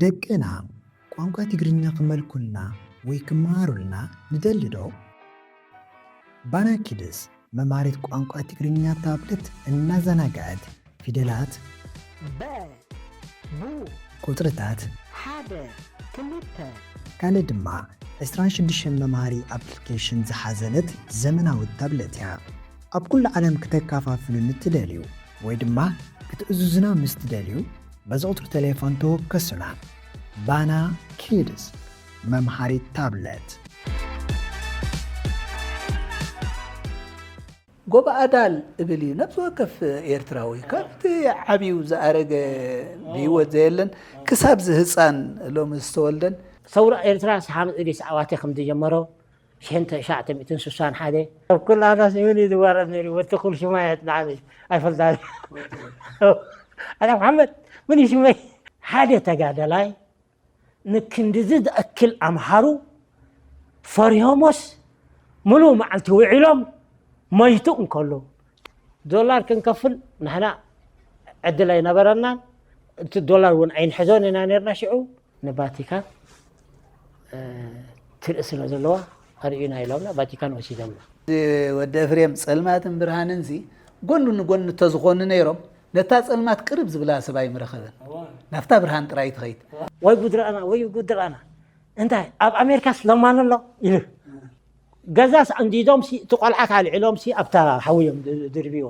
ደቅና ቋንቋ ትግርኛ ክመልኩልና ወይ ክመሃሩልና ንደሊ ዶ? ባና ኪድስ መምሃሪት ቋንቋ ትግርኛ ታብለት እናዘናግዐት ፊደላት፣ በ፣ ቡ፣ ቁጽርታት፣ ሓደ፣ ክልተ፣ ካልእ ድማ ዕስራን ሽዱሽተን መምሃሪ ኣፕሊኬሽን ዝሓዘለት ዘመናዊት ታብለት እያ። ኣብ ኩሉ ዓለም ክተከፋፍሉ ንትደልዩ ወይ ድማ ክትእዝዙና ምስ ትደልዩ፣ በዚ ቁጽሪ ቴሌፎን ተወከሱና። ባና ኪድስ መምሃሪት ታብለት። ጎበኣዳል እብል እዩ ነብሲ ወከፍ ኤርትራዊ፣ ካብቲ ዓብዩ ዝኣረገ ብህይወት ዘየለን ክሳብ እዚ ህፃን ሎሚ ዝተወልደን። ሰውራ ኤርትራ ሰሓምፅ ዲስ ዓዋቴ ከም ዝጀመሮ ሽሕን ትሽዓተ ሚእትን ስሳን ሓደ ኣብ ኩላና ስምን እዩ ዝዋረድ ነይሩ። ወዲ ኩል ሽማይ የጥናዕኒ ኣይፈልጣን። ኣነ መሓመድ ምን እዩ ሽመይ? ሓደ ተጋደላይ ንክንድዚ ዝኣክል ኣምሃሩ ፈሪሆሞስ ምሉእ መዓልቲ ውዒሎም መይቱ እንከሎ፣ ዶላር ክንከፍል ንሕና ዕድል ኣይነበረናን። እቲ ዶላር እውን ኣይንሕዞን ኢና ነርና። ሽዑ ንቫቲካን፣ እ፣ ትርኢ ስለ ዘለዋ ኣርእዩና ኢሎምና፣ ቫቲካን ወሲዶምና። ወዲ ኤፍሬም፣ ጸልማትን ብርሃንን ሲ ጎኒ ንጎኒ እንተዝኾኑ ነይሮም፣ ነታ ጸልማት ቅርብ ዝብላ ሰብ ኣይምረኸበን። እዋ። ናብታ ብርሃን ጥራይ ትኸይድ። ወይ ጉድ ረኣና፣ ወይ ጉድ ረኣና። እንታይ ኣብ ኣሜሪካስ ለማኒ ኣሎ ኢሉ። ገዛስ ኣንዲዶም ሲ፣ እቲ ቆልዓ ካልዒሎም ሲ ኣብታ ሓዊ እዮም ድ-፣ ድርብይዋ።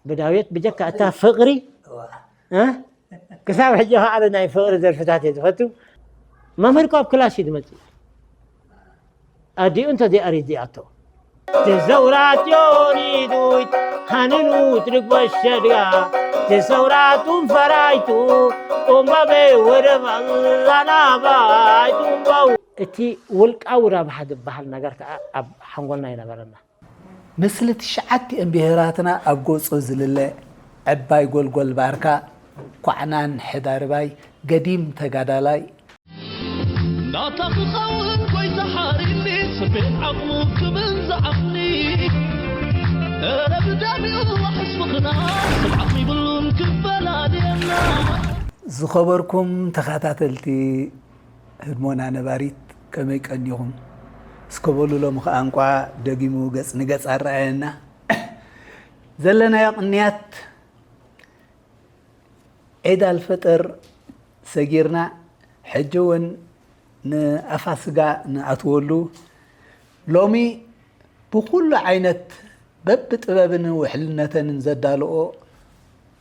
ብዳዊት ብጀካ እታ ፍቕሪ፣ እዋ። እ? ክሳብ ሕጂ ከኣ ናይ ፍቕሪ ደርፍታት እየ ዝፈቱ። መምህር እኮ ኣብ ክላስ እዩ ዝመጽእ። ኣዲኡ እንተዘይኣሪዲኣቶ። ተሰውራት ዮኒዱይት ሃንኑት ርግበ ሸድጋ፣ ተሰውራቱን ፈራይቱ ኡምባቤ ወደብ ኣላናባይ ኡምባው። እቲ ውልቃዊ ረብሓ ዝበሃል ነገር ከኣ ኣብ ሓንጎልና ይነበረና። ምስሊ ትሽዓቲኤን ብሄራትና ኣብ ገጾ ዝልለ ዕባይ ጎልጎል ባርካ፣ ኳዕናን ሕዳርባይ፣ ገዲም ተጋዳላይ፣ ናታ ክኸውን ጎይታ ሓሪኒ፣ ስቤት ዓቕሙ ክብል ዝዓቕኒ። እረ ብደሚኡ ሕስብኽና፣ ስብዓት ይብሉን ክፈላልየና። ዝኸበርኩም ተኸታተልቲ ህድሞና ነባሪት፣ ከመይ ቀኒኹም? እስከ በሉ፣ ሎሚ ኸኣ እንቋዕ ደጊሙ ገጽ ንገጽ ኣረኣየና። ዘለናዮ ቅንያት ዒድ ኣልፈጥር ሰጊርና፣ ሕጂ እውን ንኣፋስጋ ንኣትወሉ። ሎሚ ብኹሉ ዓይነት በብጥበብን ውሕልነተንን ዘዳልኦ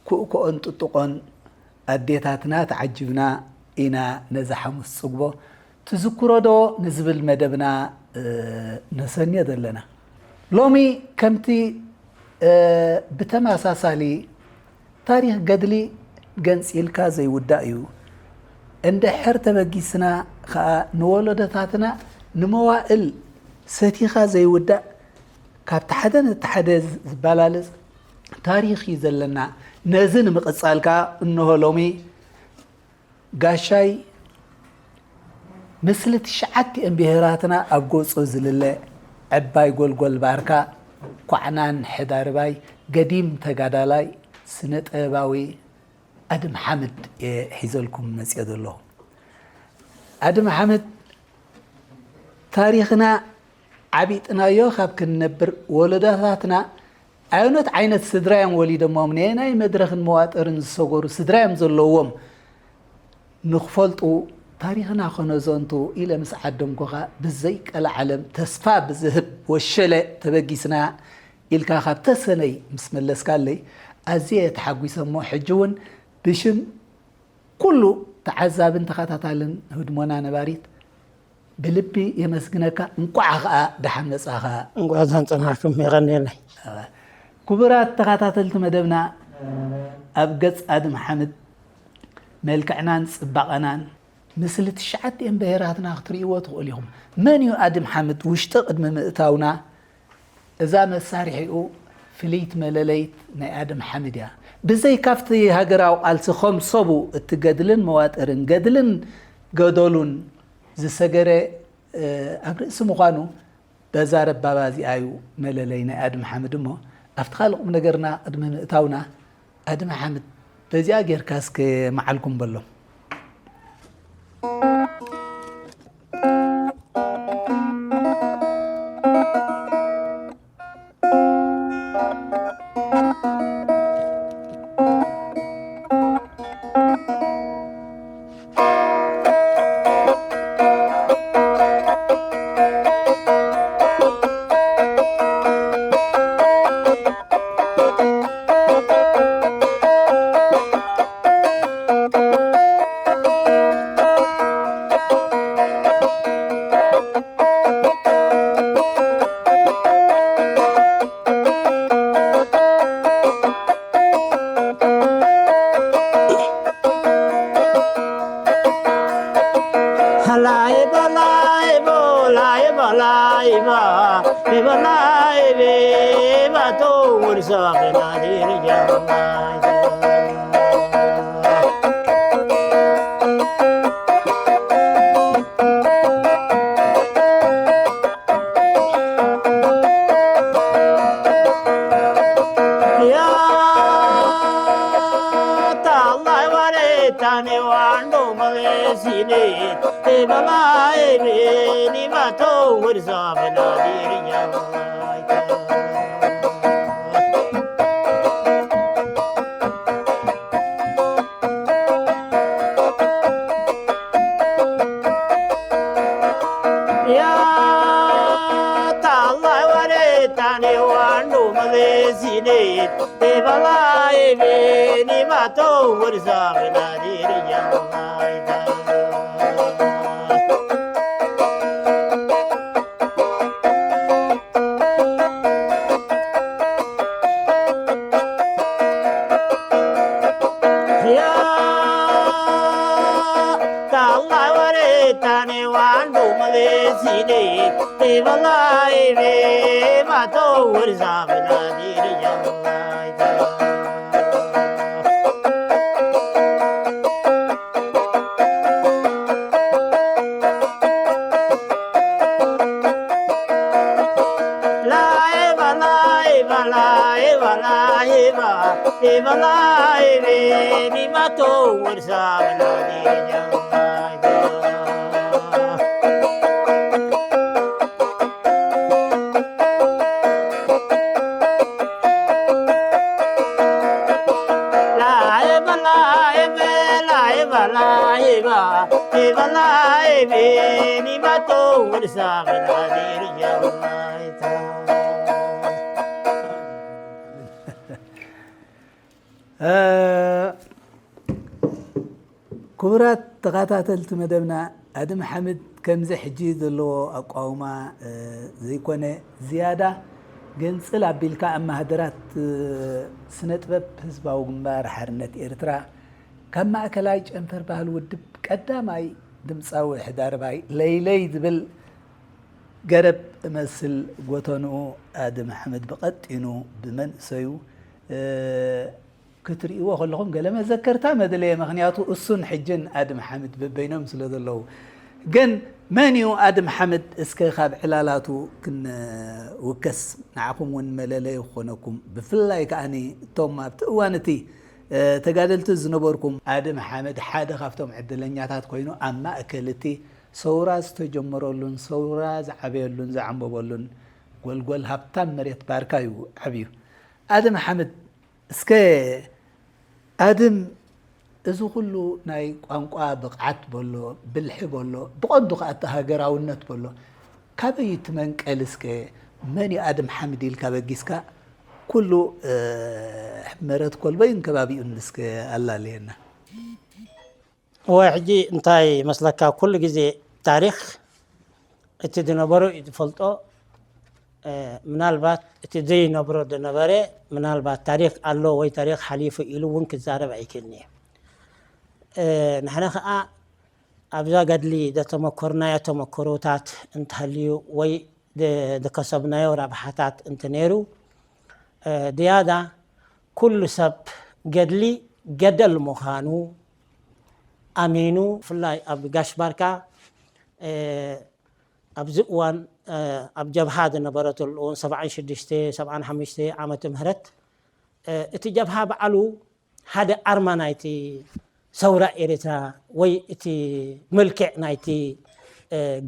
ኩእኩኦን ጥጥቖን ኣዴታትና ተዓጂብና ኢና ነዚ ሓሙስ ጽግቦ ትዝክሮ ዶ ንዝብል መደብና፣ እ፣ ነሰንዮ ዘለና። ሎሚ ከምቲ፣ እ፣ ብተመሳሳሊ ታሪኽ ገድሊ ገንጺልካ ዘይውዳእ እዩ። እንድሕር ተበጊስና ኸኣ ንወለዶታትና ንመዋእል ሰቲኻ ዘይውዳእ ካብቲ ሓደ ነቲ ሓደ ዝበላልጽ ታሪኽ እዩ ዘለና። ነዚ ንምቕጻል ከኣ እንሆ ሎሚ ጋሻይ፣ ምስሊ ትሽዓቲኤን ብሄራትና ኣብ ገጾ ዝልለ ዕባይ ጎልጎል ባርካ፣ ኳዕናን ሕዳርባይ፣ ገዲም ተጋዳላይ፣ ስነ ጥበባዊ ኣድም ሓምድ እየ ሒዘልኩም መጽየ ዘለኹ። ኣድም ሓምድ፣ ታሪኽና ዓቢጥናዮ ካብ ክንነብር፣ ወለዶታትና ኣየኖት ዓይነት ስድራ እዮም ወሊዶሞም፣ ነየናይ መድረኽን መዋጥርን ዝሰገሩ ስድራ እዮም ዘለዎም፣ ንኽፈልጡ፣ ታሪኽና ከነዘንቱ ኢለ ምስ ዓደምኩኻ፣ ብዘይቀልዓለም ተስፋ ብዝህብ ወሸለ ተበጊስና ኢልካ ካብ ተሰነይ ምስ መለስካለይ ኣዝየ እየ ተሓጒሰ እሞ፣ ሕጂ እውን ብሽም ኩሉ ተዓዛብን ተኸታታልን ህድሞና ነባሪት ብልቢ የመስግነካ። እንቋዕ ኸኣ ደሓን መጻኻ። እንቋዕ ደሓን ጸናሕኩም። የቐንየለይ። ክቡራት ተኸታተልቲ መደብና፣ ኣብ ገጽ ኣድም ሓምድ መልክዕናን ጽባቐናን፣ ምስሊ ትሽዓቲኤን ብሄራትና ክትርእይዎ ትኽእሉ ኢኹም። መን እዩ ኣድም ሓምድ? ውሽጢ ቅድሚ ምእታውና፣ እዛ መሳርሒኡ ፍልይቲ መለለይት ናይ ኣድም ሓምድ እያ። ብዘይ ካብቲ ሃገራዊ ቃልሲ ከም ሰቡ እቲ ገድልን መዋጥርን፣ ገድልን ገደሉን ዝሰገረ፣ እ፣ ኣብ ርእሲ ምዃኑ፣ በዛ ረባባ እዚኣ እዩ መለለይ ናይ ኣድም ሓምድ። እሞ ኣብቲ ካልእ ቁም ነገርና ቅድሚ ምእታውና፣ ኣድም ሓምድ በዚኣ ጌርካ እስከ መዓልኩም በሎም። Bye bye, bye bye, to wursa bena dirja. Ya ta Allah ware tane wando male sine. Te bye bye, bye bye, to wursa bena dirja. Ya ta Allah ware tane wando male sine. Te bye bye, bye bye, to wursa bena dirja. Ya ta Allah ware tane wando male sine. Te bye bye, bye bye, to wursa bena dirja. ክቡራት ተኸታተልቲ መደብና፣ ኣድም ሓምድ ከምዚ ሕጂ ዘለዎ ኣቋውማ ዘይኮነ፣ ዝያዳ ገንጽል ኣቢልካ ኣብ ማህደራት ስነ ጥበብ ህዝባዊ ግንባር ሓርነት ኤርትራ ካብ ማእከላይ ጨንፈር ባህሊ ውድብ ቀዳማይ ድምጻዊ ሕዳርባይ ለይለይ ዝብል ገረብ እመስል ጎተንኡ ኣድም ሓምድ ብቐጢኑ ብመንእሰዩ ክትርእይዎ ከለኹም ገለ መዘከርታ መድለየ፣ ምኽንያቱ እሱን ሕጅን ኣድም ሓምድ በበይኖም ስለ ዘለዉ። ግን መን እዩ ኣድም ሓምድ? እስከ ካብ ዕላላቱ ክንውከስ፣ ንዓኹም እውን መለለዪ ክኾነኩም። ብፍላይ ከኣኒ እቶም ኣብቲ እዋን እቲ ተጋደልቲ ዝነበርኩም፣ ኣድም ሓምድ ሓደ ካብቶም ዕድለኛታት ኮይኑ ኣብ ማእከል እቲ ሰውራ ዝተጀመረሉን ሰውራ ዝዓበየሉን ዝዓንበበሉን ጎልጎል ሃብታም መሬት ባርካ እዩ ዓብዩ። ኣድም ሓምድ፣ እስከ ኣድም፣ እዚ ኩሉ ናይ ቋንቋ ብቕዓት በሎ፣ ብልሒ በሎ፣ ብቐንዱ ከኣ እቲ ሃገራውነት በሎ፣ ካበይ እዩ እቲ መንቀል? እስከ መን እዩ ኣድም ሓምድ ኢልካ በጊስካ ኩሉ መረት ኮልቦይን ከባቢኡን እስከ ኣላለየና። እወ፣ ሕጂ እንታይ መስለካ፣ ኩሉ ግዜ ታሪኽ እቲ ዝነበሮ እዩ ዝፈልጦ። ምናልባት እቲ ዘይነብሮ ዝነበረ፣ ምናልባት ታሪኽ ኣሎ ወይ ታሪኽ ሓሊፉ ኢሉ እውን ክዛረብ ኣይክእልን እዩ። ንሕና ኸዓ ኣብዛ ገድሊ ዘተመኮርናዮ ተመክሮታት እንተሃልዩ ወይ ዝከሰብናዮ ረብሓታት እንተነይሩ፣ ዝያዳ ኩሉ ሰብ ገድሊ ገደል ምዃኑ ኣሚኑ፣ ብፍላይ ኣብ ጋሽ ባርካ ኣብዚ እዋን ኣብ ጀብሃ ዝነበረትሉ እውን ሰብዓን ሽዱሽተ ሰብዓን ሓሙሽተ ዓመተ ምህረት እቲ ጀብሃ በዓሉ ሓደ ኣርማ ናይቲ ሰውራ ኤርትራ ወይ እቲ መልክዕ ናይቲ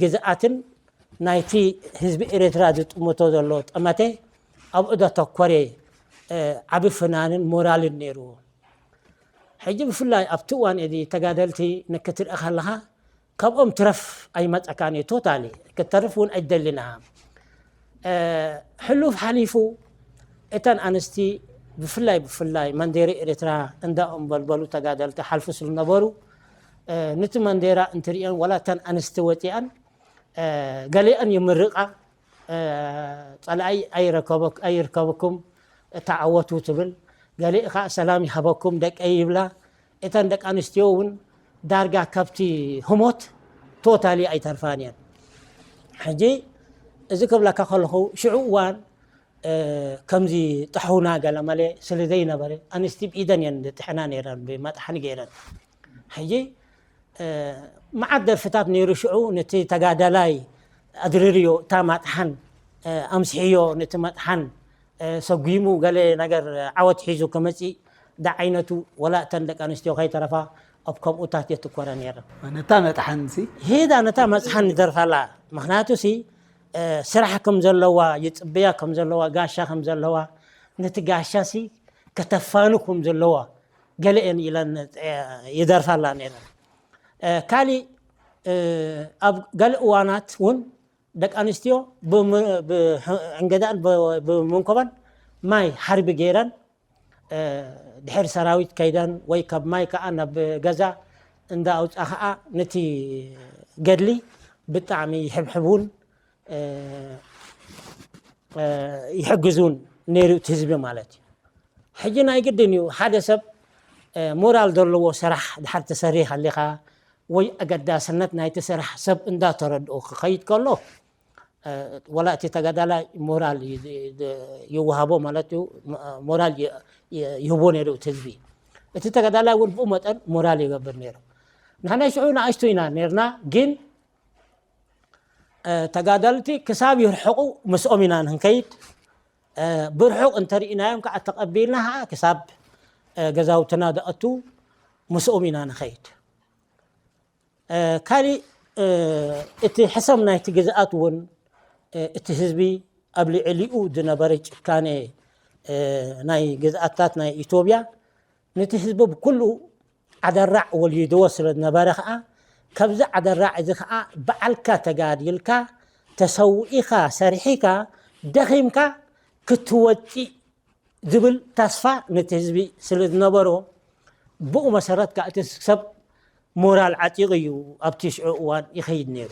ግዝኣትን ናይቲ ህዝቢ ኤርትራ ዝጥምቶ ዘሎ ጠመተ ኣብኡ ዘተኮረ ዓቢ ፍናንን ሞራልን ነይርዎ። ሕጂ ብፍላይ ኣብቲ እዋን እዚ ተጋደልቲ ንክትርኢ ከለኻ ካብኦም ትረፍ ኣይመጸካን እዩ። ቶታሊ ክትተርፍ እውን ኣይደልን ኢኻ። ሕሉፍ ሓሊፉ እተን ኣንስቲ ብፍላይ ብፍላይ መንዴሪ ኤርትራ እንዳኦም በልበሉ ተጋደልቲ ሓልፉ ስለ ነበሩ፣ ነቲ መንዴራ እንትርእየን ዋላ እተን ኣንስቲ ወጺኣን ገሊአን ይምርቓ፣ ጸላኢ ኣይረከበክ-፣ ኣይርከበኩም፣ ተዓወቱ ትብል። ገሊእ ኸዓ ሰላም ይሃበኩም ደቀይ ይብላ። እተን ደቂ ኣንስትዮ እውን ዳርጋ ካብቲ ህሞት ቶታሊ ኣይተርፋን እየን። ሕጂ እዚ ክብለካ ከለኹ ሽዑ እዋን ከምዚ ጥሕውና ገለመለ ስለ ዘይነበረ ኣንስቲ ብኢደን እየን ዝጥሕና ነይረን ብመጥሓኒ ገይረን። ሕጂ መዓት ደርፍታት ነይሩ ሽዑ ነቲ ተጋዳላይ ኣድርርዮ እታ ማጥሓን ኣምስሕዮ ነቲ መጥሓን ሰጒሙ ገለ ነገር ዓወት ሒዙ ክመፅእ ዳዓይነቱ ወላ እተን ደቂ ኣንስትዮ ከይተረፋ ኣብ ከምኡታት የትኮረ ነይረን። ነታ መጥሓን ሲ ሄዳ ነታ መፅሓን ንደርፋላ። ምክንያቱ ሲ ስራሕ ከም ዘለዋ ይፅበያ ከም ዘለዋ ጋሻ ከም ዘለዋ ነቲ ጋሻ ሲ ከተፋኑ ከም ዘለዋ ገለ እየን ኢለን ይደርፋላ ነይረን። ካሊእ ኣብ ገለ እዋናት እውን ደቂ ኣንስትዮ ዕንገዳን ብመንኮባን ማይ ሓርቢ ገይረን ድሕሪ ሰራዊት ከይደን ወይ ካብ ማይ ከዓ ናብ ገዛ እንዳ ኣውፃ ከዓ ነቲ ገድሊ ብጣዕሚ ይሕብሕቡን ይሕግዙን ነይሩ እቲ ህዝቢ ማለት እዩ። ሕጂ ናይ ግድን እዩ ሓደ ሰብ ሞራል ዘለዎ ስራሕ ድሓር ተሰሪሕ ኣሊኻ ወይ ኣገዳስነት ናይቲ ስራሕ ሰብ እንዳተረድኦ ክኸይድ ከሎ ወላ እቲ ተጋዳላይ ሞራል ይወሃቦ ማለት እዩ። ሞራል ይህቦ ነይሩ እቲ ህዝቢ። እቲ ተጋዳላይ እውን ብኡ መጠን ሞራል ይገብር ነይሩ። ንሕና ሽዑ ንኣሽቱ ኢና ነርና፣ ግን ተጋደልቲ ክሳብ ይርሕቑ ምስኦም ኢና ንከይድ። ብርሑቕ እንተርኢናዮም ከዓ ተቐቢልና ከዓ ክሳብ ገዛውትና ደኣቱ ምስኦም ኢና ንኸይድ። ካሊእ እቲ ሕሰም ናይቲ ግዝኣት እውን እቲ ህዝቢ ኣብ ልዕሊኡ ዝነበረ ጭካኔ ናይ ግዝኣታት ናይ ኢትዮጵያ ነቲ ህዝቢ ብኩሉ ዓደራዕ ወሊድዎ ስለ ዝነበረ ከዓ ካብዚ ዓደራዕ እዚ ከዓ በዓልካ ተጋዲልካ ተሰዊእኻ ሰሪሒካ ደኺምካ ክትወፅእ ዝብል ተስፋ ነቲ ህዝቢ ስለ ዝነበሮ ብኡ መሰረት ከዓ እቲ ሰብ ሞራል ዓጢቑ እዩ ኣብቲ ሽዑ እዋን ይኸይድ ነይሩ።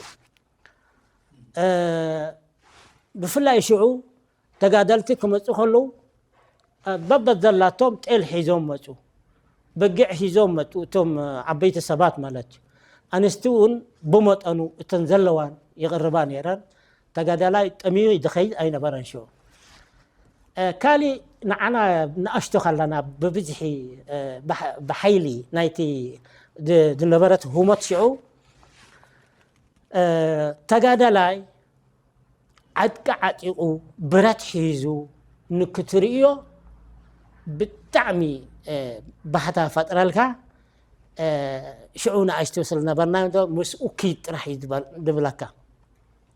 ብፍላይ ሽዑ ተጋደልቲ ክመፁ ከለዉ በበት ዘላቶም ጤል ሒዞም መፁ፣ በጊዕ ሒዞም መፁ። እቶም ዓበይቲ ሰባት ማለት እዩ። ኣንስቲ እውን ብመጠኑ እተን ዘለዋን ይቕርባ ነይረን። ተጋዳላይ ጠሚዩ ዝኸይድ ኣይነበረን ሽዑ። ካሊእ ንዓና ንኣሽቶ ከለና ብብዝሒ ብሓይሊ ናይቲ ዝነበረት ህሞት ሽዑ ተጋዳላይ ዓጥቂ ዓጢቑ ብረት ሒዙ ንክትርእዮ ብጣዕሚ ባህታ ፈጥረልካ። ሽዑ ንኣሽቱ ስለዝነበርና ምስኡ ክይድ ጥራሕ እዩ ዝብለካ።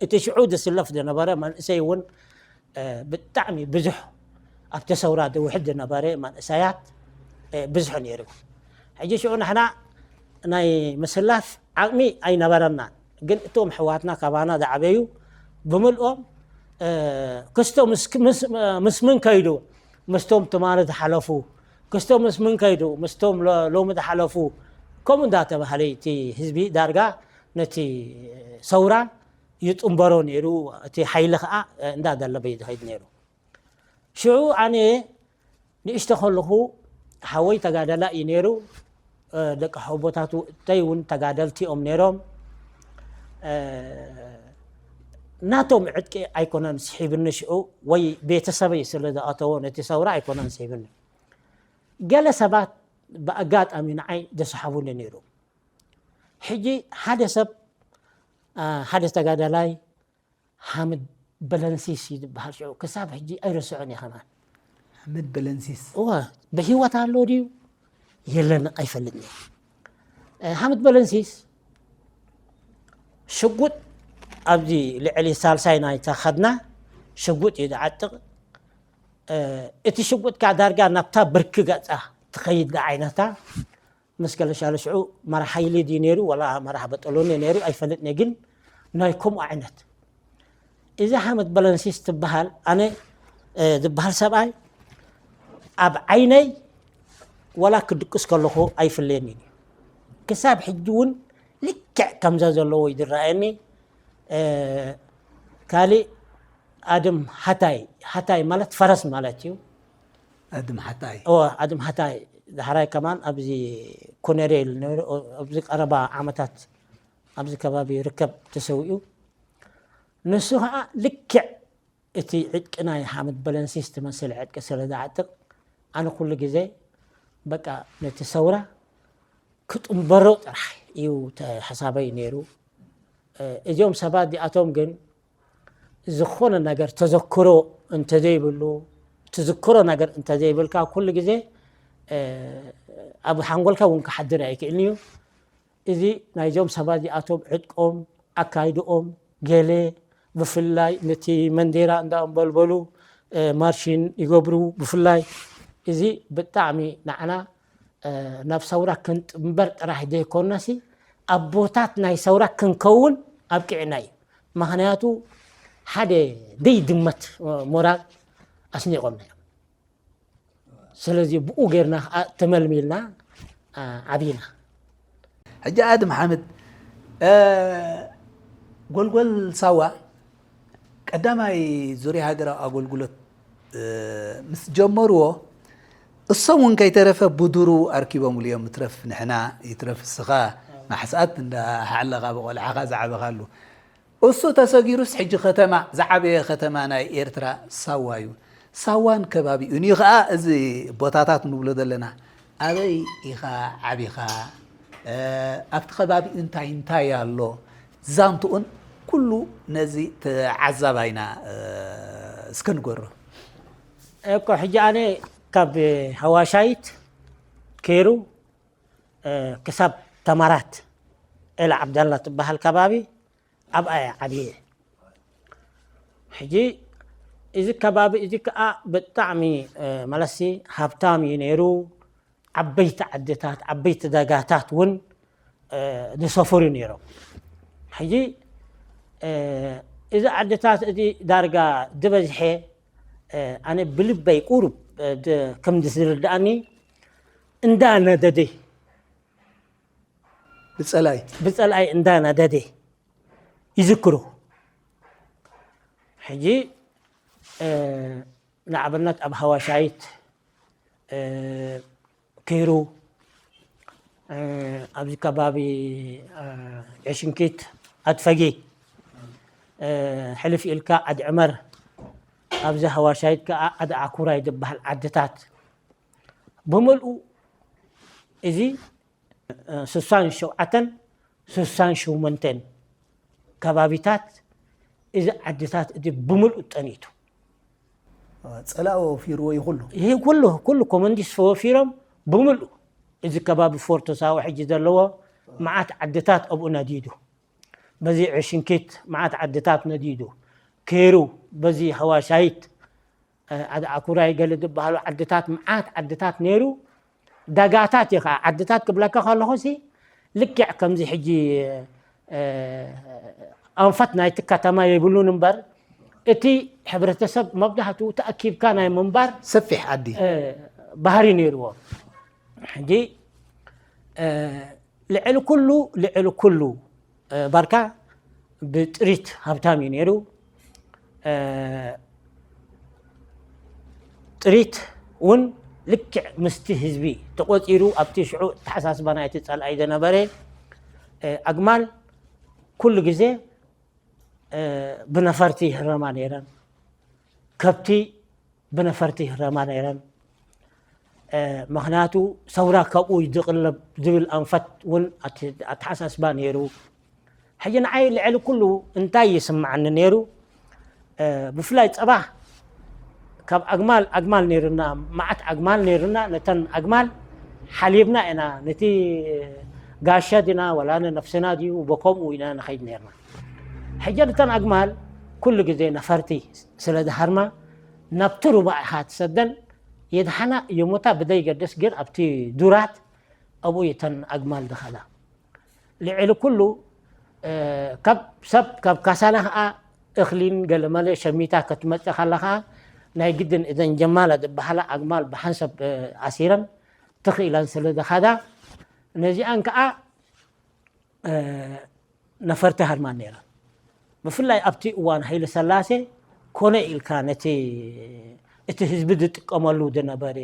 እቲ ሽዑ ዝስለፍ ዝነበረ መንእሰይ እውን ብጣዕሚ ብዙሕ ኣብቲ ሰውራ ዝውሕድ ዝነበረ መንእሰያት ብዙሕ ነይሩ። ሕጂ ሽዑ ንሕና ናይ ምስላፍ ዓቕሚ ኣይነበረናን፣ ግን እቶም ኣሕዋትና ካባና ዝዓበዩ ብምልኦም ክስቶ ምስ ምን ከይዱ ምስቶም ትማሊ ዝሓለፉ ክስቶ ምስ ምን ከይዱ ምስቶም ሎሚ ዝሓለፉ ከምኡ እንዳተባሃለ እቲ ህዝቢ ዳርጋ ነቲ ሰውራ ይጥንበሮ ነይሩ። እቲ ሓይሊ ከዓ እንዳደለበ እዩ ዝኸይድ ነይሩ። ሽዑ ኣነ ንእሽተ ከለኹ ሓወይ ተጋዳላ እዩ ነይሩ። ደቂ ሓቦታቱ እተይ እውን ተጋደልቲ እዮም ነይሮም። ናቶም ዕጥቂ ኣይኮነን ስሒብኒ ሽዑ፣ ወይ ቤተሰበይ ስለ ዝኣተዎ ነቲ ሰውራ ኣይኮነን ስሒብኒ። ገለ ሰባት ብኣጋጣሚ ንዓይ ዘስሓቡኒ ነይሩ። ሕጂ ሓደ ሰብ ሓደ ተጋዳላይ ሓምድ በለንሲስ እዩ ዝበሃል ሽዑ ክሳብ ሕጂ ኣይረስዖን እየ ከማን። ሓምድ በለንሲስ እወ ብህይወት ኣሎ ድዩ የለን ኣይፈልጥን እየ። ሓምድ በለንሲስ ሽጉጥ ኣብዚ ልዕሊ ሳልሳይ ናይታ ከድና ሽጉጥ እዩ ዝዓጥቕ። እቲ ሽጉጥ ከዓ ዳርጋ ናብታ ብርኪ ገፃ ትኸይድ ዝዓይነታ ምስ ገለ ሻለሽዑ መራሕ ሓይሊ ድዩ ነይሩ ወላ መራሕ በጠሎኒ ነይሩ ኣይፈልጥን እየ፣ ግን ናይ ከምኡ ዓይነት እዚ ሓመድ በለንሲስ ትበሃል ኣነ ዝበሃል ሰብኣይ ኣብ ዓይነይ ወላ ክድቅስ ከለኹ ኣይፍለየኒ እዩ። ክሳብ ሕጂ እውን ልክዕ ከምዛ ዘለዎ እዩ ዝረኣየኒ። ካሊእ ኣድም ሃታይ፣ ሃታይ ማለት ፈረስ ማለት እዩ። ኣድም ሓታይ። ኣድም ሓታይ ዳሕራይ ከማን ኣብዚ ኮነሬል ኣብዚ ቀረባ ዓመታት ኣብዚ ከባቢ ይርከብ ተሰዊኡ። ንሱ ከዓ ልክዕ እቲ ዕጥቂ ናይ ሓምድ በለንሲስ ትመስል ዕጥቂ ስለ ዝዓጥቕ፣ ኣነ ኩሉ ግዜ በቃ ነቲ ሰውራ ክጥንበሮ ጥራሕ እዩ ተ-፣ ሓሳበይ ነይሩ። እ፣ እዚኦም ሰባት እዚኣቶም ግን ዝኾነ ነገር ተዘክሮ እንተዘይብሉ፣ ትዝክሮ ነገር እንተዘይብልካ ኩሉ ግዜ፣ እ፣ ኣብ ሓንጎልካ እውን ክሓድር ኣይክእልን እዩ። እዚ ናይዞም ሰባት እዚኣቶም ዕጥቆም፣ ኣካይድኦም፣ ገለ ብፍላይ ነቲ መንዴራ እንዳኣንበልበሉ፣ እ፣ ማርሽን ይገብሩ። ብፍላይ እዚ ብጣዕሚ ንዓና፣ እ፣ ናብ ሰውራ ክንጥንበር ጥራሕ ዘይኮነሲ ኣቦታት ናይ ሰውራ ክንከውን ኣብቂዕና እዩ። ምኽንያቱ ሓደ ደይ ድመት ሞራል ኣስኒቖምና እዮም። ስለዚ ብኡ ጌርና ከዓ ተመልሚልና፣ አ፣ ዓቢና። ሕጂ ኣድም ሓምድ፣ እ፣ ጎልጎል ሳዋ ቀዳማይ ዙርያ ሃገራዊ ኣገልግሎት፣ እ፣ ምስ ጀመርዎ እሶም እውን ከይተረፈ ብዱሩ ኣርኪቦምሉ እዮም። ይትረፍ ንሕና፣ ይትረፍ እስኻ፣ ማሕስኣት እንዳሃለኻ ብቆልዓኻ ዝዓበኻሉ። እሱ ተሰጊሩስ ሕጂ ከተማ፣ ዝዓበየ ከተማ ናይ ኤርትራ ሳዋ እዩ። ሳዋን ከባቢኡን እዩ ኸዓ እዚ ቦታታት ንብሎ ዘለና። ኣበይ ኢኻ ዓቢኻ? እ፣ ኣብቲ ከባቢኡ እንታይ እንታይ ኣሎ? ዛንትኡን ኩሉ ነዚ ተዓዛባይና፣ እ፣ እስከ ንገሮ። እኮ ሕጂ ኣነ ካብ ሃዋሻይት ከይሩ፣ እ፣ ክሳብ ተማራት ኤላ ዓብዳላ ትበሃል ከባቢ ኣብኣ እየ ዓብየ። ሕጂ እዚ ከባቢ እዚ ከኣ ብጣዕሚ፣ እ፣ መለሲ ሃብታም እዩ ነይሩ። ዓበይቲ ዓድታት፣ ዓበይቲ ደጋታት እውን፣ እ፣ ዝሰፍሩ ነይሮም። ሕጂ፣ እ፣ እዚ ዓድታት እዚ ዳርጋ ዝበዝሐ፣ እ፣ ኣነ ብልበይ ቁሩብ፣ እ፣ ድ-፣ ከም ዝርድኣኒ እንዳ ነደደ፣ ብጸላይ። ብጸላይ እንዳ ነደደ ይዝክሩ። ሕጂ፣ እ፣ ንኣብነት ኣብ ሃዋሻይት፣ እ፣ ከይሩ፣ እ፣ ኣብዚ ከባቢ፣ እ፣ ዕሽንኪት ኣድፈጊ፣ እ፣ ሕልፍ ኢልካ ኣድዕመር፣ ኣብዚ ሃዋሻይት ከኣ ኣድዓኩራይ ዝበሃል ዓድታት ብምልኡ እዚ ስሳን ሸውዓተን ስሳን ሸሞንተን ከባቢታት እዚ ዓድታት እዚ ብምልኡ ጠኒቱ። ጸላኢ ወፊርዎ እዩ ኩሉ። ይሄ ኩሉ፣ ኩሉ ኮመንዲስ ወፊሮም ብምልኡ እዚ ከባቢ ፎርቶ ሳዋ ሕጂ ዘለዎ መዓት ዓድታት ኣብኡ ነዲዱ። በዚ ዕሽንኪት መዓት ዓድታት ነዲዱ። ከይሩ በዚ ሃዋሻይት፣ እ፣ ኣድ-፣ ኣኩራይ ገለ ዝበሃሉ ዓድታት፣ መዓት ዓድታት ነይሩ። ደጋታት እዩ ኸዓ። ዓድታት ክብለካ ከለኹሲ ልክዕ ከምዚ ሕጂ፣ እ፣ ኣንፈት ናይቲ ከተማ የብሉን እምበር፣ እቲ ሕብረተሰብ መብዛሕትኡ ተኣኪብካ ናይ ምንባር፣ ሰፊሕ ዓዲ። እ፣ ባህሪ ነይርዎ። ሕጂ፣ እ፣ ልዕሊ ኩሉ፣ ልዕሊ ኩሉ፣ እ፣ ባርካ ብጥሪት ሃብታም እዩ ነይሩ። እ፣ ጥሪት እውን ልክዕ ምስቲ ህዝቢ ተቖጺሩ ኣብቲ ሽዑ ኣተሓሳስባ ናይቲ ጸላኢ ዝነበረ፣ እ፣ ኣግማል ኩሉ ግዜ፣ እ፣ ብነፈርቲ ይህረማ ነይረን። ከብቲ ብነፈርቲ ይህረማ ነይረን። እ፣ ምኽንያቱ ሰውራ ካብኡ እዩ ዝቕለብ ዝብል ኣንፈት እውን ኣት-፣ ኣተሓሳስባ ነይሩ። ሕጂ ንዓይ ልዕሊ ኩሉ እንታይ ይስምዓኒ ነይሩ? እ፣ ብፍላይ ጸባ ካብ ኣግማል፣ ኣግማል ነይሩና፣ መዓት ኣግማል ነይሩና። ነተን ኣግማል ሓሊብና ኢና፣ ነቲ ጋሻ ዲና ወላ ንነፍስና ድዩ፣ በከምኡ ኢና ንኸይድ ነይርና። ሕጂ ነተን ኣግማል ኩሉ ግዜ ነፈርቲ ስለ ዝሃርማ፣ ናብቲ ሩባ ኢኻ ትሰደን። የድሓና የሞታ ብደይገድስ፣ ግን ኣብቲ ዱራት ኣብኡ እተን ኣግማል ዝኸዳ። ልዕሊ ኩሉ፣ እ፣ ካብ ሰብ፣ ካብ ካሳላ ኸኣ እኽሊን ገለመለ ሸሚታ ክትመጽእ ከላ ኸኣ፣ ናይ ግድን እዘን ጀማላ ዝበሃላ ኣግማል ብሓንሰብ፣ እ፣ ኣሲረን ትኽ ኢለን ስለ ዝኸዳ፣ ነዚኣን ከኣ፣ እ፣ ነፈርቲ ሃርማን ነይረን። ብፍላይ ኣብቲ እዋን ሃይለ ሰላሴ ኮነ ኢልካ ነቲ፣ እቲ ህዝቢ ዝጥቀመሉ ዝነበረ፣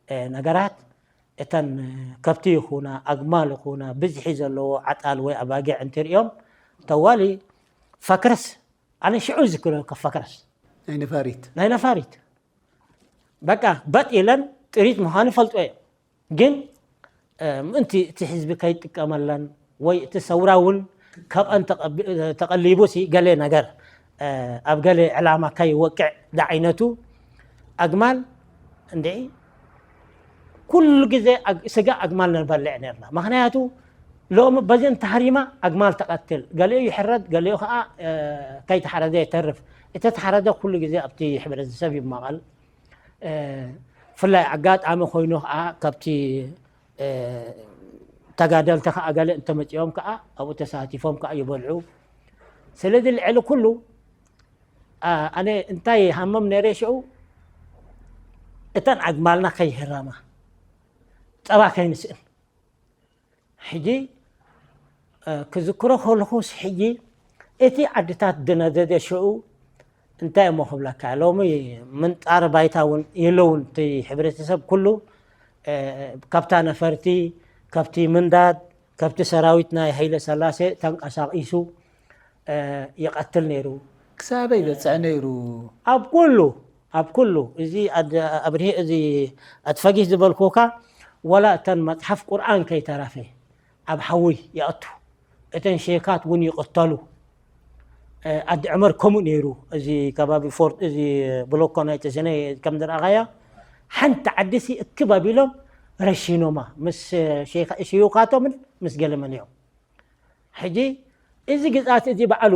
እ፣ ነገራት፣ እተን ከብቲ ይኹና፣ ኣግማል ይኹና፣ ብዝሒ ዘለዎ ዓጣል ወይ ኣባጊዕ እንትርእዮም፣ ተዋሊ ፈክርስ ኣነ ሽዑ ዝክሮ ከፈክረስ ናይ ነፋሪት ናይ ነፋሪት በቃ በጥ ኢለን ጥሪት ምዃኑ ይፈልጦ እየ። ግን ምእንቲ እቲ ህዝቢ ከይጥቀመለን ወይ እቲ ሰውራ እውን ካብኣን ተቐሊቡ ሲ ገሌ ነገር ኣብ ገሌ ዕላማ ከይወቅዕ ዝዓይነቱ ኣግማል እንድዒ ኩሉ ግዜ ስጋ ኣግማል ንበልዕ ነርና። ምክንያቱ ሎሚ በዚ እንተሃሪማ ኣግማል ተቐትል፣ ገሊኡ ይሕረድ፣ ገሊኡ ከዓ ከይተሓረደ የተርፍ። እቲ ተሓረደ ኩሉ ግዜ ኣብቲ ሕብረተሰብ ይማቐል። ብፍላይ ኣጋጣሚ ኮይኑ ከዓ ካብቲ ተጋደልቲ ከዓ ገለ እንተመፂኦም ከዓ ኣብኡ ተሳቲፎም ከዓ ይበልዑ። ስለዚ ልዕሊ ኩሉ ኣነ እንታይ ሃመም ነይረ ሽዑ እተን ኣግማልና ከይህረማ ፀባ ከይንስእን። ሕጂ ክዝክሮ ከለኹስ ሕጂ እቲ ዓድታት ዝነደደ ሽዑ እንታይ እሞ ክብለካ፣ ሎሚ ምንጣር ባይታ እውን የለውን። እቲ ሕብረተሰብ ኩሉ ካብታ ነፈርቲ፣ ካብቲ ምንዳድ፣ ካብቲ ሰራዊት ናይ ሃይለ ሰላሴ ተንቀሳቒሱ ይቐትል ነይሩ። ክሳበይ በፅዕ ነይሩ? ኣብ ኩሉ ኣብ ኩሉ እዚ ኣብርሂ እዚ ኣትፈጊስ ዝበልኩካ ዋላ እተን መፅሓፍ ቁርኣን ከይተረፈ ኣብ ሓዊ ይኣቱ። እተን ሼካት እውን ይቕተሉ። ኣዲ ዕመር ከምኡ ነይሩ። እዚ ከባቢ ፎርት እዚ ብሎኮ ናይ ተሰነ ከም ዝረኣኻያ ሓንቲ ዓዲ ሲ እክብ ኣቢሎም ረሺኖማ ምስ ሽዩኻቶምን ምስ ገለ መሊኦም። ሕጂ እዚ ግዝኣት እዚ ባዕሉ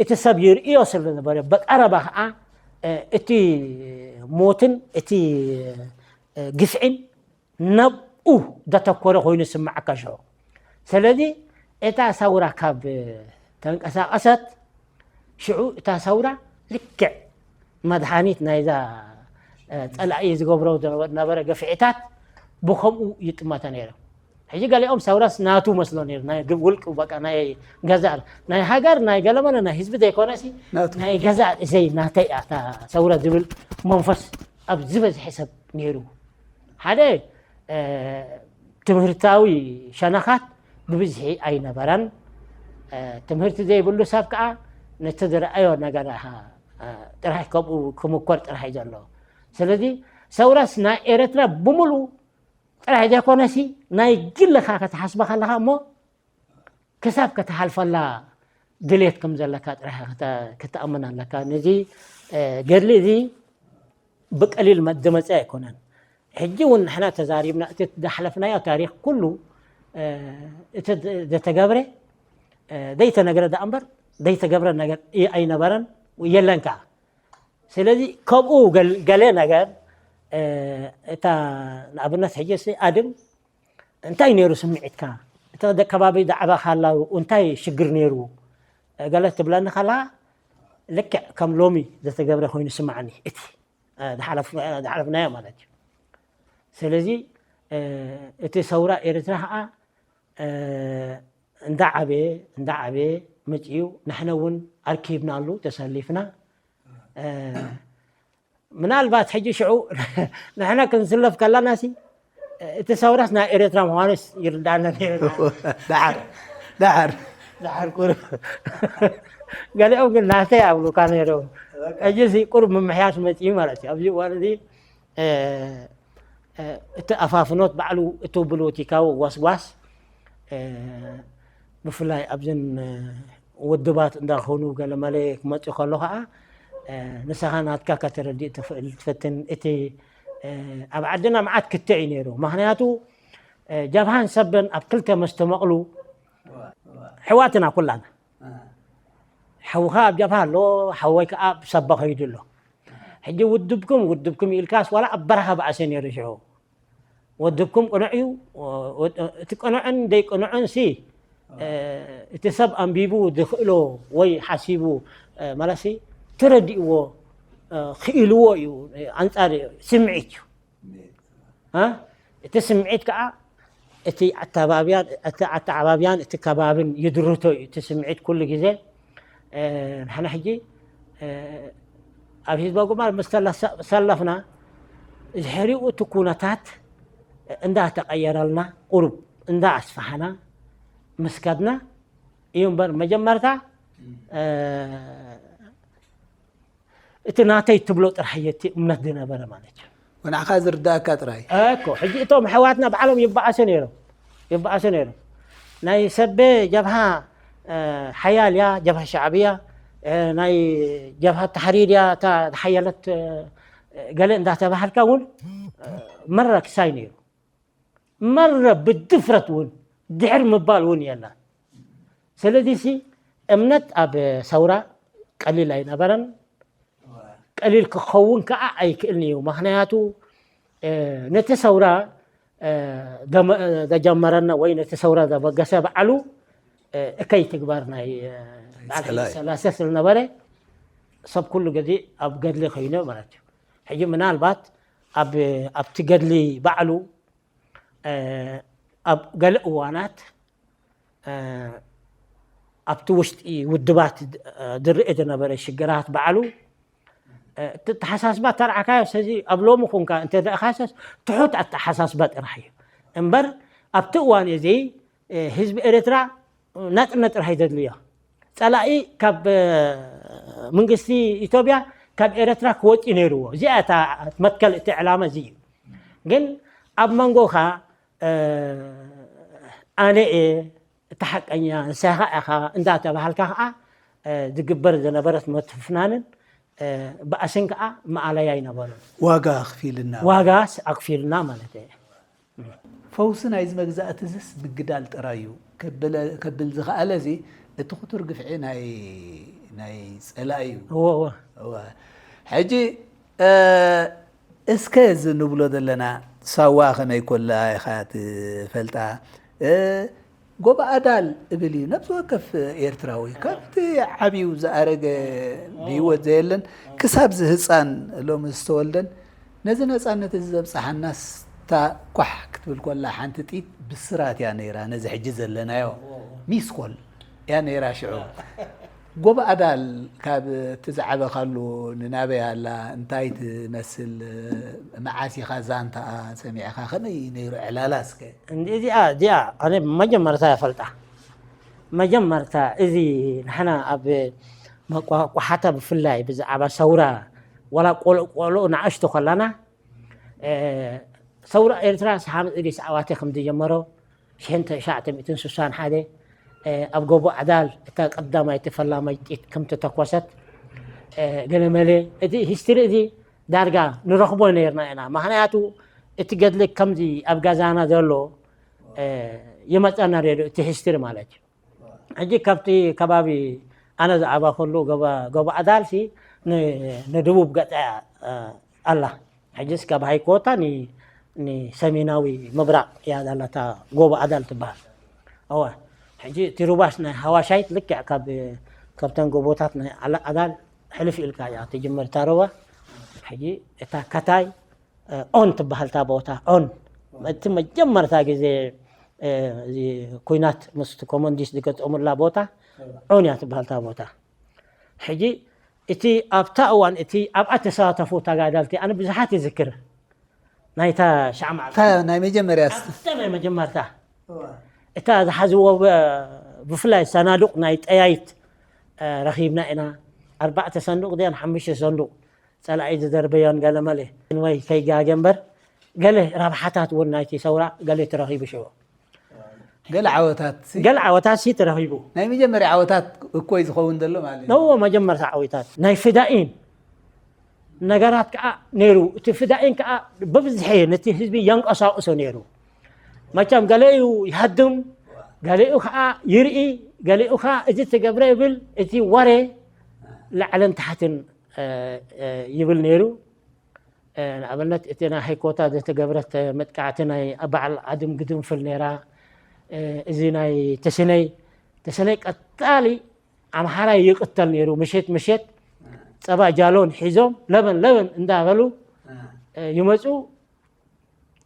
እቲ ሰብ ይርእዮ ስለ ነበረ ብቀረባ ከዓ እቲ ሞትን እቲ ግፍዒን ናብኡ ዘተኮረ ኮይኑ ዝስምዓካ ሽዑ። ስለዚ እታ ሰውራ ካብ ተንቀሳቐሰት ሽዑ እታ ሰውራ ልክዕ መድሃኒት ናይዛ ፀላኢ ዝገብሮ ዝነበረ ግፍዒታት ብከምኡ ይጥመተ ነይሩ። ሕጂ ገሊኦም ሰውራስ ናቱ መስሎ ነይሩ። ናይ ውልቅ በቃ ናይ ገዛእ ናይ ሃገር ናይ ገለመለ ናይ ህዝቢ ዘይኮነሲ ናይ ገዛእ እዘይ ናተይ እያ እታ ሰውራ ዝብል መንፈስ ኣብ ዝበዝሐ ሰብ ነይሩ። ሓደ ትምህርታዊ ሸነኻት ብብዝሒ ኣይነበረን። ትምህርቲ ዘይብሉ ሰብ ከዓ ነቲ ዝረኣዮ ነገር ጥራሕ ከምኡ ክምኮር ጥራሕ እዩ ዘሎ። ስለዚ ሰውራስ ናይ ኤረትራ ብምሉ ጥራሕ ዘይኮነሲ ናይ ግልኻ ከተሓስባ ከለኻ እሞ ክሳብ ከተሓልፈላ ድሌት ከም ዘለካ ጥራሕ ከተኣምን ኣለካ። ነዚ ገድሊ እዚ ብቀሊል ዝመፀ ኣይኮነን። ሕጂ እውን ንሕና ተዛሪብና እቲ ዝሓለፍናዮ ታሪክ ኩሉ እቲ ዘተገብረ ዘይተነግረ ደኣ እምበር ዘይተገብረ ነገር ኣይነበረን የለን ከዓ። ስለዚ ከምኡ ገለ ነገር እታ ንኣብነት ሕጂ ኣድም እንታይ ነይሩ ስምዒትካ? እቲ ከባቢ ዛዕባ ካላው እንታይ ሽግር ነይሩ? ገለ ትብለኒ ከላ ልክዕ ከም ሎሚ ዘተገብረ ኮይኑ ስማዓኒ እቲ ዝሓለፍናዮ ማለት እዩ። ስለዚ እቲ ሰውራ ኤርትራ ከዓ እንዳዓበየ እንዳዓበየ መፅዩ ንሕነ እውን ኣርኪብናሉ ተሰሊፍና። ምናልባት ሕጂ ሽዑ ንሕና ክንስለፍ ከለና ሲ እቲ ሰውራስ ናይ ኤርትራ ምዃኑስ ይርዳነ ነይሩ። ዳሓር ዳሓር ዳሓር ቁሩብ ገሊኦም ግን ናተይ ኣብሉካ ነይሮም። ሕጂ ሲ ቁሩብ ምምሕያሽ መፅዩ ማለት እዩ። ኣብዚ እዋን እዚ እቲ ኣፋፍኖት ባዕሉ እቲ ፖለቲካዊ ጓስጓስ ብፍላይ ኣብዘን ውድባት እንዳኾኑ ገለመለ ክመፅእ ከሎ ከዓ ንስኻ ናትካ ከተረድእ ትኽእል ትፈትን። እቲ ኣብ ዓድና መዓት ክትዕ እዩ ነይሩ። ምክንያቱ ጀብሃን ሰበን ኣብ ክልተ መስተመቕሉ ሕዋትና ኩላና ሓውኻ ኣብ ጀብሃ ኣሎ፣ ሓወይ ከዓ ኣብ ሰባ ከይዱ ኣሎ። ሕጂ ውድብኩም ውድብኩም ኢልካስ ዋላ ኣብ በረኻ በኣሰ ነይሩ ሽዑ። ውድብኩም ቅኑዕ እዩ። እቲ ቅኑዕን ዘይቅኑዕን ሲ እቲ ሰብ ኣንቢቡ ዝኽእሎ ወይ ሓሲቡ ማለት ሲ ተረዲእዎ ክኢልዎ እዩ። ኣንፃር ስምዒት እዩ። እቲ ስምዒት ከዓ እቲ ኣተዓባብያን እቲ ኣተዓባብያን እቲ ከባብን ይድርቶ እዩ። እቲ ስምዒት ኩሉ ግዜ ንሕና ሕጂ ኣብ ህዝባዊ ግንባር ምስ ተሰለፍና ድሕሪኡ እቲ ኩነታት እንዳተቐየረልና ቁሩብ እንዳኣስፋሕና ምስ ከድና እዩ እምበር መጀመርታ እ፣ እቲ ናተይ ትብሎ ጥራሕ እየ እቲ እምነት ዝነበረ ማለት እዩ። ወናዕኻ ዝርዳእካ ጥራይ። እኮ ሕጂ እቶም ኣሕዋትና ባዕሎም ይበኣሱ ነይሮም፣ ይበኣሱ ነይሮም። ናይ ሰቤ ጀብሃ እ፣ ሓያል እያ ጀብሃ ሻዕብያ፣ እ፣ ናይ ጀብሃ ተሕሪር እያ እታ ዝሓየለት፣ እ፣ ገለ እንዳተባሃልካ እውን፣ እ፣ መረ ክሳይ ነይሩ። መረ ብድፍረት እውን ድሕር ምባል እውን የለን። ስለዚ ሲ እምነት ኣብ ሰውራ ቀሊል ኣይነበረን። ቀሊል ክኸውን ከዓ ኣይክእልን እዩ። ምኽንያቱ፣ እ፣ ነቲ ሰውራ፣ እ፣ ደመ-፣ እ፣ ዘጀመረና ወይ ነቲ ሰውራ ዘበገሰ ባዕሉ፣ እ፣ እከይ ትግባር ናይ፣ እ፣ በዓል ሓይለ ጸላኢ። ሰላሰ ስለነበረ፣ ሰብ ኩሉ ግዜ ኣብ ገድሊ ኮይኑ ማለት እዩ። ሕጂ ምናልባት ኣብ፣ ኣብቲ ገድሊ ባዕሉ፣ እ፣ ኣብ ገለ እዋናት፣ እ፣ ኣብቲ ውሽጢ ውድባት ድ-፣ እ፣ ዝረአ ዝነበረ ሽግራት ባዕሉ፣ እ፣ እቲ ኣተሓሳስባ ተረዓካዮ፣ ሰዚ ኣብ ሎሚ ኹንካ እንተ ደኣኻሰስ ትሑት ኣተሓሳስባ ጥራሕ እዩ እምበር፣ ኣብቲ እዋን እዚ፣ እ፣ ህዝቢ ኤርትራ ናጽነት ጥራሕ እዩ ዘድልዮ። ጸላኢ ካብ፣ እ፣ መንግስቲ ኢትዮጵያ ካብ ኤርትራ ክወጽእ ነይርዎ። እዚኣ እታ መትከል እቲ ዕላማ እዚ እዩ። ግን ኣብ መንጎኻ፣ እ፣ ኣነ እየ እቲ ሓቀኛ፣ ንስኻ ኢኻ እንዳተባሃልካ ከዓ፣ እ፣ ዝግበር ዝነበረት ምትፍናንን፣ እ፣ ባእስን ከዓ መኣለያ ኣይነበሮን። ዋጋ ኣኽፊልና። ዋጋ ኣኽፊልና ማለት እየ። ፈውሲ ናይዚ መግዛእቲ እዚስ ምግዳል ጥራይ እዩ ከብል ዝኸኣለ እዚ እቲ ክቱር ግፍዒ ናይ ናይ ጸላኢ እዩ። እወ፣ እወ። እወ። ሕጂ እ፣ እስከ እዚ ንብሎ ዘለና ሳዋ ከመይ ኮላ ኢኻ ትፈልጣ? እ፣ ጎቦ ኣዳል እብል እዩ ነብሲ ወከፍ ኤርትራዊ ካብቲ ዓብዩ ዝኣረገ ብህይወት ዘየለን ክሳብ እዚ ህፃን ሎሚ ዝተወልደን ነዚ ነፃነት እዚ ዘብፅሓናስ እታ ኳሕ ክትብል ኮላ ሓንቲ ጥይት ብስራት እያ ነይራ። ነዚ ሕጂ ዘለናዮ ሚስኮል እያ ነይራ ሽዑ። ጎቦ ኣዳል ካብ እቲ ዝዓበኻሉ ንናበይ ኣላ እንታይ ትመስል? መዓስ ኢኻ ዛንታኣ ሰሚዕኻ? ከመይ ነይሩ ዕላላ እስከ? እንዲ እዚኣ እዚኣ ኣነ መጀመርታ እፈልጣ። መጀመርታ እዚ ንሕና ኣብ መቋቋሓታ ብፍላይ ብዛዕባ ሰውራ ዋላ ቆልዑ ቆልዑ ንኣሽቱ ከለና፣ እ፣ ሰውራ ኤርትራ ሰሓምፅ ዲስ ዓዋተ ከም ዝጀመሮ ሽሕን ትሽዓተ ሚእትን ስሳን ሓደ፣ እ፣ ኣብ ጎቦ ዓዳል እታ ቀዳማይቲ ፈላማይ ጥይት ከም ተተኮሰት፣ እ፣ ገለመለ እቲ ሂስትሪ እዚ ዳርጋ ንረኽቦ ነርና ኢና። ምኽንያቱ እቲ ገድሊ ከምዚ ኣብ ገዛና ዘሎ፣ እ፣ ይመፀና ነይሩ እቲ ሂስትሪ ማለት እዩ። ሕጂ ካብቲ ከባቢ ኣነ ዝዓበኹሉ ጎቦ፣ ጎቦ ኣዳልሲ ን-፣ ንደቡብ ገጻ እያ፣ እ፣ ኣላ። ሕጂስ ካብ ሃይኮታ ን-፣ ንሰሜናዊ ምብራቕ እያ ዛላታ ጎቦ ኣዳል ትበሃል። እወ። ሕጂ እቲ ሩባስ ናይ ሃዋሻይት ልክዕ ካብ፣ ካብተን ጎቦታት ናይ ኣላ-፣ ኣዳል ሕልፍ ኢልካ እያ ትጅምር እታ ሩባ። ሕጂ እታ ከታይ፣ እ፣ ኦን ትበሃል እታ ቦታ፣ ኦን። እቲ መጀመርታ ግዜ፣ እ፣ እዚ ኩናት ምስ ኮሞንዲስ ዝገጠሙላ ቦታ ኦን እያ ትበሃል እታ ቦታ። ሕጂ እቲ ኣብታ እዋን እቲ ኣብኣ ተሳተፉ ተጋደልቲ ኣነ ብዙሓት ይዝክር። ናይታ ሻዕ መዓልቲ እታ ናይ መጀመርያ ኣብታ ናይ መጀመርታ እታ ዝሓዝዎ ብ-፣ ብፍላይ ሰናዱቕ ናይ ጠያይት፣ እ፣ ረኺብና ኢና። ኣርባዕተ ሰንዱቕ ድያን ሓሙሽተ ሰንዱቕ ጸላኢ ዝደርበዮን ገለ መለ ወይ ከይጋገ እምበር ገለ ረብሓታት እውን ናይቲ ሰውራ ገለ ተረኺቡ ሽዑ። ገለ ዓወታት ሲ? ገለ ዓወታት ሲ ተረኺቡ። ናይ መጀመርያ ዓወታት እኮ እዩ ዝኸውን ዘሎ ማለት እዩ። ነዎ መጀመርታ ዓወታት ናይ ፍዳኢን ነገራት ከዓ ነይሩ። እቲ ፍዳኢን ከዓ ብብዝሒ ነቲ ህዝቢ የንቀሳቕሶ ነይሩ። መቸም ገሊኡ ይሃድም፣ ገሊኡ ከዓ ይርኢ፣ ገሊኡ ከዓ እዚ ተገብረ ይብል፣ እቲ ወሬ ላዕልን ታሕትን፣ እ፣ እ፣ ይብል ነይሩ። እ፣ ንኣብነት እቲ ናይ ሃይኮታ ዝተገብረት መጥቃዕቲ ናይ በዓል ዓድም ግድንፍል ነይራ። እ፣ እዚ ናይ ተስነይ፣ ተስነይ ቀጣሊ ኣምሓራይ ይቕተል ነይሩ። ምሸት ምሸት ጸባ ጃሎን ሒዞም ለበን ለበን እንዳበሉ፣ እ፣ ይመጹ።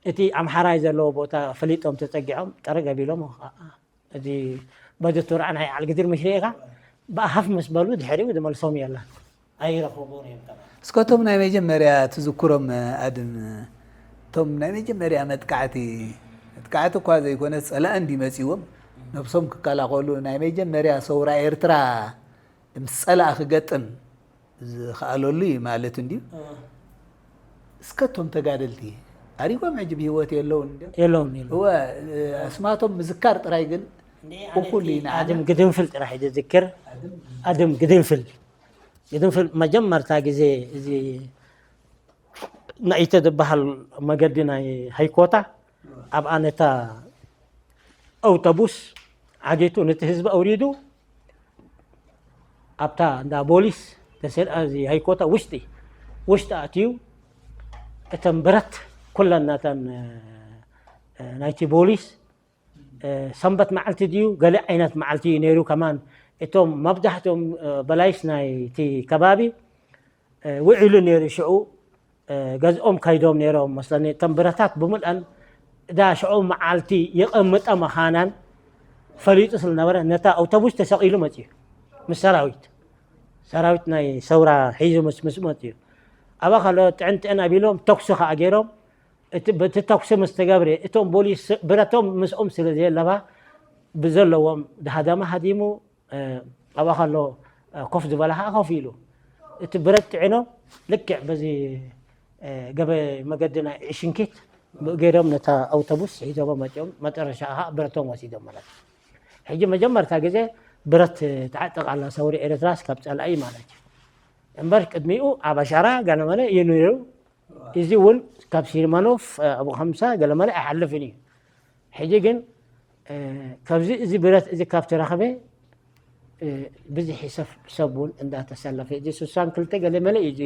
እቲ ኣምሓራይ ዘለዎ ቦታ ፈሊጦም ተጸጊዖም ጠረግ ኣቢሎም፣ እ፣ እዚ በዚ ቱርዓ ናይ ዓል ግድር ምሽ ርኢኻ ብኣሃፍ ምስ በሉ ድሕሪኡ ዝመልሶም የለን። ኣይረኽብዎን እዮም ተባሂሉ። እስከ እቶም ናይ መጀመርያ ትዝክሮም ኣድም፣ እቶም ናይ መጀመርያ መጥቃዕቲ፣ መጥቃዕቲ እኳ ዘይኮነስ ጸላኢ እንዲ መጺዎም ነብሶም ክከላኸሉ ናይ መጀመርያ ሰውራ ኤርትራ ምስ ጸላእ ክገጥም ዝኸኣለሉ እዩ ማለት እንድዩ። እስከ እቶም ተጋደልቲ ኣሪጎም ሕጂ ብህይወት የለውን እንድዮም? የለውን፣ የለውን። እወ፣ ኣስማቶም ምዝካር ጥራይ ግን እንዴ፣ ኣነ እኹል እቲ እዩ ንዓና። ኣድም ግድንፍል ጥራሕ እዩ ዝዝክር። ኣድም ግድንፍል። ግድንፍል መጀመርታ ግዜ እዚ ናይተ ዝበሃል መገዲ ናይ ሃይኮታ ኣብኣ ነታ ኣውቶቡስ ዓጊቱ ነቲ ህዝቢ ኣውሪዱ ኣብታ እንዳ ቦሊስ ተሰል-፣ ኣብዚ ሃይኮታ ውሽጢ፣ ውሽጢ ኣትዩ እተን ብረት ኩለን ናተን፣ እ፣ ናይቲ ቦሊስ፣ እ፣ ሰንበት መዓልቲ ድዩ ገለ ዓይነት መዓልቲ እዩ ነይሩ ከማን። እቶም መብዛሕትኦም፣ እ፣ በላይስ ናይቲ ከባቢ፣ እ፣ ውዒሉ ነይሩ ሽዑ። እ፣ ገዝኦም ከይዶም ነይሮም መስለኒ። እተን ብረታት ብምልኣን እዳ ሽዑ መዓልቲ የቐምጠ ምዃናን ፈሊጡ ስለነበረ ነታ ኣውቶቡስ ተሰቒሉ መጺኡ ምስ ሰራዊት። ሰራዊት ናይ ሰውራ ሒዙ ምስ፣ ምስ መጺኡ። ኣብኣ ከሎ ጥዕን ጥዕን ኣቢሎም ተኩሲ ከኣ ገይሮም። እቲ፣ በቲ ተኩሲ ምስ ተገብረ እቶም ቦሊስ ብረቶም ምስኦም ስለ ዘየለባ ብዘለዎም ሃደማ ሃዲሙ፣ እ፣ ኣብኣ ከሎ፣ እ፣ ኮፍ ዝበላ ከኣ ኮፍ ኢሉ። እቲ ብረት ጥዒኖም ልክዕ በዚ፣ እ፣ ገበ መገዲ ናይ ሽንኪት ገይሮም ነታ ኣውቶቡስ ሒዞሞ መጺኦም መጨረሻ ከኣ ብረቶም ወሲዶም ማለት እዩ። ሕጂ መጀመርታ ግዜ ብረት ትዓጥቕ ኣላ ሰውሪ ኤርትራስ ካብ ጸላኢ ማለት እዩ። እምበር ቅድሚኡ ኣብ ኣሻራ ገለመለ እዩ ነይሩ። እዚ እውን ካብ ሲማኖፍ፣ እ፣ ኣብ ሓምሳ ገለመለ ኣይሓልፍን እዩ። ሕጂ ግን፣ እ፣ ካብዚ እዚ ብረት እዚ ካብ ተረኸበ፣ እ፣ ብዝሒ ሰብ፣ ሰብ እውን እንዳተሰለፈ፣ እዚ ስሳን ክልተ ገለመለ እዩ እዚ፣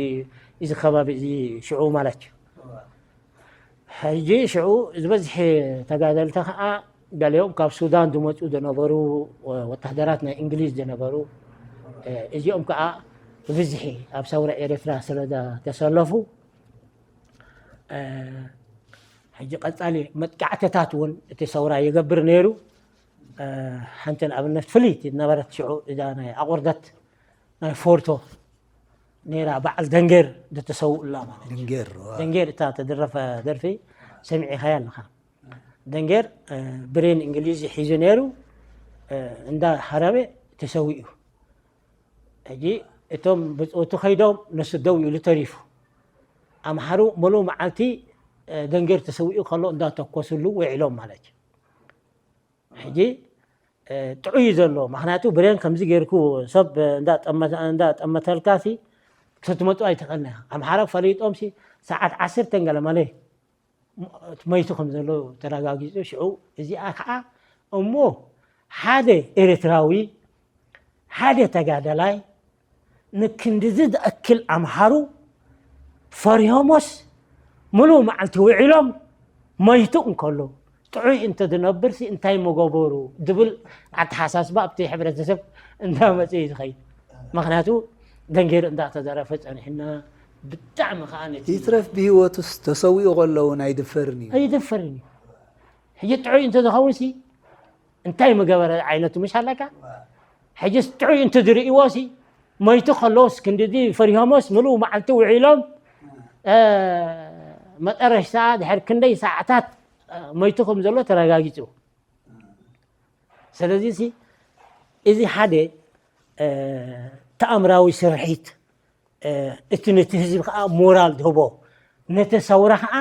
እዚ ከባቢ እዚ ሽዑ ማለት እዩ። ሕጂ ሽዑ ዝበዝሐ ተጋደልቲ ኸዓ ገሊኦም ካብ ሱዳን ዝመጹ ዝነበሩ፣ ወ-፣ ወታደራት ናይ እንግሊዝ ዝነበሩ፣ እ፣ እዚኦም ከኣ ብብዝሒ ኣብ ሰውራ ኤርትራ ስለ ዘ-፣ ተሰለፉ፣ እ፣ ሕጂ ቀጻሊ መጥቃዕትታት እውን እቲ ሰውራ ይገብር ነይሩ። እ፣ ሓንቲ ንኣብነት ፍልይቲ ዝነበረት ሽዑ እዛ ናይ ኣቑርደት ናይ ፎርቶ ነይራ፣ በዓል ደንጌር ዝተሰውኡላ ማለት እዩ። ደንጌር፣ ዋ። ደንጌር እታ ተደረፈ ደርፊ ሰሚዕኻያ ኣለኻ። ደንጌር፣ እ፣ ብሬን እንግሊዝ ሒዙ ነይሩ፣ እ፣ እንዳ ሃረበ ተሰዊኡ። ሕጂ እቶም ብጾቱ ከይዶም ንሱ ደው ኢሉ ተሪፉ። ኣምሓሩ ሙሉእ መዓልቲ፣ እ፣ ደንጌር ተሰዊኡ ከሎ እንዳተኮስሉ ውዒሎም ማለት እዩ። ሕጂ፣ እ፣ ጥዑይ እዩ ዘሎ። ምኽንያቱ ብሬን ከምዚ ጌርኩ ሰብ እንዳጠመተ-፣ እንዳጠመተልካ ሲ ክትመጡ ኣይትኽእልን ኢኻ። ኣምሓራ ፈሊጦም ሲ ሰዓት ዓሰርተ ገለ መለ መይቱ ከም ዘሎ ተረጋጊጹ። ሽዑ እዚኣ ከዓ እሞ ሓደ ኤርትራዊ፣ ሓደ ተጋዳላይ ንክንድዚ ዝኣክል ኣምሓሩ ፈሪሆሞስ ምሉእ መዓልቲ ውዒሎም መይቱ እንከሎ፣ ጥዑይ እንተ ዝነብርሲ እንታይ ምገበሩ ዝብል ኣተሓሳስባ ኣብቲ ሕብረተሰብ እንዳመጸ እዩ ዝኸይድ። ምኽንያቱ ደንጌር እንዳተዘረፈ ጸኒሕና፣ ብጣዕሚ ከኣ ነቲ ይትረፍ ብህይወቱስ ተሰዊኡ ከሎ እውን ኣይድፈርን እዩ። ኣይድፈርን እዩ። ሕጂ ጥዑይ እንተ ዝኸውንሲ እንታይ ምገበረ ዓይነቱ ምሽ ኣለካ? ሕጂስ ጥዑይ እንተ ዝርእይዎ ሲ፣ መይቱ ከለዎስ ክንድዚ ፈሪሆሞስ ምሉእ መዓልቲ ውዒሎም፣ እ፣ መጠረሽታ ድሕሪ ክንደይ ሰዓታት፣ እ፣ መይቱ ከም ዘሎ ተረጋጊጹ። ስለዚ ሲ፣ እዚ ሓደ፣ እ፣ ተኣምራዊ ስርሒት፣ እ፣ እቲ ነቲ ህዝቢ ከኣ ሞራል ዝህቦ፣ ነቲ ሰውራ ከኣ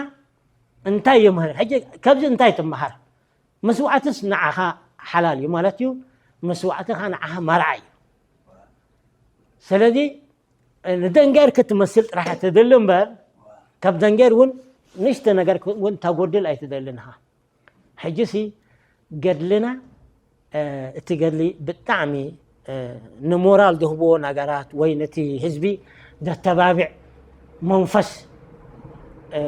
እንታይ ይምህር? ሕጂ ካብዚ እንታይ ትመሃር? መስዋዕትስ ንዓኻ ሓላል እዩ ማለት እዩ። መስዋዕቲ ከኣ ንዓኻ መርዓ እዩ። ስለዚ ንደንጌር ክትመስል ጥራሕ ትደሊ እምበር፣ ካብ ደንጌር እውን ንእሽተ ነገር እውን ታጎድል ኣይትደልን ኢኻ። ሕጂሲ ገድልና፣ እ፣ እቲ ገድሊ ብጣዕሚ፣ እ፣ ንሞራል ዝህብዎ ነገራት ወይ ነቲ ህዝቢ ዘተባብዕ መንፈስ፣ እ፣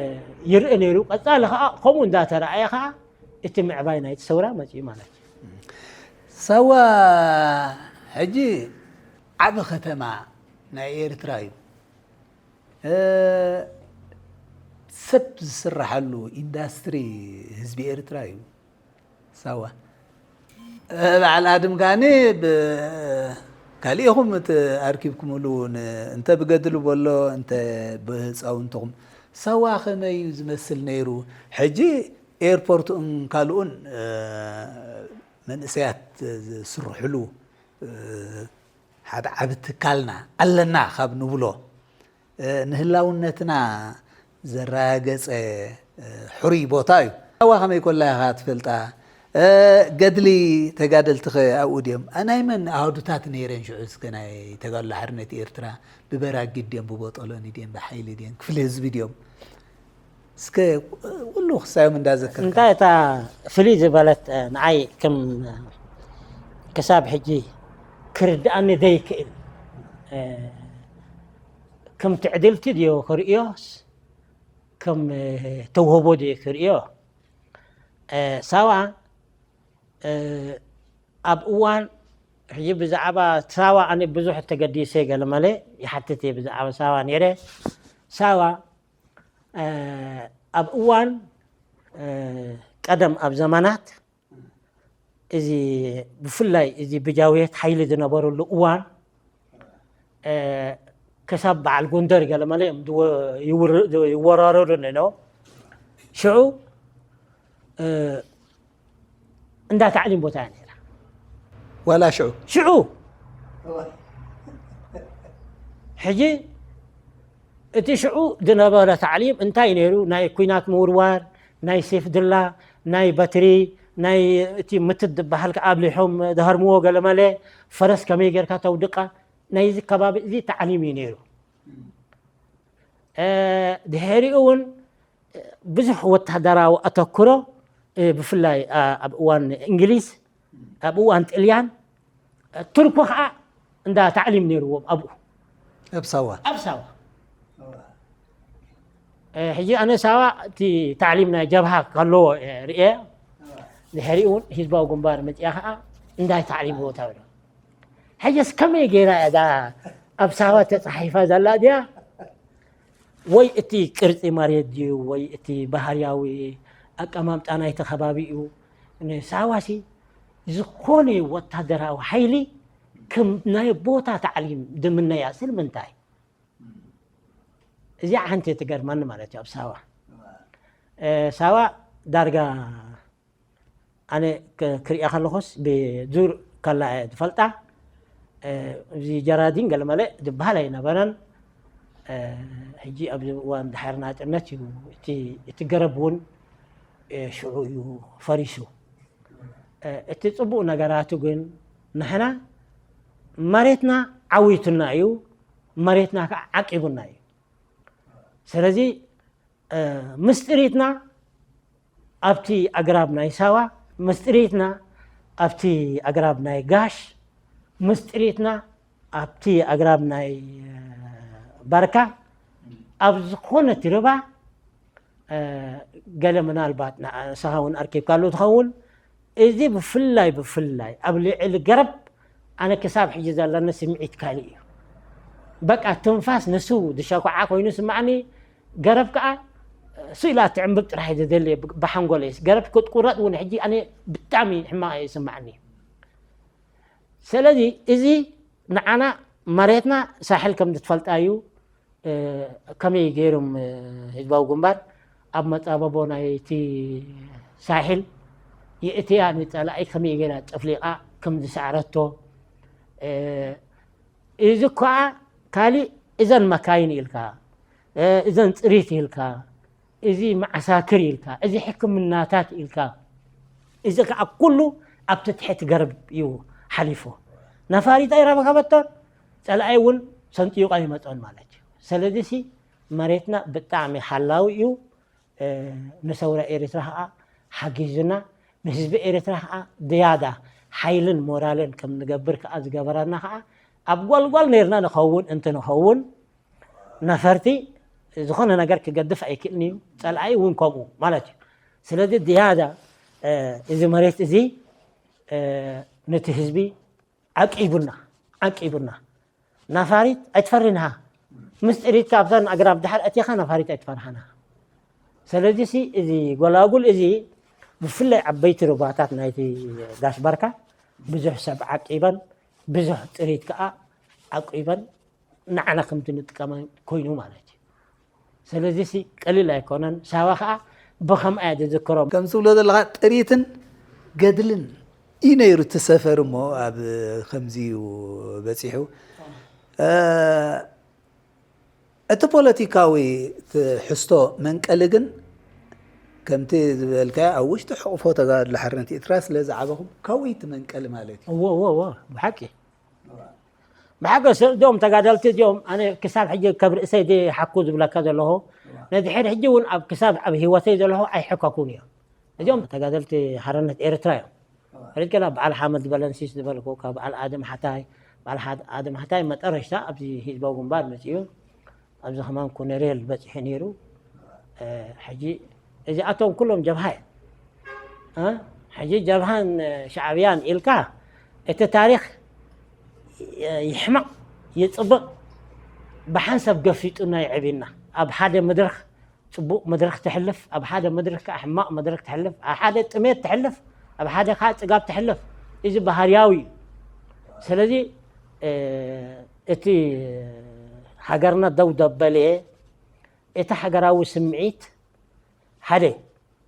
ይርእ ነይሩ። ቀጻሊ ኸዓ ከምኡ እንዳተረኣየ ኸዓ እቲ ምዕባይ ናይቲ ሰውራ መጺኡ ማለት እዩ። ሳዋ ሕጂ ዓቢ ከተማ ናይ ኤርትራ እዩ። እ፣ ሰብ ዝስረሓሉ ኢንዳስትሪ ህዝቢ ኤርትራ እዩ ሳዋ። እ፣ በዓል ኣድም ጋኒ ብ-፣ ካልእ ኢኹም እቲ ኣርኪብኩምሉ እውን እንተ ብገድሉ በሎ እንተ ብህፃውንትኹም። ሳዋ ከመይ እዩ ዝመስል ነይሩ? ሕጂ ኤርፖርቱን ካልኡን፣ እ፣ መንእሰያት ዝስርሕሉ፣ እ፣ ሓደ ዓቢ ትካልና ኣለና ካብ ንብሎ፣ እ፣ ንህላውነትና ዘረጋገጸ፣ እ፣ ሕሩይ ቦታ እዩ። ሳዋ ከመይ ኮላ ኢኻ ትፈልጣ? እ፣ ገድሊ ተጋደልቲ ኸ ኣብኡ ድዮም? እ፣ ናይ መን ኣሃዱታት ነይረን ሽዑ እስከ ናይ ተጋድሎ ሓርነት ኤርትራ? ብበራጊድ ድዮም፣ ብቦጦሎኒ ድዮም፣ ብሓይሊ ድዮም፣ ክፍሊ ህዝቢ ድዮም? እስከ ኩሉ ክሳዮም እንዳዘከርካ። እንታይ እታ ፍልይ ዝበለት፣ እ፣ ንዓይ ከም፣ እ፣ ክሳብ ሕጂ ክርድኣኒ ዘይክእል፣ እ፣ ከም ትዕድልቲ ድዮ ክርእዮስ ከም፣ እ፣ ተውህቦ ድዮ ክርእዮ? እ፣ ሳዋ፣ እ፣ ኣብ እዋን ሕጂ ብዛዕባ ሳዋ ኣነ ብዙሕ ተገዲሰ ገለመለ ይሓትት እየ ብዛዕባ ሳዋ ነይረ። ሳዋ፣ እ፣ ኣብ እዋን፣ እ፣ ቀደም ኣብ ዘመናት እዚ ብፍላይ እዚ ብጃውየት ሓይሊ ዝነበረሉ እዋን፣ እ፣ ክሳብ በዓል ጎንደር ገለመለ እዮም ዝወ-፣ ይውር-፣ ይወራረሩ ነይሮም። ሽዑ፣ እ፣ እንዳ ታዕሊም ቦታ እያ ነይራ። ዋላ ሽዑ? ሽዑ። ሕጂ እቲ ሽዑ ዝነበረ ታዕሊም እንታይ ነይሩ? ናይ ኲናት ምውርዋር፣ ናይ ሴፍ ድላ፣ ናይ በትሪ፣ ናይ እቲ ምትት ዝበሃል ከኣ ኣብሊሖም ዝሃርምዎ ገለመለ፣ ፈረስ ከመይ ጌርካ ተውድቃ፣ ናይዚ ከባቢ እዚ ታዕሊም እዩ ነይሩ። እ፣ ድሕሪኡ እውን ብዙሕ ወታደራዊ ኣተኩሮ፣ እ፣ ብፍላይ፣ ኣ-፣ ኣብ እዋን እንግሊዝ፣ ኣብ እዋን ጥልያን፣ እ፣ ቱርኮ ኸዓ እንዳ ታዕሊም ነይርዎም ኣብኡ። ኣብ ሳዋ? ኣብ ሳዋ። እ፣ ሕጂ ኣነ ሳዋ እቲ ታዕሊም ናይ ጀብሃ ከለዎ፣ እ፣ ርእየ። ድሕሪኡ እውን ህዝባዊ ግንባር መፅያ ኸዓ እንዳ ታዕሊም ቦታ ብሎ። ሕጅስ ከመይ ገይራ እያ እዛ ኣብ ሳዋ ተጻሒፋ ዘላ ድያ? ወይ እቲ ቅርጺ መሬት ድዩ? ወይ እቲ ባህርያዊ ኣቀማምጣ ናይቲ ከባቢ እዩ? ንሳዋሲ ዝኾነ ወታደራዊ ሓይሊ ከም ናይ ቦታ ታዕሊም ዝምነያ ስለምንታይ? እዚኣ ሓንቲ ትገርመኒ ማለት እዩ። ኣብ ሳዋ፣ እ፣ ሳዋ ዳርጋ ኣነ ክ-፣ ክሪኣ ከለኹስ ብዙር ከላ እየ ዝፈልጣ። እ፣ እዚ ጀራዲን ገለመለ ዝበሃል ኣይነበረን። እ፣ ሕጂ ኣብዚ እዋን ድሓር ናጽነት እዩ እቲ፣ እቲ ገረብ እውን፣ እ፣ ሽዑ እዩ ፈሪሱ። እ፣ እቲ ጽቡቕ ነገራቱ ግን ንሕና መሬትና ዓዊቱና እዩ፣ መሬትና ከዓ ዓቂቡና እዩ። ስለዚ፣ እ፣ ምስ ጥሪትና ኣብቲ ኣግራብ ናይ ሳዋ፣ ምስ ጥሪትና ኣብቲ ኣግራብ ናይ ጋሽ፣ ምስ ጥሪትና ኣብቲ ኣግራብ ናይ፣ እ፣ ባርካ፣ ኣብ ዝኾነት ርባ፣ እ፣ ገለ ምናልባት ንስኻ እውን ኣርኪብካሉ ትኸውን፣ እዚ ብፍላይ፣ ብፍላይ ኣብ ልዕሊ ገረብ ኣነ ክሳብ ሕጂ ዘለኒ ስምዒት ካልእ እዩ። በቃ ትንፋስ ንሱ ዝሸኩዓ ኮይኑ ስማዕኒ፣ ገረብ ከኣ ስኢላ ትዕንብብ ጥራሕ እዩ ዘድልየ ብ-፣ ብሓንጎለይስ። ገረብ ክትቁረጥ እውን ሕጂ ኣነ ብጣዕሚ ሕማቕ እዩ ዝስማዕኒ። ስለዚ እዚ ንዓና መሬትና ሳሕል ከም ዝትፈልጣ እዩ። እ፣ ከመይ ገይሮም፣ እ፣ ህዝባዊ ግንባር ኣብ መጻበቦ ናይቲ ሳሕል የእትያ ንጸላኢ ከመይ ገይራ ጨፍሊቓ ከም ዝሰዓረቶ፣ እ፣ እዚ ከኣ ካሊእ እዘን መካይን ኢልካ፣ እ፣ እዘን ጽሪት ኢልካ፣ እዚ መዓሳክር ኢልካ፣ እዚ ሕክምናታት ኢልካ፣ እዚ ከኣ ኩሉ ኣብ ትሕቲ ገረብ እዩ ሓሊፉ። ነፋሪት ኣይረኸበቶን፣ ጸላኢ እውን ሰንጢቑ ኣይመጾን ማለት እዩ። ስለዚሲ መሬትና ብጣዕሚ ሓላዊ እዩ። እ፣ ንሰውራ ኤርትራ ከኣ ሓጊዙና፣ ንህዝቢ ኤርትራ ከኣ ዝያዳ ሓይልን ሞራልን ከም ንገብር ከኣ ዝገበረና ከኣ ኣብ ጓልጓል ነይርና ንኸውን እንትንኸውን፣ ነፈርቲ ዝኾነ ነገር ክገድፍ ኣይክእልን እዩ። ጸላኢ እውን ከምኡ ማለት እዩ። ስለዚ ዝያዳ፣ እ፣ እዚ መሬት እዚ፣ እ፣ ነቲ ህዝቢ ዓቂቡና፣ ዓቂቡና። ነፋሪት ኣይትፈርህን ኢኻ። ምስ ጥሪትካ ኣብተን ኣግራብ ድሓር ኣቲኻ ነፋሪት ኣይትፈርሃን ኢኻ። ስለዚሲ እዚ ጎላጉል እዚ ብፍላይ ዓበይቲ ሩባታት ናይቲ ጋሽ ባርካ ብዙሕ ሰብ ዓቂበን፣ ብዙሕ ጥሪት ከኣ ዓቂበን ንዓና ከምቲ ንጥቀመን ኮይኑ ማለት እዩ። ስለዚሲ ቀሊል ኣይኮነን። ሳዋ ከኣ ብኸምኣ እያ ዝዝክሮም። ከም ትብሎ ዘለኻ ጥሪትን ገድልን እዩ ነይሩ እቲ ሰፈር እሞ ኣብ ከምዚ እዩ በፂሑ። እ፣ እቲ ፖለቲካዊ ትሕዝቶ መንቀሊ ግን ከምቲ ዝበልካዮ ኣብ ውሽጢ ሕቑፎ ተጋድሎ ሓርነት ኤርትራ ስለ ዝዓበኹም ከዊቲ መንቀሊ ማለት እዩ። እዎ እዎ እዎ፣ ብሓቂ ብሓቂ፣ እዚኦም ተጋደልቲ እዚኦም ኣነ ክሳብ ሕጂ ከብ ርእሰይ ዝሓኩ ዝብለካ ዘለኹ፣ ነዚ ሕድ ሕጂ እውን ኣብ ክሳብ ኣብ ህይወተይ ዘለኹ ኣይሕከኩን እዮም። እዚኦም ተጋደልቲ ሓርነት ኤርትራ እዮም። ሕልቅና በዓል ሓመድ ዝበለን ሲስ ዝበልኩ ካብ በዓል ኣድም ሓታይ፣ በዓል ሓድ- ኣድም ሓታይ መጠረሽታ ኣብዚ ህዝባዊ ግንባር መፅኡ፣ ኣብዚ ከማን ኮነሬል በፂሑ ነይሩ። እ፣ ሕጂ እዚኣቶም ኩሎም ጀብሃ እዮም። እ፣ ሕጂ ጀብሃን ሻዕብያን ኢልካ እቲ ታሪክ ይሕመቕ ይፅብቕ ብሓንሳብ ገፊጡና ይዕብና ኣብ ሓደ መድረክ ፅቡቕ መድረክ ተሕልፍ፣ ኣብ ሓደ መድረክ ከዓ ሕማቕ መድረክ ተሕልፍ፣ ኣብ ሓደ ጥሜት ተሕልፍ፣ ኣብ ሓደ ከዓ ፅጋብ ተሕልፍ። እዚ ባህርያዊ እዩ። ስለዚ እቲ ሃገርና ደው ደበለ እቲ ሃገራዊ ስምዒት ሓደ፣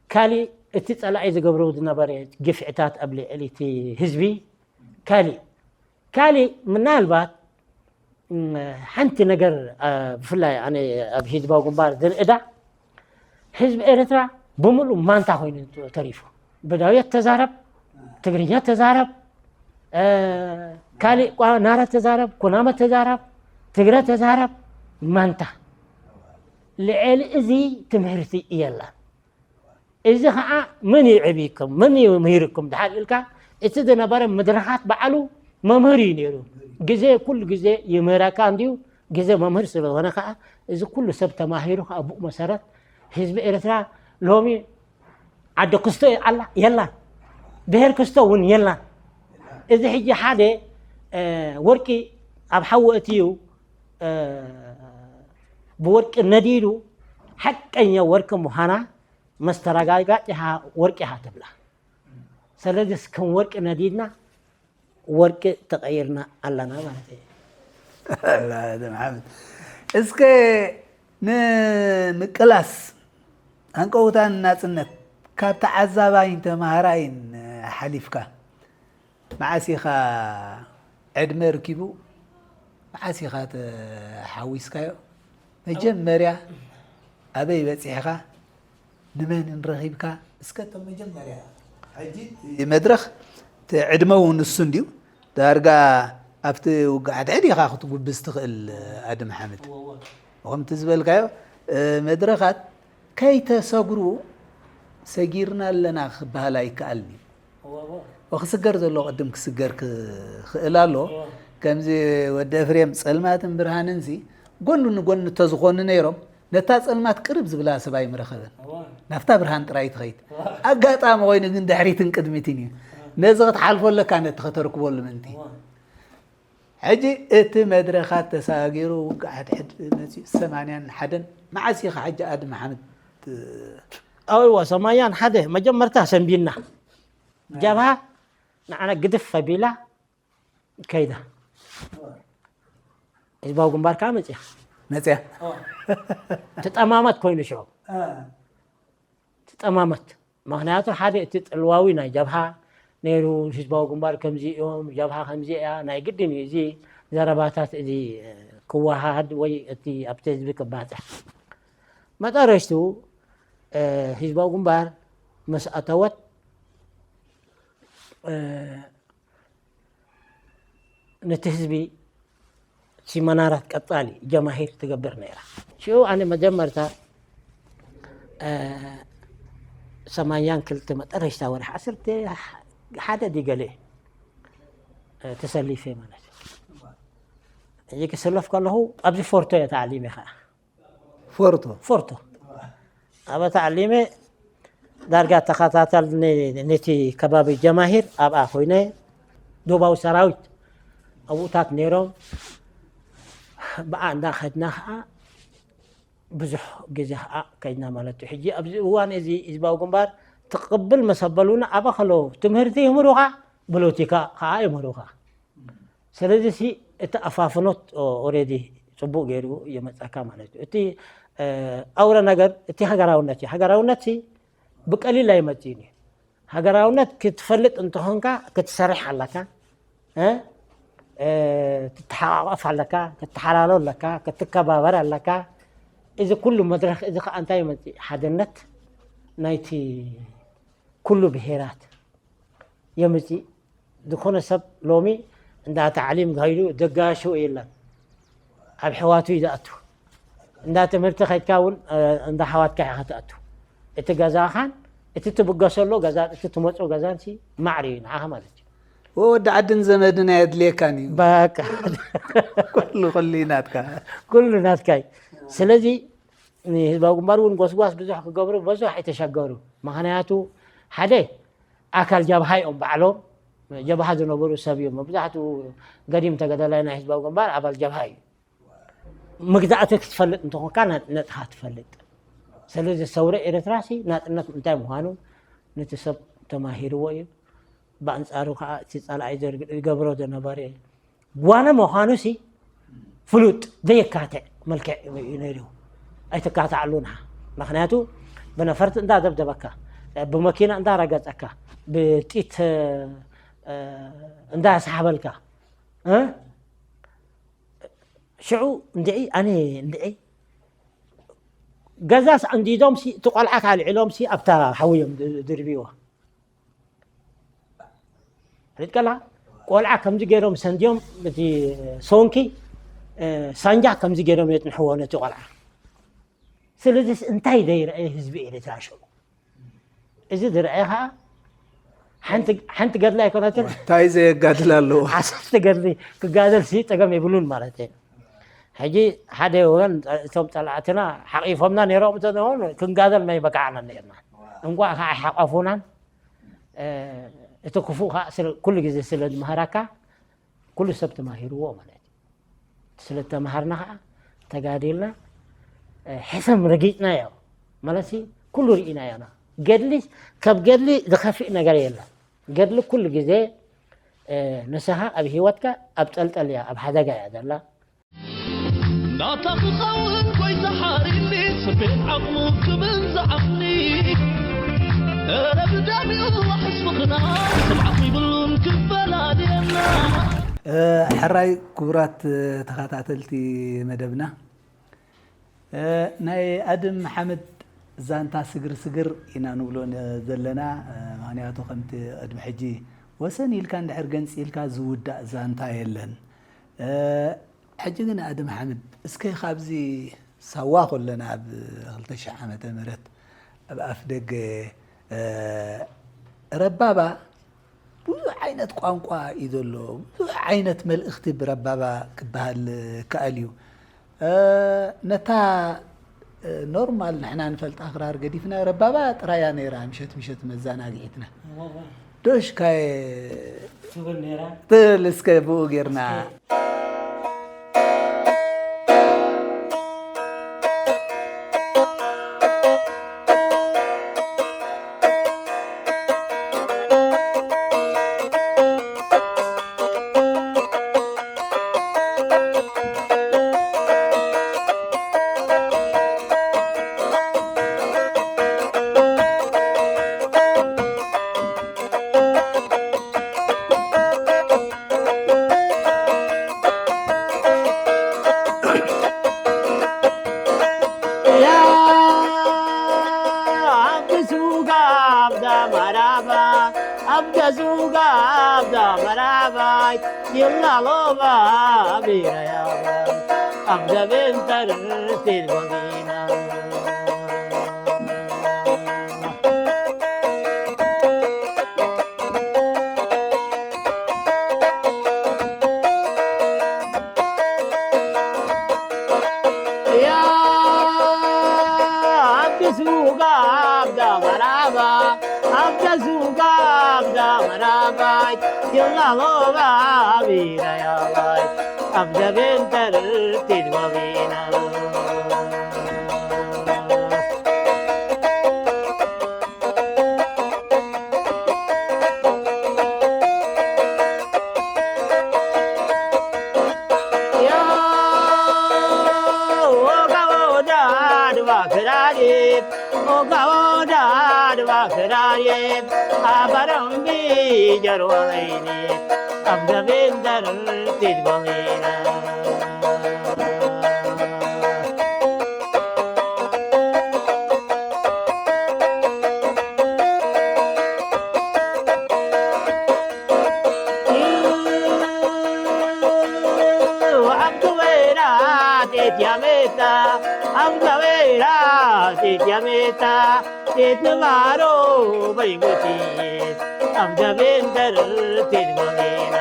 ካሊእ እቲ ፀላኢ ዝገብሮ ዝነበረ ግፍዕታት ኣብ ልዕሊ እቲ ህዝቢ ካሊእ ካሊእ ምናልባት ሓንቲ ነገር ብፍላይ ኣነ ኣብ ህዝባዊ ግንባር ዝርእዳ ህዝቢ ኤርትራ ብምሉእ ማንታ ኮይኑ ተሪፉ። ብዳውየት ተዛረብ፣ ትግርኛ ተዛረብ፣ ካሊእ ናረ ተዛረብ፣ ኩናመ ተዛረብ፣ ትግረ ተዛረብ፣ ማንታ። ልዕሊ እዚ ትምህርቲ የላን። እዚ ከዓ መን እዩ ዕብይኩም መን እዩ ምህርኩም ድሓር ኢልካ እቲ ዝነበረ መድረኻት በዓሉ መምህር እዩ ነይሩ። ግዜ ኩሉ ግዜ ይምህረካ እንድዩ። ግዜ መምህር ስለዝኾነ ከዓ እዚ ኩሉ ሰብ ተማሂሩ ከዓ ብኡ መሰረት ህዝቢ ኤርትራ ሎሚ ዓዲ ክስቶ ኣላ የላን፣ ብሄር ክስቶ እውን የላን። እዚ ሕጂ ሓደ ወርቂ ኣብ ሓዊ እትዩ ብወርቂ ነዲዱ ሓቀኛ ወርቂ ምዃና መስተረጋጋፅ ኢኻ ወርቂ ኢኻ ትብላ። ስለዚስ ከም ወርቂ ነዲድና ወርቂ ተቐይርና ኣለና ማለት እዩ። ሓምድ እስከ ንምቅላስ ሃንቀውታን ናፅነት ካብ ተዓዛባይን ተምሃራይን ሓሊፍካ መዓስ ኢኻ ዕድመ ርኪቡ መዓስ ኢኻ ተሓዊስካዮ? መጀመርያ ኣበይ በፂሕኻ? ንመንን ረኺብካ? እስከ እቶም መጀመርያ ሕጂ እቲ መድረኽ እቲ ዕድመ እውን ንሱ እንድዩ ዳርጋ ኣብቲ ውግእ ሓድሕድ ኢኻ ክትጉብዝ ትኽእል ኣድም ሓምድ። ከምቲ ዝበልካዮ መድረኻት ከይተሰግሩ ሰጊርና ኣለና ክበሃል ኣይከኣልን እዩ። ወክስገር ዘሎ ቅድም ክስገር ክኽእል ኣሎ። ከምዚ ወዲ ኤፍሬም ጸልማትን ብርሃንን ሲ ጎኑ ንጎኒ እንተዝኾኑ ነይሮም ነታ ጸልማት ቅርብ ዝብላ ሰብ ኣይምረኸበን። ናፍታ ብርሃን ጥራይ ትኸይድ። ኣጋጣሚ ኮይኑ ግን ድሕሪትን ቅድሚትን እዩ። ነዚ ክትሓልፎ ኣለካ ነቲ ከተርክቦሉ ምእንቲ። ሕጂ እቲ መድረኻት ተሳጊሩ ውግእ ሕድሕድ መፂኡ ሰማንያን ሓደን መዓስ ኢኻ ሕጂ ኣድም ሓምድ ኣወ ሰማንያን ሓደ መጀመርታ ሰንቢድና ጀብሃ ንዓና ግድፍ ኣቢላ ከይዳ ህዝባዊ ግንባር ከዓ መፅያ መፅያ ትጠማመት ኮይኑ ሽዑ ትጠማመት ምክንያቱ ሓደ እቲ ፅልዋዊ ናይ ጀብሃ ነይሩ ህዝባዊ ግንባር ከምዚ እዮም ጀብሃ ከምዚ እያ ናይ ግድን እዩ እዚ ዘረባታት እዚ ክወሃሃድ ወይ እቲ ኣብቲ ህዝቢ ክባፅሕ መጠረሽቱ ህዝባዊ ግንባር ምስ ኣተወት ነቲ ህዝቢ እቲ መናራት ቀፃሊ ጀማሂር ትገብር ነይራ። ሽዑ ኣነ መጀመርታ ሰማንያን ክልተ መጠረሽታ ወርሒ ዓሰርተ ሓደ ድዩ ገለ ተሰሊፈ ማለት እዩ። ሕጂ ክስለፍ ከለኹ ኣብዚ ፎርቶ እየ ተዓሊመ ከዓ። ፎርቶ ፎርቶ ኣብ ተዓሊመ ዳርጋ ተኸታተል ነቲ ከባቢ ጀማሂር ኣብኣ ኮይነ ዶባዊ ሰራዊት ኣብኡታት ነይሮም ብኣ እንዳኸድና ከዓ ብዙሕ ግዜ ከዓ ከይድና ማለት እዩ ሕጂ ኣብዚ እዋን እዚ ህዝባዊ ግንባር ትቕብል መሰበሉና ኣበ ከለዉ ትምህርቲ ይምህሩኻ ብሎቲካ ከዓ ይምህሩኻ ስለዚ ሲ እቲ ኣፋፍኖት ኦሬዲ ፅቡቅ ገይሩ እየመፀካ ማለት እዩ እቲ ኣውረ ነገር እቲ ሃገራውነት እዩ ሃገራውነት ሲ ብቀሊል ኣይመፅእን እዩ ሃገራውነት ክትፈልጥ እንተኾንካ ክትሰርሕ ኣለካ፣ እ? እ፣ ትተሓቃቀፍ ኣለካ፣ ክትሓላሎ ኣለካ፣ ክትከባበር ኣለካ። እዚ ኩሉ መድረኽ እዚ ከዓ እንታይ ይመፅእ? ሓድነት ናይቲ ኩሉ ብሄራት የምፅእ። ዝኾነ ሰብ ሎሚ እንዳ ታዕሊም ከይዱ ደጋሹ የለን። ኣብ ሕዋቱ እዩ ዝኣቱ። እንዳ ትምህርቲ ከይድካ እውን፣ እ፣ እንዳ ሓዋትካ ኢኻ ትኣቱ። እቲ ገዛኻን እቲ ትብገሰሉ ገዛን እቲ ትመፅኦ ገዛን ሲ ማዕሪ እዩ ንዓኻ ማለት እዩ። ወዲ ዓድን ዘመድን ኣየድልየካን እዩ። በቃ። ኩሉ፣ ኩሉ እዩ ናትካ። ኩሉ ናትካ እዩ። ስለዚ ንህዝባዊ ግንባር እውን ጎስጓስ ብዙሕ ክገብሩ ብዙሕ ኣይተሸገሩ። ምኽንያቱ ሓደ ኣካል ጀብሃ እዮም ባዕሎም። ጀብሃ ዝነበሩ ሰብ እዮም። መብዛሕትኡ ገዲም ተገዳላይ ናይ ህዝባዊ ግንባር ኣባል ጀብሃ እዩ። መግዛእቲ ክትፈልጥ እንተኾንካ ናጽነትኻ ትፈልጥ። ስለዚ ሰውረ ኤርትራ ሲ ናጽነት እንታይ ምዃኑ ነቲ ሰብ ተማሂርዎ እዩ። ብኣንጻሩ ከዓ እቲ ጸላኢ ዘርግ-፣ ይገብሮ ዝነበረ ጓነ ምዃኑ ሲ ፍሉጥ ዘየካትዕ መልክዕ እዩ ነይሩ። ኣይትካታዕሉና። ምኽንያቱ ብነፈርቲ እንዳደብደበካ፣ ብመኪና እንዳረገጸካ፣ ብጢት፣ እ፣ እንዳሰሓበልካ፣ እ? ሽዑ እንድዒ፣ ኣነ እንድዒ፣ ገዛስ ኣንዲዶም ሲ፣ እቲ ቆልዓ ካልዕሎም ሲ ኣብታ ሓዊ እዮም ድ-፣ ድርብይዋ። ርድቀላ ቆልዓ ከምዚ ገይሮም ሰንድዮም፣ እቲ ሶንኪ፣ እ፣ ሳንጃ ከምዚ ገይሮም የጥንሕዎ ነቲ ቆልዓ። ስለዚስ እንታይ ዘይረኣየ ህዝቢ ኤርትራ ሽዑ? እዚ ዝረኣየ ኸዓ ሓንቲ፣ ሓንቲ ገድሊ ኣይኮነትን። እንታይ ዘየጋድል ኣለዎ? ዓሰርተ ገድሊ ክጋደል ሲ ጸገም የብሉን ማለት እዩ። ሕጂ ሓደ ወገን እቶም ጸላእትና ሓቂፎምና ነይሮም እንተኾኑ ክንጋደል መይበቃዕና ነርና። እንቋዕ ከዓ ሓቆፉናን፣ እ፣ እቲ ክፉእ ከዓ ስለ፣ ኩሉ ግዜ ስለ ዝመሃራካ ኩሉ ሰብ ተማሂርዎ ማለት እዩ። ስለ ተማሃርና ከዓ ተጋዲልና፣ እ፣ ሕሰም ረጊጽናዮ ማለት ሲ ኩሉ ርኢናዮ ኢና። ገድሊ፣ ካብ ገድሊ ዝኸፍእ ነገር የለን። ገድሊ ኩሉ ግዜ፣ እ፣ ንስኻ ኣብ ህይወትካ ኣብ ጠልጠል እያ፣ ኣብ ሓደጋ እያ ዘላ። ናታ ክኸውን ጎይታ ሓሪኒ፣ ስቤት ዓቕሙ ክብል ዝዓቕኒ። ኧረ ብዳሚኡ ዋሕስ ምኽናይ፣ ስምዓት ይብሉን ክፈላልየና። እ፣ ሕራይ ክቡራት ተኸታተልቲ መደብና፣ እ፣ ናይ ኣድም ሓመድ ዛንታ ስግር ስግር ኢና ንብሎ ነ-፣ ዘለና። እ፣ ምኽንያቱ ከምቲ ቅድሚ ሕጂ ወሰን ኢልካ እንድሕር ገንጺልካ ዝውዳእ ዛንታ የለን። እ፣ ሕጂ ግን ኣድም ሓመድ፣ እስከ ካብዚ ሳዋ ከለና ኣብ ክልተ ሽሕ ዓመተ ምህረት ኣብ ኣፍ ደገ፣ እ፣ ረባባ ብዙሕ ዓይነት ቋንቋ እዩ ዘሎ። ብዙሕ ዓይነት መልእኽቲ ብረባባ ክበሃል ይከኣል እዩ። እ፣ ነታ፣ እ፣ ኖርማል ንሕና ንፈልጣ ክራር ገዲፍና ረባባ ጥራያ ነይራ ምሸት ምሸት መዘናግዒትና። እወ፣ እወ። ዶሽካየ ትብል ነይራ። ትብል እስከ ብኡ ጌርና። እስከ። ያ ዓዲ ሱጋብ ዳመራባ፣ ኣብ ደሱጋብ ዳመራባይ፣ ይላሎባ ቢረያባ፣ ኣብ ደብንተር ቲልጎቢና። ያ ኣብ ደሱጋብ ዳመራባ፣ ኣብ ደሱጋብ ዳመራባይ፣ የላሎባ ቢራያባይ፣ ኣብ ደብንተር ቲድባቢና። ኣድዋ ክራሪብ ኦጋወዳ ኣድዋ ክራሪብ ኣባረምቢ ጀርወለይኒ ኣብ ዘቤን ደርቲድ ጎሚና ኣብቲ ወይራ ቴት ያሜታ ኣብዛ ወይራ ቴት ያሜታ ቴት ንባሮ በይጎቲ ኣብ ዘቤን ደርቲድ ጎሚና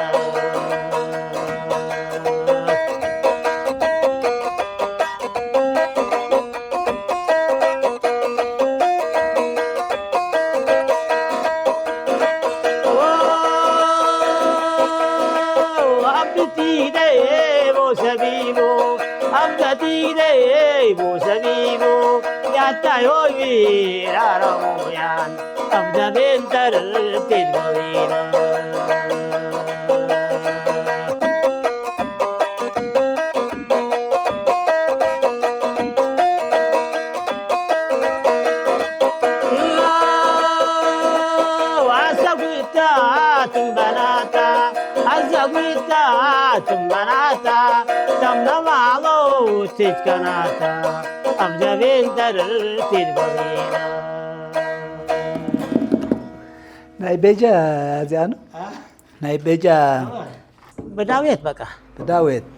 ኣዛጉታ ትንበናታ ኣዛጉታ ትንበናታ ተምነማሎ ትትከናታ ኣብ ዘቤን ደርቲድ ጎሚና ናይ ቤጃ እዚኣ ነው። ናይ ቤጃ ብዳዊት በቃ ብዳዊት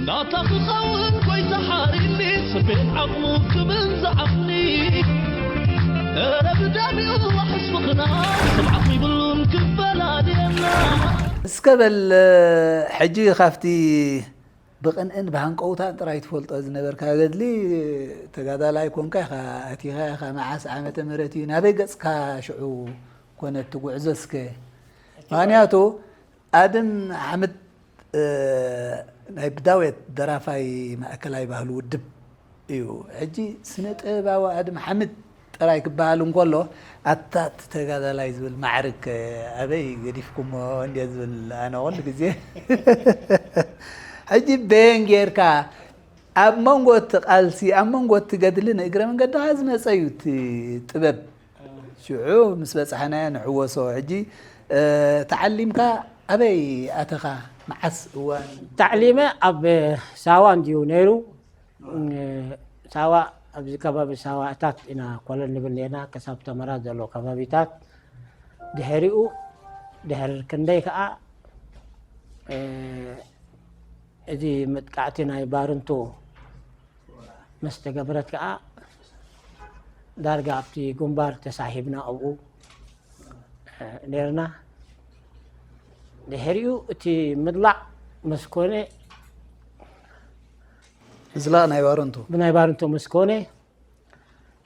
ናታ ክኸውን ጎይታ ሓሪኒ ስቤት ዓቕሙ ክብል ዝዓቕኒ እረ ብዳሚኡ ዋሕስ ምኽና ስምዓኽ ይብሉን ክፈላልየና እስከ በል ሕጂ ካብቲ ብቕንእን ብሃንቀውታን ጥራይ ትፈልጦ ዝነበርካ ገድሊ ተጋዳላይ ኮንካ ኢኻ ኣቲኻ ኢኻ መዓስ ዓመተ ምህረት እዩ ናበይ ገጽካ ሽዑ ኮነ እቲ ጉዕዞ እስከ ምክንያቱ ኣድም ሓምድ ናይ ብዳዌት ደራፋይ ማእከላይ ባህሊ ውድብ እዩ። ሕጂ ስነ ጥበባዊ ኣድም ሓምድ ጥራይ ክበሃል እንከሎ ኣታ እቲ ተጋዳላይ ዝብል ማዕርግ ኣበይ ገዲፍኩሞ እንድየ ዝብል ኣነ ኩሉ ግዜ ሕጂ በየን ጌርካ ኣብ መንጎ እቲ ቃልሲ ኣብ መንጎ እቲ ገድሊ ንእግረ መንገድኻ ዝመፀ እዩ እቲ ጥበብ ሽዑ ምስ በፃሕናዮ ንሕወሶ ሕጂ ተዓሊምካ ኣበይ ኣተኻ መዓስ እዋን ታዕሊመ ኣብ ሳዋ እንድዩ ነይሩ ሳዋ ኣብዚ ከባቢ ሳዋ እታት ኢና ኮለል ንብል ነርና ክሳብ ተመራ ዘሎ ከባቢታት ድሕሪኡ ድሕር ክንደይ ከዓ እዚ መጥቃዕቲ ናይ ባርንቱ ምስ ተገብረት ከዓ ዳርጋ ኣብቲ ግንባር ተሳሒብና ኣብኡ ነርና ድሕሪኡ እቲ ምድላዕ ምስ ኮነ ምዝላቕ ናይ ባርንቱ ብናይ ባርንቱ ምስ ኮነ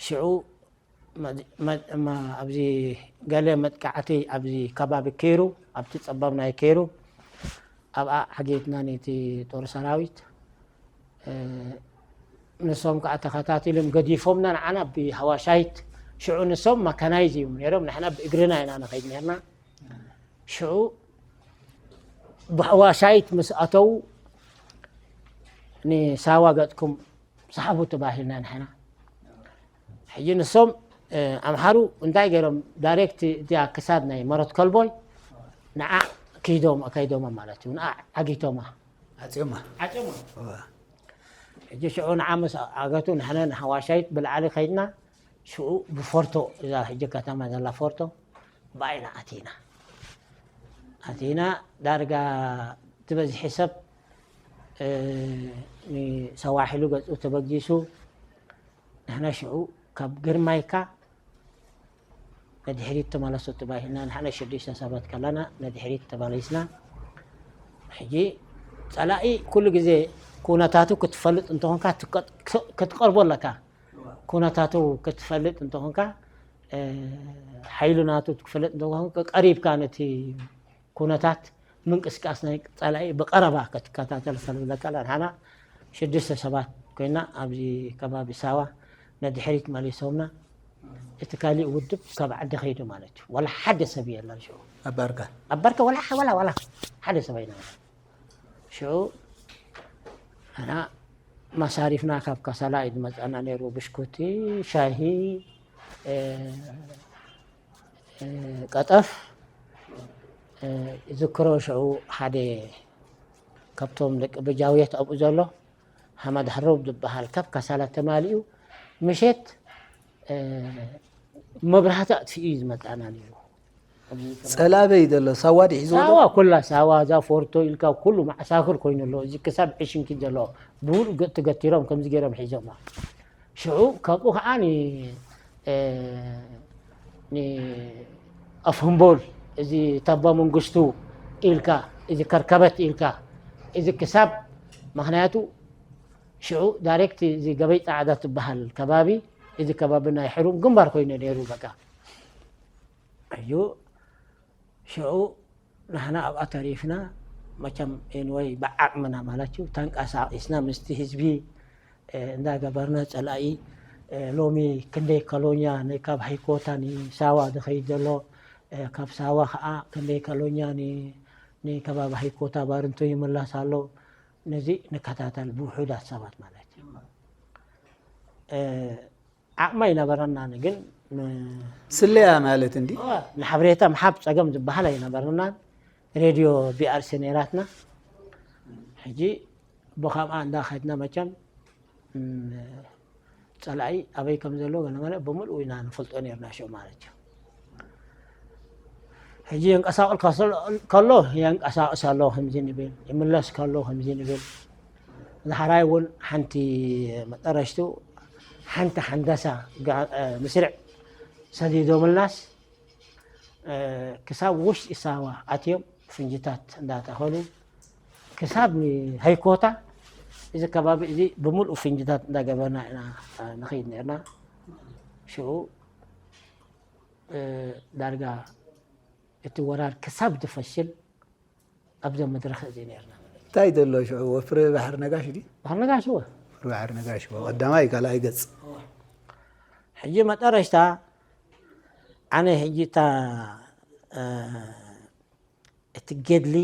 ሽዑ ኣብዚ ገለ መጥቃዕቲ ኣብዚ ከባቢ ከይሩ ኣብቲ ፀባብ ናይ ከይሩ ኣብኣ ሓጌትና ነቲ ጦር ሰራዊት ንሶም ከዓ ተኸታቲሎም ገዲፎምና ንዓና ብሃዋሻይት ሽዑ ንሶም ማካናይዝ እዮም ነይሮም ንሕና ብእግርና ኢና ንኸይድ ነርና ሽዑ ብሃዋሻይት ምስ ኣተው ንሳዋ ገፅኩም ሰሓቡ ተባሂልና ንሕና ሕጂ ንሶም ኣምሓሩ እንታይ ገይሮም ዳይሬክት እዚኣ ክሳድ ናይ መረት ከልቦይ ንዓ ክይዶም ከይዶማ ማለት እዩ ንዓ ዓጊቶማ ዓፅዮማ ዓፅዮማ ሕጂ ሽዑ ንዓ ምስ ዓገቱ ንሕነ ንሓዋሻይት ብላዕሊ ከይድና ሽዑ ብፎርቶ እዛ ሕጂ ከተማ ዘላ ፎርቶ ብኣይና ኣቲና ኣቲና ዳርጋ ትበዝሒ ሰብ ንሰዋሒሉ ገፁ ተበጊሱ ንሕና ሽዑ ካብ ግርማይካ ንድሕሪት ተመለሱ ተባሂልና ንሕና ሽዱሽተ ሰባት ከለና ንድሕሪት ተመሊስና ሕጂ ፀላኢ ኩሉ ግዜ ኩነታቱ ክትፈልጥ እንተኾንካ ክትቀርቦ ኣለካ ኩነታቱ ክትፈልጥ እንተኾንካ ሓይሉ ናቱ ክትፈልጥ እንተኾንካ ቀሪብካ ነቲ ኩነታት ምንቅስቃስ ናይ ጸላኢ ብቐረባ ክትከታተል ከልብለካ ንሕና ሽዱሽተ ሰባት ኮይና ኣብዚ ከባቢ ሳዋ ንድሕሪት መሊሶምና እቲ ካሊእ ውድብ ካብ ዓዲ ከይዱ ማለት እዩ ወላ ሓደ ሰብ የለን ሽዑ ኣብ ባርካ ኣብ ባርካ ወላ ወላ ወላ ሓደ ሰብ ኣይነበረ ሽዑ ኣና ማሳሪፍና ካብ ካሳላ እዩ ዝመፅኣና ነይሩ። ብሽኩቲ፣ ሻሂ፣ እ፣ እ፣ ቀጠፍ፣ እ፣ ይዝክሮ። ሽዑ ሓደ ካብቶም ደቂ በጃውየት ኣብኡ ዘሎ ሃማድ ሕሩብ ዝበሃል ካብ ካሳላ ተማሊኡ ምሸት፣ እ፣ መብራህቲ ኣጥፊኡ እዩ ዝመፅኣና ነይሩ። ጸላበይ ዘሎ ሳዋ ድዩ ሒዝዎ ዘሎ? ሳዋ፣ ኩላ ሳዋ፣ እዛ ፎርቶ ኢልካ ኩሉ መዓሳክር ኮይኑ ኣሎ። እዚ ክሳብ ዕሽንኪ ዘሎ ብሙሉእ ገ-፣ ተገቲሮም ከምዚ ገይሮም ሒዞማ። ሽዑ ካብኡ ከዓ ኒ-፣ እ፣ ኒ-፣ ኣፍ ህምቦል፣ እዚ ታባ መንግስቱ ኢልካ፣ እዚ ከርከበት ኢልካ፣ እዚ ክሳብ፣ ምኽንያቱ ሽዑ ዳይሬክት እዚ ገበይ ጻዕዳ ትበሃል ከባቢ፣ እዚ ከባቢ ናይ ሕሩም ግንባር ኮይኑ ነይሩ። በቃ እዩ ሽዑ ንሕና ኣብኣ ተሪፍና። መቸም ኤንወይ ብዓቕምና ማለት እዩ ተንቀሳቒስና ምስቲ ህዝቢ፣ እ፣ እንዳገበርና ጸላኢ፣ እ፣ ሎሚ ክንደይ ኮሎኛ ን-፣ ካብ ሃይኮታ ንሳዋ ዝኸይድ ዘሎ፣ እ፣ ካብ ሳዋ ኸዓ ክንደይ ኮሎኛ ን-፣ ንከባቢ ሃይኮታ ባርንቶ ይምላስ ኣሎ። ነዚ ንከታተል ብውሑዳት ሰባት ማለት እዩ። እ፣ ዓቕሚ ኣይነበረናን፣ ግን ን-፣ ስለያ ማለት እንዲ? ንሓበሬታ ምሓብ ጸገም ዝበሃል ኣይነበረናን። ሬድዮ ቢኣርሲ ነይራትና። ሕጂ ብኸምኣ እንዳኸድና መቸም፣ ም፣ ጸላኢ ኣበይ ከም ዘሎ ገለመለ ብምልኡ ኢና ንፈልጦ ነይርና ሽዑ ማለት እዩ። ሕጂ የንቀሳቕል ከሰል-፣ ከሎ የንቀሳቕስ ኣሎ ከምዚ ንብል፣ ይምለስ ከሎ ከምዚ ንብል። ዳሕራይ እውን ሓንቲ መጠረሽቱ ሓንቲ ሓንደሳ ጋ-፣ እ፣ ምስርዕ ሰዲዶምልናስ፣ እ፣ ክሳብ ውሽጢ ሳዋ ኣትዮም ፍንጅታት እንዳተኸሉ ክሳብ ንሃይኮታ እዚ ከባቢ እዚ ብምሉእ ፍንጅታት እንዳገበርና ኢና፣ እ፣ ንኸይድ ነርና። ሽዑ፣ እ፣ ዳርጋ እቲ ወራር ክሳብ ዝፈሽል ኣብዞም መድረኽ እዚ ነርና። እንታይ ዘሎ ሽዑ? ወፍሪ ባሕሪ ነጋሽ ድዩ? ባሕሪ ነጋሽ፣ እወ። ወፍሪ ባሕሪ ነጋሽ፣ እወ። ቀዳማይ ካልኣይ ገጽ። ሕጂ መጠረሽታ ኣነ ሕጂ እታ፣ እ፣ እቲ ገድሊ፣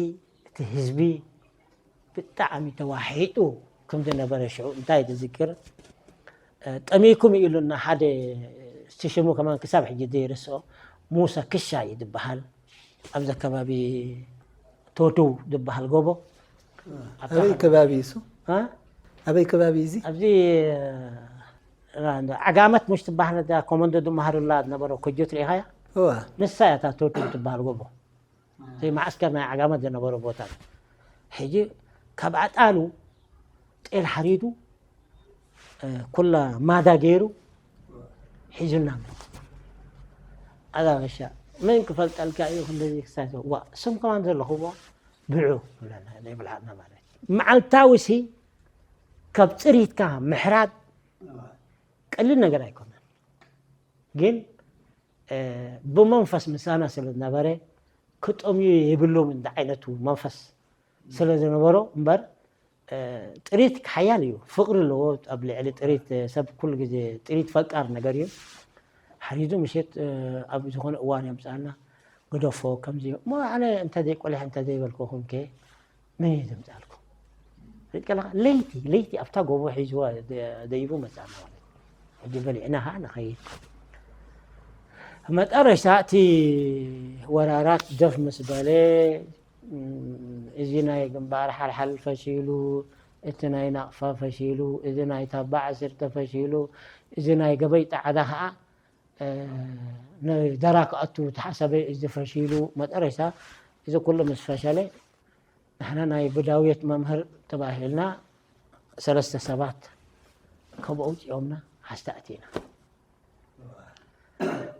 እቲ ህዝቢ ብጣዕሚ ተዋሒጡ ከም ዝነበረ ሽዑ እንታይ ዝዝክር፣ እ፣ ጠሚኩም ኢሉና ሓደ፣ እቲ ሽሙ ከማን ክሳብ ሕጂ ዘይርስኦ፣ ሙሳ ክሻ እዩ ዝበሃል። ኣብዚ ከባቢ ቶዱ ዝበሃል ጎቦ። ኣበይ ከባቢ እዩ እሱ? እ? ኣበይ ከባቢ እዩ እዚ? ኣብዚ፣ እ፣ ዓጋመት ምሽ ትበሃል እዛ ኮመንዶ ዝመሃሩላ ዝነበረ ኮጆት ርኢኻያ? እዋ። ንሳ እያ እታ ቶዱ ትበሃል ጎቦ። እቲ መዓስከር ናይ ዓጋመት ዝነበሮ ቦታ። ሕጂ ካብ ኣጣሉ ጤል ሓሪዱ፣ እ፣ ኩላ ማዳ ገይሩ ሒዙና ኣሎ። ኣዛ በሻ፣ መን ክፈልጠልካ እዩ ክንደዚ ክሳይ ሰብ? ዋ፣ ስም ከማን ዘለኹዎ ብዑ ይብለና፣ ዘይብልዓልና ማለት እዩ። መዓልታዊ ሲ ካብ ጽሪትካ ምሕራድ ቀሊል ነገር ኣይኮነን። ግን፣ እ፣ ብመንፈስ ምሳና ስለ ዝነበረ ክጠምዩ የብሎም እንደ ዓይነቱ መንፈስ ስለ ዝነበሮ እምበር፣ እ፣ ጥሪት ሓያል እዩ፣ ፍቕሪ ኣለዎ ኣብ ልዕሊ ጥሪት። እ፣ ሰብ ኩሉ ግዜ ጥሪት ፈቃር ነገር እዩ። ሓሪዱ ምሸት፣ እ፣ ኣብ ዝኾነ እዋን የምጽኣና፣ ግደፎ ከምዚ እሞ ኣነ እንተ ዘይቆሊሐ እንተ ዘይበልኩኹም ከ መን እዩ ዘምጽኣልኩም? ርኢት ከለኻ ለይቲ፣ ለይቲ ኣብታ ጎቦ ሒዝዋ ደ-፣ ደይቡ መጽኣና ማለት እዩ። ሕጂ በሊዕና ኸዓ ንኸይድ። መጠረሽታ እቲ ወራራት ደፍ ምስ በለ፣ እም፣ እዚ ናይ ግንባር ሓልሓል ፈሺሉ፣ እቲ ናይ ናቕፋ ፈሺሉ፣ እዚ ናይ ታባ ዓሰርተ ፈሺሉ፣ እዚ ናይ ገበይ ጣዕዳ ኸዓ፣ እ፣ ንደራ ክኣቱ ተሓሰበ፣ እዚ ፈሺሉ። መጠረሽታ እዚ ኩሉ ምስ ፈሸለ፣ ንሕና ናይ ብዳውየት መምህር ተባሂልና ሰለስተ ሰባት ካብኡ ኣውፂኦምና ሓስተ ኣቲና።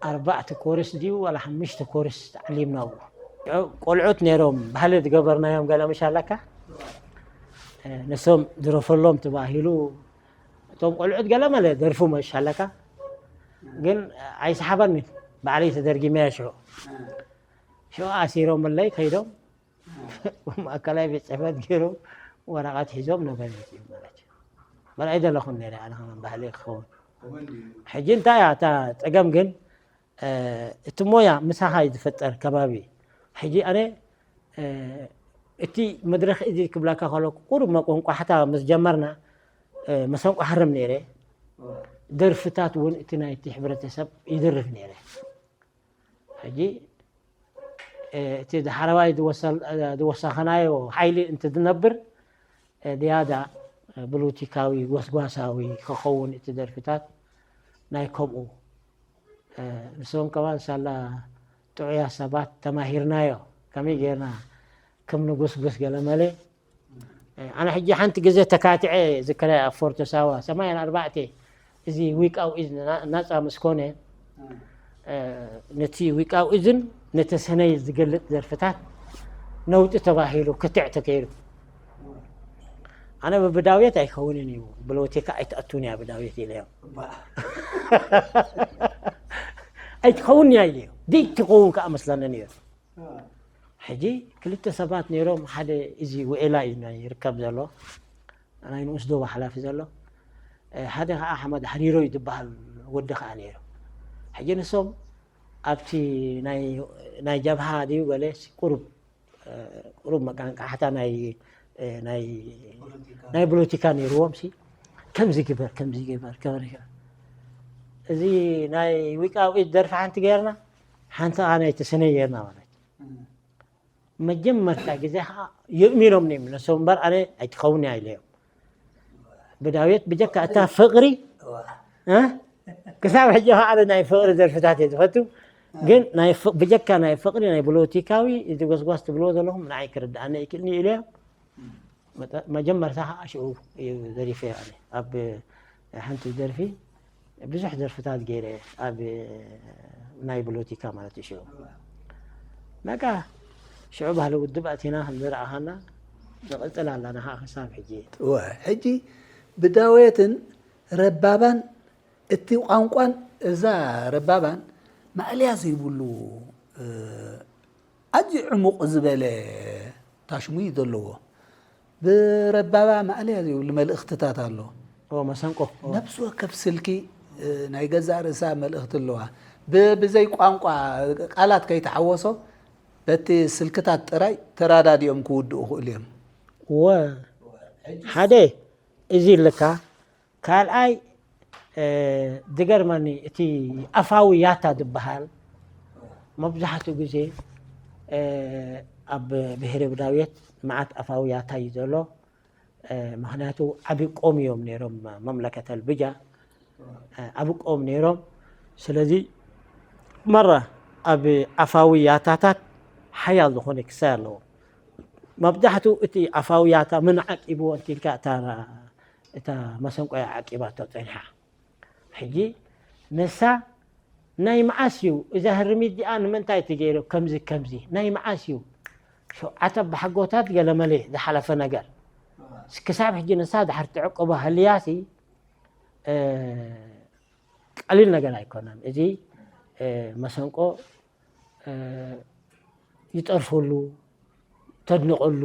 ኣርባዕተ ኮርስ ድዩ ዋላ ሓሙሽተ ኮርስ ተዓሊምና ኣብኡ። ቆልዑት ነይሮም፣ ባህሊ ዝገበርናዮም ገለ ምሽ ኣለካ። እ፣ ንሶም ድረፈሎም ተባሂሉ፣ እቶም ቆልዑት ገለ መለ ደርፉ መሽ ኣለካ። ግን ኣይሰሓበኒ፣ ባዕለይ ተደርጊመያ ሽዑ። ሽዑ ኣሲሮምለይ ከይዶም ማእከላይ ቤት ጽሕፈት ገይሩ ወረቐት ሒዞም ነበረ ማለት እዩ። በል ኣይደለኹን ነይረ ኣነ ከማን ባህሊ ክኸውን። ሕጂ እንታይ እያ እታ ጸገም ግን፣ እ፣ እቲ ሞያ ምሳኻ እዩ ዝፍጠር ከባቢ። ሕጂ ኣነ፣ እ፣ እቲ መድረኽ እዚ ክብለካ ከለኩ ቁሩብ መቆንቋሕታ ምስ ጀመርና፣ መሰንቆ ሃርም ነይረ። ደርፍታት እውን እቲ ናይቲ ሕብረተሰብ ይደርፍ ነይረ። ሕጂ እቲ ዳሕረዋይ ዝወሰኸናዮ ሓይሊ እንትዝነብር፣ ዝያዳ ብሎቲካዊ፣ ጎስጓሳዊ ክኸውን እቲ ደርፍታት ናይ ከምኡ። ንሶም ከማን ሳላ ጥዑያ ሰባት ተማሂርናዮ፣ ከመይ ጌርና ከም ንጉስጉስ ገለ መለ። ኣነ ሕጂ ሓንቲ ግዜ ተካትዐ ዝከረ ኣብ ፎርቶ ሳዋ ሰማንያን ኣርባዕተ፣ እዚ ዊቃው ኢዝ ናጻ ምስ ኮነ፣ ነቲ ዊቃው ኢዝን ነቲ ሰነይ ዝገልጽ ዘርፍታት ነውጢ ተባሂሉ ክትዕ ተገይሩ። ኣነ ብዳውየት ኣይከውንን እዩ፣ ብሎቲካ ኣይትኣቱን እያ ብዳውየት ኢለዮም። ኣይትኸውን እያ ኢለዮም። ደይ ትኸውን ከዓ መስለኒ ነይሩ። ሕጂ ክልተ ሰባት ነይሮም፣ ሓደ እዚ ውኤላ እዩ ናይ ይርከብ ዘሎ፣ ናይ ንኡስ ዶባ ሓላፊ ዘሎ፣ ሓደ ከዓ ሓመድ ሓሪሮ እዩ ዝበሃል ወዲ ከዓ ነይሩ። ሕጂ ንሶም ኣብቲ ናይ ጀብሃ ድዩ ገለ ቁሩብ ቁሩብ መቃንቃሕታ ናይ ናይ ፖለቲካ። ናይ ፖለቲካ ነይርዎም ሲ፣ ከምዚ ግበር፣ ከምዚ ግበር፣ ከምዚ ግበር። እዚ ናይ ዊቃውዒት ደርፊ ሓንቲ ገይርና፣ ሓንቲ ከዓ ናይ ተሰነይ ገይርና ማለት እዩ። መጀመርታ ግዜ ከዓ የእሚኖም ነይም ነሶም እምበር ኣነ ኣይትኸውን እያ ኢለዮም። ብዳውየት ብጀካ እታ ፍቕሪ፣ እ? ክሳብ ሕጂ ከዓ ኣነ ናይ ፍቕሪ ደርፍታት እየ ዝፈቱ። ግን ናይ ፍ-፣ ብጀካ ናይ ፍቕሪ ናይ ፖለቲካዊ እዚ ጎስጓስ ትብልዎ ዘለኹም ንዓይ ክርድኣኒ ኣይክእልኒ ኢለዮም። መጠ-፣ መጀመርታ ከዓ ሽዑ እዩ ዘሪፈ ኣነ። ኣብ ሓንቲ ደርፊ ብዙሕ ደርፍታት ገይረ ኣብ ናይ ፖለቲካ ማለት እዩ። ሽዑ በቃ ሽዑ ባህሊ ውድብ ኣቲና ከም ዝረኣኻና ንቕጽል ኣለና ከዓ ክሳብ ሕጂ። እወ፣ ሕጂ ብዳውየትን ረባባን እቲ ቋንቋን እዛ ረባባን ማእለያ ዘይብሉ፣ እ፣ ኣዝዩ ዕሙቕ ዝበለ ታሽሙ እዩ ዘለዎ። ብረባባ ማእለያ ዘይብሉ መልእኽትታት ኣሎ። ኦ፣ መሰንቆ። ኦ። ነፍሲ ወከፍ ስልኪ፣ እ፣ ናይ ገዛእ ርእሳ መልእኽቲ ኣለዋ። ብ-፣ ብዘይ ቋንቋ ቃላት ከይተሓወሶ በቲ ስልክታት ጥራይ ተራዳዲኦም ክውድኡ ይኽእሉ እዮም። እወ። ሓደ እዚ ኣለካ። ካልኣይ፣ እ፣ ዝገርመኒ እቲ ኣፋዊ ያታ ዝበሃል መብዛሕትኡ ግዜ፣ እ፣ ኣብ ብሄረ ብዳውየት መዓት ኣፋዊ ያታ እዩ ዘሎ። እ፣ ምኽንያቱ ዓቢ ቆም እዮም ነይሮም መምለከተል ብጃ፣ እ፣ ዓቢ ቆም ነይሮም። ስለዚ መራ ኣብ ኣፋዊ ያታታት ሓያል ዝኾነ ክሳይ ኣለዎ። መብዛሕትኡ እቲ ኣፋዊ ያታ ምን ዓቂብዎ እንቲልካ እታ፣ እታ መሰንቆ እያ ዓቂባቶ ጸኒሓ። ሕጂ ንሳ ናይ መዓስ እዩ እዛ ህርሚት እዚኣ ንምንታይ ትገይሮ ከምዚ ከምዚ ናይ መዓስ እዩ? ሸውዓተ ኣባሓጎታት ገለመለ ዝሓለፈ ነገር። ክሳብ ሕጂ ንሳ ድሓር ትዕቅቦ ሃልያሲ፣ እ፣ ቀሊል ነገር ኣይኮነን። እዚ፣ እ፣ መሰንቆ፣ እ፣ ይጠርፈሉ፣ ተድንቐሉ፣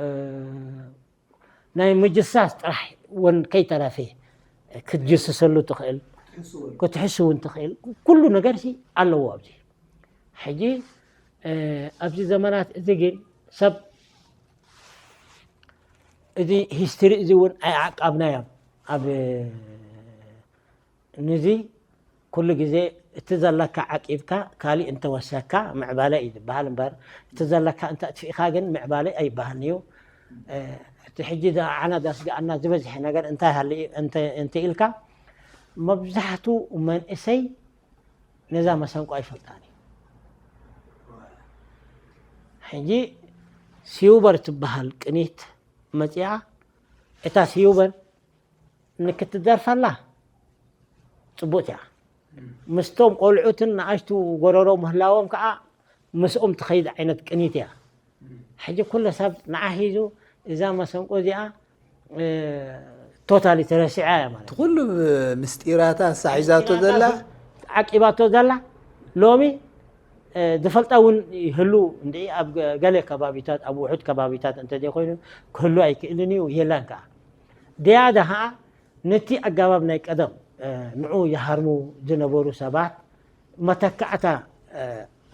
እ፣ ናይ ምጅሳስ ጥራሕ እውን ከይተረፈ ክትጅስሰሉ ትኽእል፣ ክትሕስውን ትኽእል። ኩሉ ነገርሲ ኣለዎ ኣብዚ። ሕጂ፣ እ፣ ኣብዚ ዘመናት እዚ ግን ሰብ እዚ ሂስትሪ እዚ እውን ኣይዓቃብናዮም። ኣብ፣ ንዚ ኩሉ ግዜ እቲ ዘለካ ዓቂብካ ካሊእ እንተወሰካ ምዕባለ እዩ ዝበሃል እምበር፣ እቲ ዘለካ እንተጥፊእካ ግን ምዕባለ ኣይበሃልን እዩ። እ፣ እቲ ሕጂ ዝኣዓና ዘስግኣና ዝበዝሐ ነገር እንታይ ሃሊ-፣ እንተ-፣ እንተ ኢልካ፣ መብዛሕትኡ መንእሰይ ነዛ መሰንቆ ኣይፈልጣን እዩ። ሕጂ ሲውበር ትበሃል ቅኒት መጺኣ፣ እታ ሲውበር ንክትደርፈላ ጽቡቕቲ እያ። ምስቶም ቆልዑትን ንኣሽቱ ጎረሮ ምህላዎም ከኣ ምስኦም ትኸይድ ዓይነት ቅኒት እያ። ሕጂ ኩሉ ሰብ ንዓ ሒዙ እዛ መሰንቆ እዚኣ፣ እ፣ ቶታሊ ተረሲዓ እያ ማለት እዩ። ኩሉ ምስጢራታ ኣሳሒዛቶ ዘላ። ዓቂባቶ ዘላ ሎሚ፣ እ፣ ዝፈልጣ እውን ይህሉ እንዲ ኣብ ገ-፣ ገለ ከባቢታት፣ ኣብ ውሑድ ከባቢታት እንተዘይኮይኑ ክህሉ ኣይክእልን እዩ፣ የላን ከኣ። ዝያዳ ከኣ ነቲ ኣገባብ ናይ ቀደም፣ እ፣ ንዑ ይሃርሙ ዝነበሩ ሰባት መተካእታ፣ እ፣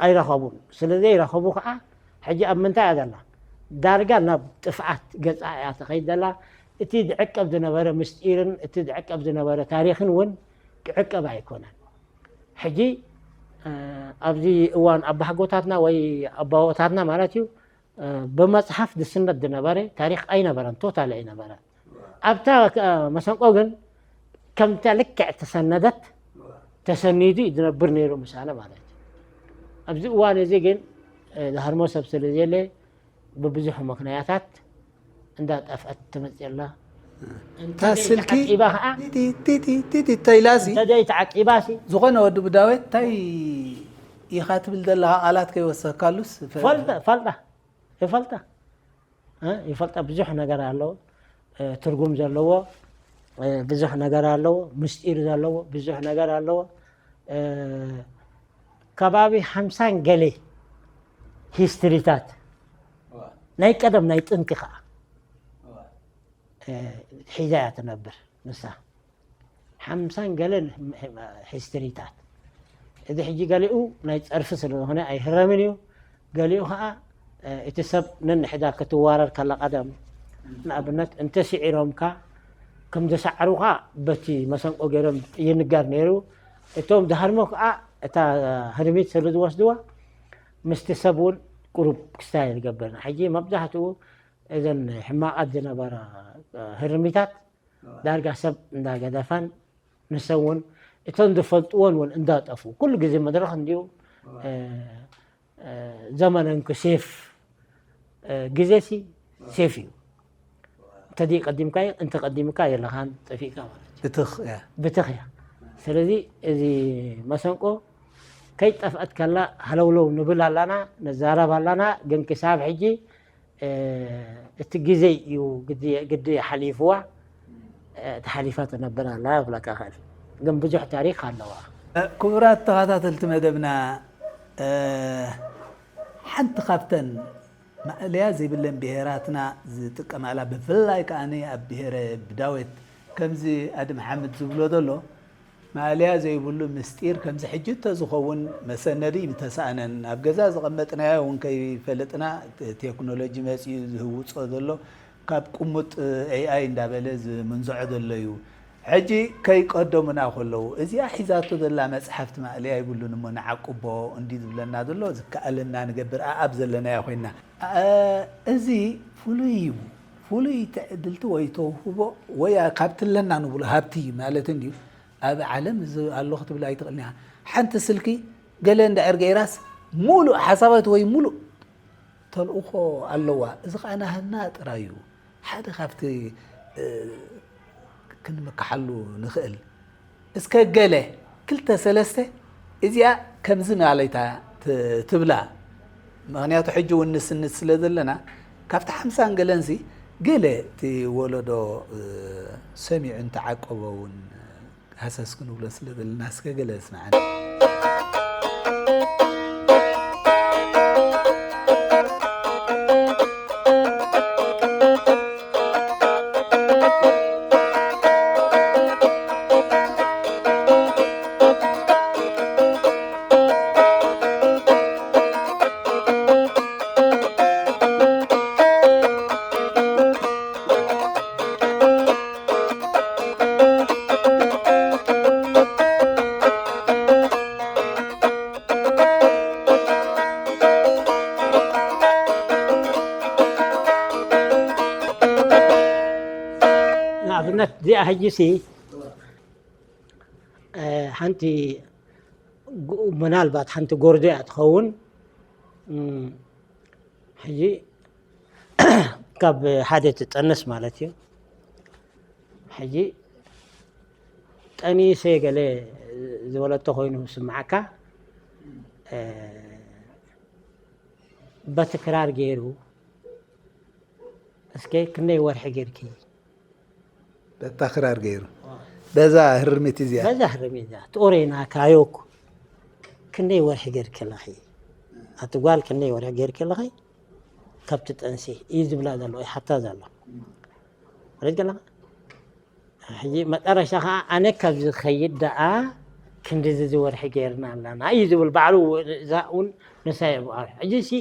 ኣይረኸቡን። ስለ ዘይረኸቡ ከኣ ሕጂ ኣብ ምንታይ እያ ዘላ? ዳርጋ ናብ ጥፍኣት ገጻ እያ ትኸይድ ዘላ። እቲ ዝዕቀብ ዝነበረ ምስጢርን እቲ ዝዕቀብ ዝነበረ ታሪኽን እውን ክዕቀብ ኣይኮነን። ሕጂ ኣብዚ እዋን ኣባሓጎታትና ወይ ኣባወታትና ማለት እዩ ብመፅሓፍ ዝስነድ ዝነበረ ታሪኽ ኣይነበረን፣ ቶታል ኣይነበረን። ኣብታ መሰንቆ ግን ከምታ ልክዕ ተሰነደት ተሰኒዱ እዩ ዝነብር ነይሩ ምሳና ማለት እዩ። ኣብዚ እዋን እዚ ግን ዝሃርሞ ሰብ ስለ ዘየለ ብብዙሕ ምኽንያታት እንዳጠፍአት ትመፅእ ኣላ። እታ ስልኪ ቲቲ ቲቲ ቲቲ ተይላሲ እንተዘይተዓቂባሲ ዝኾነ ወዲ ብዳወት እንታይ ኢኻ ትብል ዘለኻ ቃላት ከይወሰካሉስ ፈልጣ ፈልጣ ይፈልጣ ይፈልጣ ብዙሕ ነገር ኣለዎ። ትርጉም ዘለዎ ብዙሕ ነገር ኣለዎ። ምስጢር ዘለዎ ብዙሕ ነገር ኣለዎ። ከባቢ ሓምሳን ገለ ሂስትሪታት ናይ ቀደም ናይ ጥንቲ ከዓ ሒዛ እያ ትነብር ንሳ። ሓምሳን ገለን ሂስትሪታት። እዚ ሕጂ ገሊኡ ናይ ጸርፊ ስለዝኾነ ኣይህረምን እዩ። ገሊኡ ኸዓ እቲ ሰብ ነንሕዳ ክትዋረድ ከላ ቀደም ንኣብነት እንተስዒሮምካ ከም ዘሰዓሩኻ በቲ መሰንቆ ገይሮም ይንገር ነይሩ። እቶም ዝሃርሞ ከዓ እታ ህርሚት ስለ ዝወስድዋ ምስቲ ሰብ እውን ቁሩብ ክስታይ ዝገብርና። ሕጂ መብዛሕትኡ እዘን ሕማቓት ዝነበራ ህርሚታት ዳርጋ ሰብ እንዳገደፋን ንሰውን እቶም ዝፈልጥዎን እውን እንዳጠፉ ኩሉ ግዜ መድረኽ እንዲዩ ዘመነንኩ ሴፍ ግዜ ሲ ሴፍ እዩ። እንተዲ ቀዲምካ እንተ ቀዲምካ የለኻን ጠፊእካ ማለት እዩ። ብትኽ እያ። ብትኽ እያ። ስለዚ እዚ መሰንቆ ከይጠፍአት ከላ ሃለውለው ንብል ኣላና፣ ንዛረብ ኣላና፣ ግን ክሳብ ሕጂ እቲ ግዜ እዩ ግዲ ሓሊፍዋ ተሓሊፋ ትነብር ኣላ ክብለካ ክእል ግን ብዙሕ ታሪክ ኣለዋ። ክቡራት ተኸታተልቲ መደብና ሓንቲ ካብተን ማእለያ ዘይብለን ብሄራትና ዝጥቀማላ ብፍላይ ከኣ ኣብ ብሄረ ብዳዌት ከምዚ ኣድም ሓምድ ዝብሎ ዘሎ ማእለያ ዘይብሉ ምስጢር ከምዚ ሕጂ እንተዝኸውን መሰነዲ ምተሳእነን። ኣብ ገዛ ዝቐመጥናዮ እውን ከይፈለጥና ቴክኖሎጂ መፂኡ ዝህውፆ ዘሎ ካብ ቅሙጥ ኤኣይ እንዳበለ ዝምንዝዖ ዘሎ እዩ። ሕጂ ከይቀደሙና ከለዉ እዚኣ ሒዛቶ ዘላ መፅሓፍቲ ማእለያ ይብሉን እሞ ንዓቅቦ እንዲ ዝብለና ዘሎ ዝከኣለና ንገብር ኣኣብ ዘለናዮ ኮይና እዚ ፍሉይ እዩ። ፍሉይ ትዕድልቲ ወይ ተውህቦ ወይ ካብቲ ኣለና ንብሎ ሃብቲ ማለት እንድዩ። ኣብ ዓለም እዚ ኣሎ ክትብል ኣይትኽእልን ኢኻ። ሓንቲ ስልኪ ገለ እንድሕር ገይራስ ሙሉእ ሓሳባት ወይ ሙሉእ ተልእኾ ኣለዋ። እዚ ኸዓ ናህና ጥራይ እዩ። ሓደ ካብቲ ክንምክሓሉ ንኽእል። እስከ ገለ ክልተ ሰለስተ እዚኣ ከምዚ ማለታ ትብላ። ምኽንያቱ ሕጂ እውን ንስንት ስለ ዘለና ካብቲ ሓምሳን ገለንሲ ገለ እቲ ወለዶ ሰሚዑ እንተዓቀቦ እውን ሃሰስ ክንብሎ ስለ ዘለና እስከ ገለ እስምዓኒ። ንኣብነት እዚኣ ሕጂ ሲ ሓንቲ ምናልባት ሓንቲ ጎርዞ እያ ትኸውን። ሕጂ ካብ ሓደ ትጠንስ ማለት እዩ። ሕጂ ጠኒሰ ገለ ዝበለቶ ኮይኑ ስምዓካ በቲ ክራር ገይሩ እስከ ክንደይ ወርሒ ጌርኪ? በታ ክራር ገይሩ በዛ ህርሚት እዚኣ በዛ ህርሚት እዚኣ ትኦሬና ካዮኩ ክንደይ ወርሒ ጌርኪ ኣለኺ? ኣቲ ጓል ክንደይ ወርሒ ጌርኪ ኣለኺ? ካብቲ ጠንሲ እዩ ዝብላ ዘሎ ይሓታ ዘሎ ሪት ገለኻ ሕጂ መጠረሻ ከዓ ኣነ ካብ ዝኸይድ ደኣ ክንድዚ ዝወርሒ ገይርና ኣለና እዩ ዝብል ባዕሉ እዛ እውን ንሳ የብኣ ሕጂ ሲ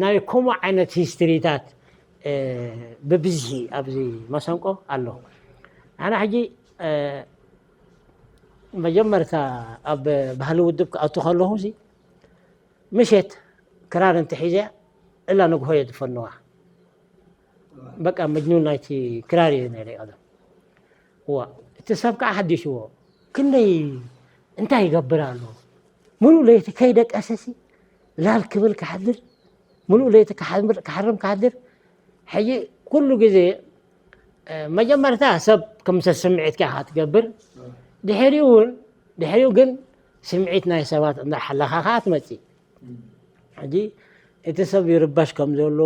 ናይ ከምኡ ዓይነት ሂስትሪታት ብብዝሒ ኣብዚ መሰንቆ ኣሎ። ኣነ ሕጂ መጀመርታ ኣብ ባህሊ ውድብ ክኣቱ ከለኹ ምሸት ክራር እንተሒዘ እላ ንግሆ እየ ዝፈንዋ። በቃ መጅኑን ናይቲ ክራር እየ ነይረ ቀደም። እዋ እቲ ሰብ ከዓ ሓዲሽዎ ክንደይ እንታይ ይገብር ኣሎ? ሙሉእ ለይቲ ከይደቀሰሲ ላል ክብል ክሓድር፣ ሙሉእ ለይቲ ክሓርም ክሓድር። ሕጂ ኩሉ ግዜ መጀመርታ ሰብ ከም ሰብ ስምዒትካ ኢኻ ትገብር። ድሕሪኡ እውን ድሕሪኡ ግን ስምዒት ናይ ሰባት እንዳሓለኻ ከዓ ትመፅእ። ሕጂ እቲ ሰብ ይርበሽ ከም ዘሎ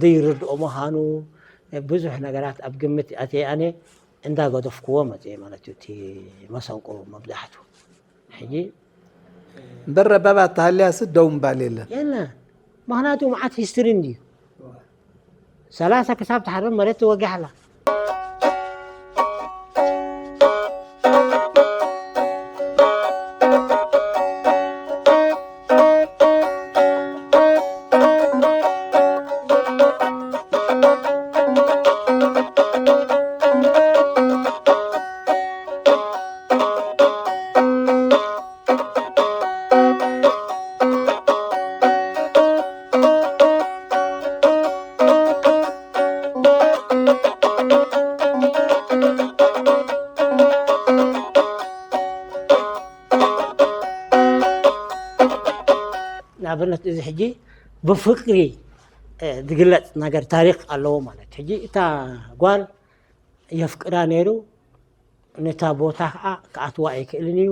ዘይርድኦ ምዃኑ ብዙሕ ነገራት ኣብ ግምት ኣትየ ኣነ እንዳገደፍክዎ መፅየ ማለት እዩ። እቲ መሰንቆ መብዛሕቱ ሕጂ እምበር ረባባት ተሃልያስ ደው ምባል የለን። የለ ምክንያቱ መዓት ሂስትሪ እንድዩ ሰላሳ ክሳብ ትሓርም መሬት ትወጊሕ ኣላ። ንኣብነት እዚ ሕጂ ብፍቅሪ ዝግለፅ ነገር ታሪክ ኣለዎ ማለት ሕጂ እታ ጓል የፍቅራ ነይሩ ነታ ቦታ ከዓ ክኣትዋ ኣይክእልን እዩ።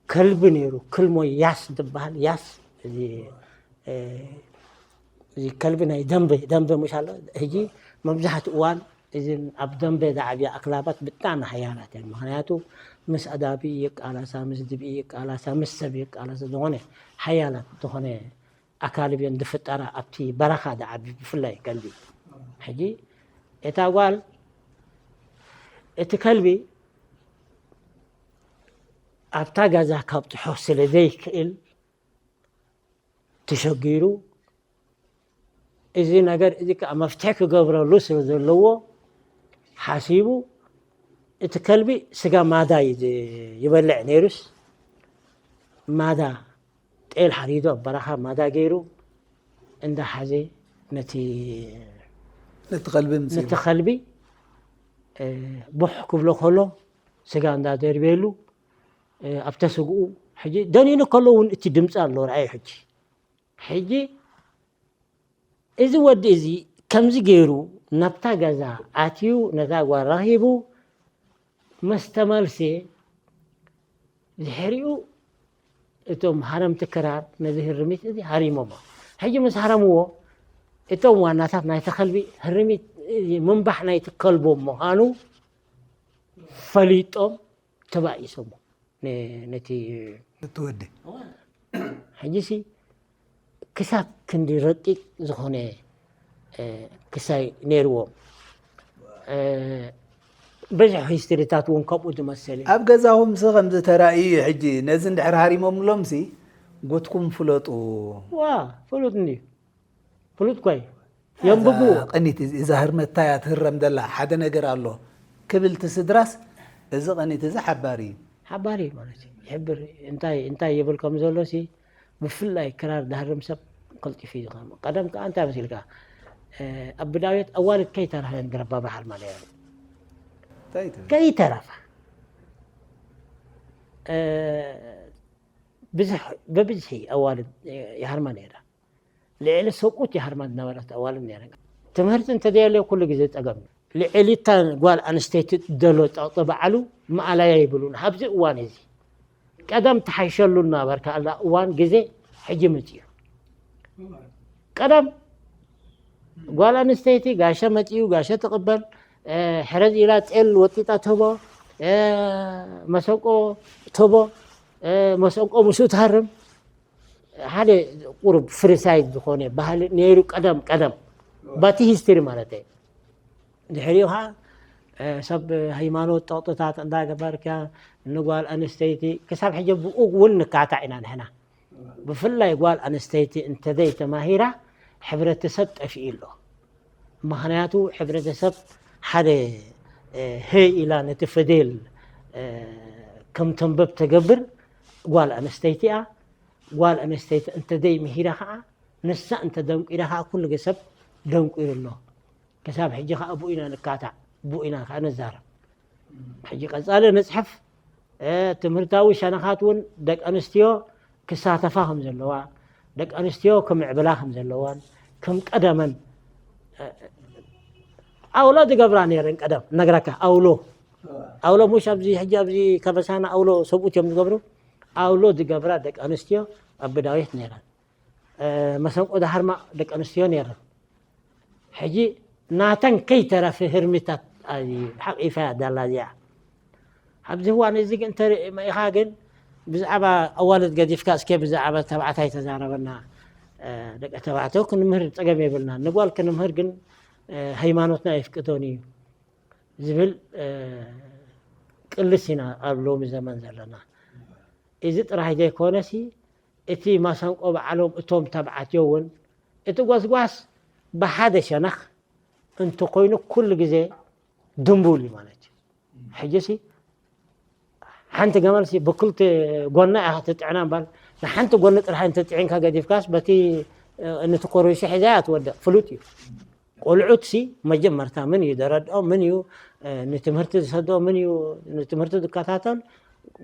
ከልቢ ነይሩ ክልሞ ያስ ዝበሃል ያስ እዚ ከልቢ ናይ ደንበ ደንበ ምሽ ኣሎ። ሕጂ መብዛሕትኡ እዋን እዚን ኣብ ደንበ ዝዓብያ ኣክላባት ብጣዕሚ ሓያላት እየን። ምክንያቱ ምስ ኣዳቢ ይቃላሳ፣ ምስ ድብኢ ይቃላሳ፣ ምስ ሰብ ይቃላሳ ዝኾነ ሓያላት ዝኾነ ኣካል ብየን ዝፍጠራ ኣብቲ በረኻ ዝዓቢ ብፍላይ ከልቢ። ሕጂ እታ ጓል እቲ ከልቢ ኣብታ ገዛ ካብፅሖ ስለ ዘይክእል ተሸጊሩ እዚ ነገር እዚ ከዓ መፍትሒ ክገብረሉ ስለ ዘለዎ ሓሲቡ እቲ ከልቢ ስጋ ማዳ እዩ ይበልዕ ነይሩስ ማዳ ጤል ሓሪዱ ኣብ በረኻ ማዳ ገይሩ እንዳሓዘ ነቲ ነቲ ከልቢ ምስ ነቲ ከልቢ ቡሕ ክብሎ ከሎ ስጋ እንዳደርበየሉ ኣብ ተስግኡ ሕጂ ደኒኑ ከሎ እውን እቲ ድምፂ ኣሎ ርኣዩ ሕጂ ሕጂ እዚ ወዲ እዚ ከምዚ ገይሩ ናብታ ገዛ ኣትዩ ነታ ጓል ረኺቡ ምስ ተመልሰ ድሕሪኡ እቶም ሃረምቲ ክራር ነዚ ህርሚት እዚ ሃሪሞሞ። ሕጂ ምስ ሃረምዎ እቶም ዋናታት ናይቲ ከልቢ ህርሚት ምንባሕ ናይቲ ከልቦም ምዃኑ ፈሊጦም ተባኢሶሞ ነቲ ትወዲ ሕጂሲ ክሳብ ክንዲ ረቂቅ ዝኾነ ክሳይ ነይርዎም ብዙሕ ሂስትሪታት እውን ከምኡ ዝመሰል እዩ። ኣብ ገዛኹም ስ ከምዚ ተራእዩ እዩ። ሕጂ ነዚ እንድሕር ሃሪሞምሎም ሲ ጉትኩም ፍለጡ። ዋ ፍሉጥ እንድዩ ፍሉጥ ኮይ የንብቡ ቅኒት እዛ ህርመት ታይ እያ ትህረም ዘላ ሓደ ነገር ኣሎ ክብል እቲ ስድራስ እዚ ቅኒት እዚ ሓባሪ እዩ። ሓባሪ ማለት እዩ ይሕብር እንታይ እንታይ ይብል ከም ዘሎ ሲ ብፍላይ ክራር ዳህርም ሰብ ቀልጢፉ እዩ ዝኸም ቀደም ከዓ እንታይ መሲልካ ኣብ ብዳውየት ኣዋልድ ከይተረፈን ግረባ ባሕር ማለት እዩ እንታይ ትብል? ከይተረፈ ብዙሕ ብብዝሒ ኣዋልድ ይሃርማ ነይራ ልዕሊ ሰብኡት ይሃርማ ዝነበረት ኣዋልድ ነይረን። ትምህርቲ እንተዘየለዮ ኩሉ ግዜ ጸገም እዩ። ልዕሊ እታ ጓል ኣንስተይቲ እትደሎ ጸቕጢ ባዕሉ ምኣላያ ይብሉን። ኣብዚ እዋን እዚ ቀደም ትሓይሸሉ እናበርካ ኣላ እዋን ግዜ ሕጂ ምጽኡ። ቀደም ጓል ኣንስተይቲ ጋሸ መጽኡ ጋሸ ትቕበል ሕረዝ ኢላ ጤል ወጢጣ ትህቦ መሰንቆ ትህቦ መሰንቆ ምስኡ ትሃርም ሓደ ቁሩብ ፍሪሳይድ ዝኾነ ባህሊ ነይሩ ቀደም ቀደም ባቲ ሂስትሪ ማለት እዩ። ድሕሪኡ ከዓ ሰብ ሃይማኖት ጠቕጥታት እንዳገበርካ ንጓል ኣንስተይቲ ክሳብ ሕጂ ብኡ እውን ንካታዕ ኢና ንሕና። ብፍላይ ጓል ኣንስተይቲ እንተዘይ ተማሂራ ሕብረተሰብ ጠፊኡ ኣሎ። ምኽንያቱ ሕብረተሰብ ሓደ፣ እ፣ ሄ ኢላ ነቲ ፊደል፣ እ፣ ከም ተንበብ ተገብር ጓል ኣንስተይቲ እያ። ጓል ኣንስተይቲ እንተደይ ምሂራ ኸዓ፣ ንሳ እንተደንቂራ ኸዓ ኩሉ ሰብ ደንቂሩ ኣሎ። ክሳብ ሕጂ ኸዓ ብኡ ኢና ንካታዕ፣ ብኡ ኢና ኸዓ ንዛረብ። ሕጂ ቀጻሊ ንጽሕፍ፣ እ፣ ትምህርታዊ ሸነኻት እውን ደቂ ኣንስትዮ ክሳተፋ ከም ዘለዋ፣ ደቂ ኣንስትዮ ክምዕብላ ከም ዘለዋን፣ ከም ቀደመን፣ እ፣ ኣውሎ ዝገብራ ነይረን ቀደም። ነግረካ፣ ኣውሎ። ኣውሎ ሙሽ ኣብዚ ሕጂ ኣብዚ ከበሳና ኣውሎ ሰብኡት እዮም ዝገብሩ። ኣውሎ ዝገብራ ደቂ ኣንስትዮ ኣብ ብዳዊት ነይረን። እ፣ መሰንቆ ዝሃርማ ደቂ ኣንስትዮ ነይረን። ሕጂ ናተን ከይተረፈ ህርሚታት ሓቂፋ እያ ዳላ እዚኣ። ኣብዚ እዋን እዚ ግን እንተሪእኻ ግን ብዛዕባ ኣዋልድ ገዲፍካ እስከ ብዛዕባ ተባዕታይ ተዛረበና። እ፣ ደቂ ተባዕትዮ ክንምህር ጸገም የብልናን። ንጓል ክንምህር ግን፣ እ፣ ሃይማኖትና ኣይፍቅዶን እዩ ዝብል፣ እ፣ ቅልስ ኢና ኣብ ሎሚ ዘመን ዘለና። እዚ ጥራይ ዘይኮነሲ እቲ መሰንቆ ባዕሎም እቶም ተባዕትዮ እውን እቲ ጎስጓስ ብሓደ ሸነኽ እንተኮይኑ ኩሉ ግዜ ድንቡል እዩ ማለት እዩ። ሕጂሲ ሓንቲ ገመልሲ ብክልተ ጎና ኢኻ ትጥዕና እምበር ንሓንቲ ጎኒ ጥራሕ እንተጥዒንካ ገዲፍካስ በቲ፣ እ፣ ንትኮርሹ ሒዛ እያ ትወድቕ። ፍሉጥ እዩ። ቆልዑትሲ መጀመርታ ምን እዩ ዘረድኦም? ምን እዩ፣ እ፣ ንትምህርቲ ዝሰዶ? ምን እዩ ንትምህርቲ ዝከታተል?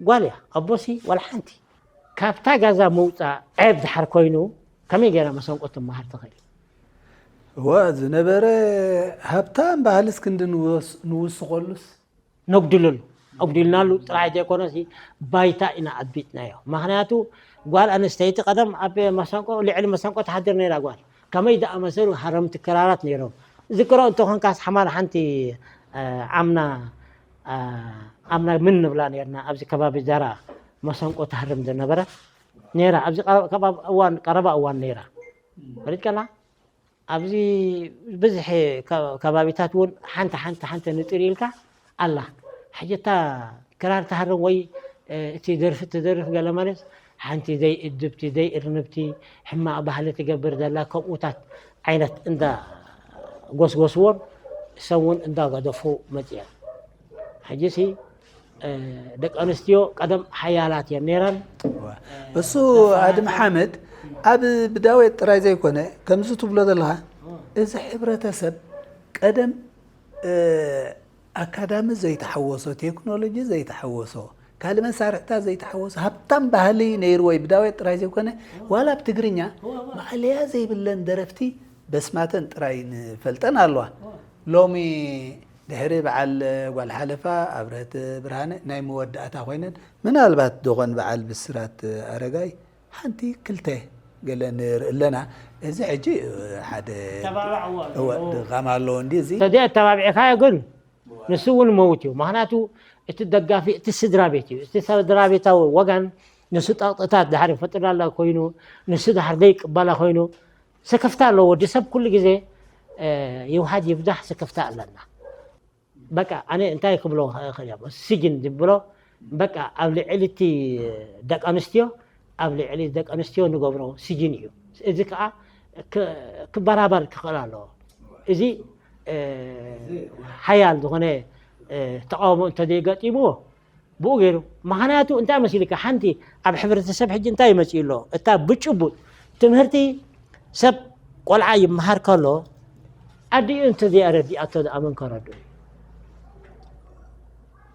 ጓል እያ። ኣቦሲ ዋላ ሓንቲ። ካብታ ገዛ ምውፃእ ዔብ ድሓር ኮይኑ ከመይ ገይራ መሰንቆ ትመሃር ትኽእል? እወ፣ ዝነበረ ሃብታም ባህልስ ክንዲ ንወስ-፣ ንውስኸሉስ? ነጉድለሉ። ኣጉዲልናሉ ጥራይ ዘይኮነሲ ባይታ ኢና ኣድቢጥናዮ። ምኽንያቱ ጓል ኣንስተይቲ ቀደም ኣብ መሰንቆ፣ ልዕሊ መሰንቆ ትሓድር ነይራ ጓል። ከመይ ዝኣመሰሉ ሃረምቲ ክራራት ነይሮም። ዝክሮ እንተኾንካስ ሓማል ሓንቲ፣ እ፣ ኣምና፣ እ፣ ኣምና ምን ንብላ ነይርና ኣብዚ ከባቢ ዛራ መሰንቆ ትሃርም ዝነበረት ነይራ። ኣብዚ ቀረ-፣ ከባቢ እዋን፣ ቀረባ እዋን ነይራ። ፈሊጥካላ? ኣብዚ ብዝሒ ከ-፣ ከባቢታት እውን ሓንቲ ሓንቲ ሓንቲ ንጥር ኢልካ ኣላ። ሕጂ እታ ክራር ትሃርም ወይ፣ እ፣ እቲ ደርፊ ትደርፍ ገለ ማለት ሓንቲ ዘይእድብቲ፣ ዘይእርንብቲ፣ ሕማቕ ባህሊ ትገብር ዘላ ከምኡታት ዓይነት እንዳ ጎስጎስዎም ሰብ እውን እንዳ ገደፉ መጽያ። ሕጂሲ፣ እ፣ ደቂ ኣንስትዮ ቀደም ሓያላት እየን ነይረን። እሱ ኣድም ሓመድ ኣብ ብዳዌት ጥራይ ዘይኮነ፣ ከምዚ ትብሎ ዘለኻ፣ እዚ ሕብረተሰብ ቀደም፣ እ፣ ኣካዳሚ ዘይተሓወሶ፣ ቴክኖሎጂ ዘይተሓወሶ፣ ካልእ መሳርሕታት ዘይተሓወሶ፣ ሃብታም ባህሊ ነይርዎ እዩ። ብዳዌት ጥራይ ዘይኮነ፣ ዋላ ኣብ ትግርኛ ማእለያ ዘይብለን ደረፍቲ በስማተን ጥራይ ንፈልጠን ኣለዋ። ሎሚ ድሕሪ በዓል ጓል ሓለፋ ኣብረህት ብርሃነ ናይ መወዳእታ ኮይነን፣ ምናልባት ዶኾን በዓል ብስራት ኣረጋይ ሓንቲ ክልተ ገለ ንርኢ ኣለና። እዚ ሕጂ ሓደ ተባባዕዎ ኣሎ። እወ፣ ድኻም ኣለዎ እንዲ እዚ። ተዲ ኣተባቢዕካዮ ግን ንሱ እውን መውት እዩ። ምኽንያቱ እቲ ደጋፊ፣ እቲ ስድራ ቤት እዩ። እቲ ስድራ ቤታዊ ወገን ንሱ ጠቕጥታት ድሓር ይፈጥራላ ኮይኑ፣ ንሱ ድሓር ዘይቅበላ ኮይኑ፣ ስክፍታ ኣለዎ። ወዲ ሰብ ኩሉ ግዜ፣ እ፣ ይውሓድ ይብዛሕ ስክፍታ ኣለና። በቃ ኣነ እንታይ ክብሎ እኽእል እየ? ስጅን ዝብሎ በቃ ኣብ ልዕሊ እቲ ደቂ ኣንስትዮ፣ ኣብ ልዕሊ ደቂ ኣንስትዮ ንገብሮ ስጅን እዩ። እዚ ከዓ ክ-፣ ክበራበር ክኽእል ኣለዎ። እዚ፣ እ፣ ሓያል ዝኾነ፣ እ፣ ተቃውሞ እንተዘይገጢምዎ ብኡ ገይሩ። ምኽንያቱ እንታይ መሲልካ? ሓንቲ ኣብ ሕብረተሰብ ሕጂ እንታይ ይመጽእ ኣሎ? እታ ብጭቡጥ ትምህርቲ ሰብ ቆልዓ ይመሃር ከሎ ኣዲኡ እንተዘይኣረዲኣቶ ደኣ መን ከረድኦ እዩ?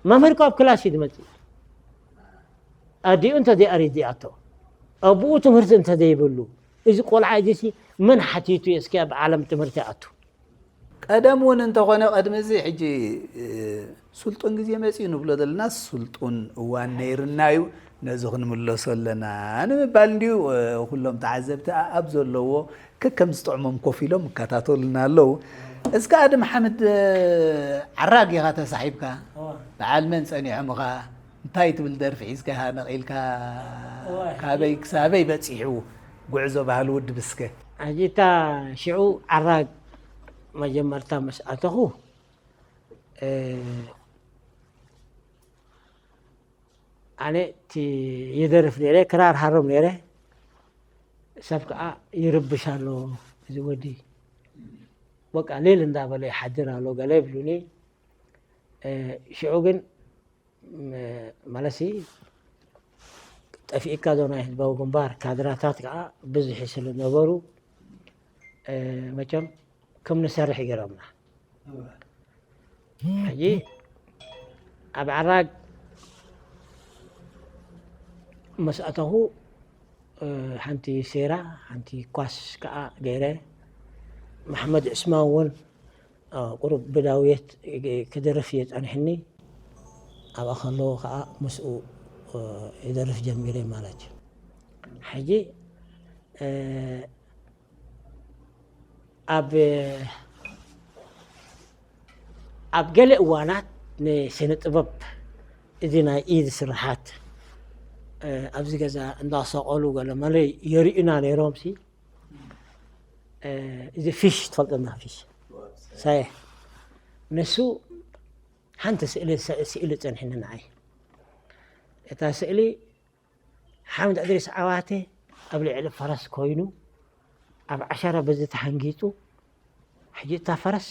መምህር እኮ ኣብ ክላስ እዩ ዝመጽእ። ኣዲኡ እንተዘይኣረዲኣቶ፣ ኣቡኡ ትምህርቲ እንተዘይብሉ፣ እዚ ቆልዓ እዚሲ መን ሓቲቱ እዩ እስኪ ኣብ ዓለም ትምህርቲ ኣቱ? ቀደም እውን እንተኾነ፣ ቅድሚ እዚ ሕጂ፣ እ፣ ስልጡን ግዜ መጺኡ ንብሎ ዘለና፣ ስልጡን እዋን ነይርና እዩ፣ ነዚ ክንምለሶ ኣለና ንምባል እንድዩ። እ፣ ኩሎም ተዓዘብቲ ኣብ ዘለዎ ከከም ዝጥዕሞም ኮፍ ኢሎም ይከታተሉና ኣለዉ። እስከ ኣድም ሓምድ፣ እ፣ ዓራግ ኢኻ ተሳሒብካ፣ እዋ። በዓል መን ጸኒሖምኻ? እንታይ ትብል ደርፊ ሒዝካ ኢኻ ነቒልካ? እዋ። ካበይ ክሳበይ በጺሑ ጉዕዞ ባህሊ ውድብ እስከ? ሕጂ እታ ሽዑ ዓራግ መጀመርታ ምስ ኣተኹ፣ እ፣ ኣነ እቲ ይደርፍ ነይረ፣ ክራር ሃርም ነይረ። ሰብ ከዓ ይርብሽ ኣሎ፣ እዚ ወዲ በቃ ሌል እንዳበለ ይሓድር ኣሎ ገለ ይብሉኒ። ሽዑ ግን ማለሲ ጠፊእካ ዶ ናይ ህዝባዊ ግንባር ካድራታት ከዓ ብዙሕ ስለነበሩ መቸም ከም ንሰርሕ ይገረምና። ሕጂ ኣብ ዓራግ መስኣተኹ ሓንቲ ሴራ ሓንቲ ኳስ ከዓ ገይረ። መሓመድ ዕስማን እውን ቁሩብ ብዳውየት ክደርፍ እየ ጸኒሕኒ። ኣብኣ ከለዎ ከዓ ምስኡ ይደርፍ ጀሚረ ማለት እዩ። ሕጂ ኣብ ኣብ ገለ እዋናት ንስነ ጥበብ እዚ ናይ ኢድ ስርሓት ኣብዚ ገዛ እንዳሰቐሉ ገለ መለ የርእዩና ነይሮም ሲ እዚ ፊሽ ትፈልጠና ፊሽ ሳየ ንሱ ሓንቲ ስእሊ ስእሊ ጸንሕኒ ንዓይ እታ ስእሊ ሓምድ እድሪስ ዓዋተ ኣብ ልዕሊ ፈረስ ኮይኑ ኣብ ዓሸራ በዚ ተሓንጊጡ ሕጂ እታ ፈረስ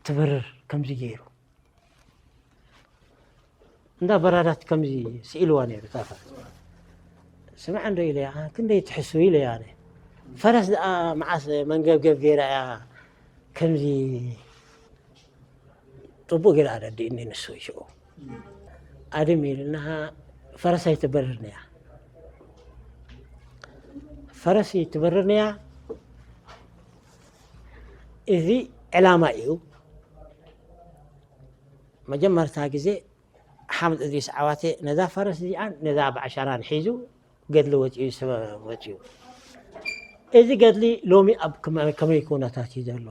ትበርር ከምዚ ገይሩ እንዳ በራዳት ከምዚ ስኢልዋ ነይሩ እታ ፈረስ ስምዐ እንዶ ኢለያ ክንደይ ትሕሱ ኢለያ ኣነ ፈረስ ደኣ መዓስ መንገብገብ ገይራ እያ ከምዚ ጥቡቕ ገይሩ ኣረዲእኒ ንሱ ሽዑ ኣድም ኢልና ፈረስ ኣይትበርርን እያ ፈረስ ኣይትበርርን እያ እዚ ዕላማ እዩ መጀመርታ ግዜ ሓምድ እድሪስ ዓዋተ ነዛ ፈረስ እዚኣን ነዛ ብዓሻራን ሒዙ ገድሊ ወፂኡ ዝሰበ ወፂኡ እዚ ገድሊ ሎሚ ኣብ ከመይ ኩነታት እዩ ዘሎ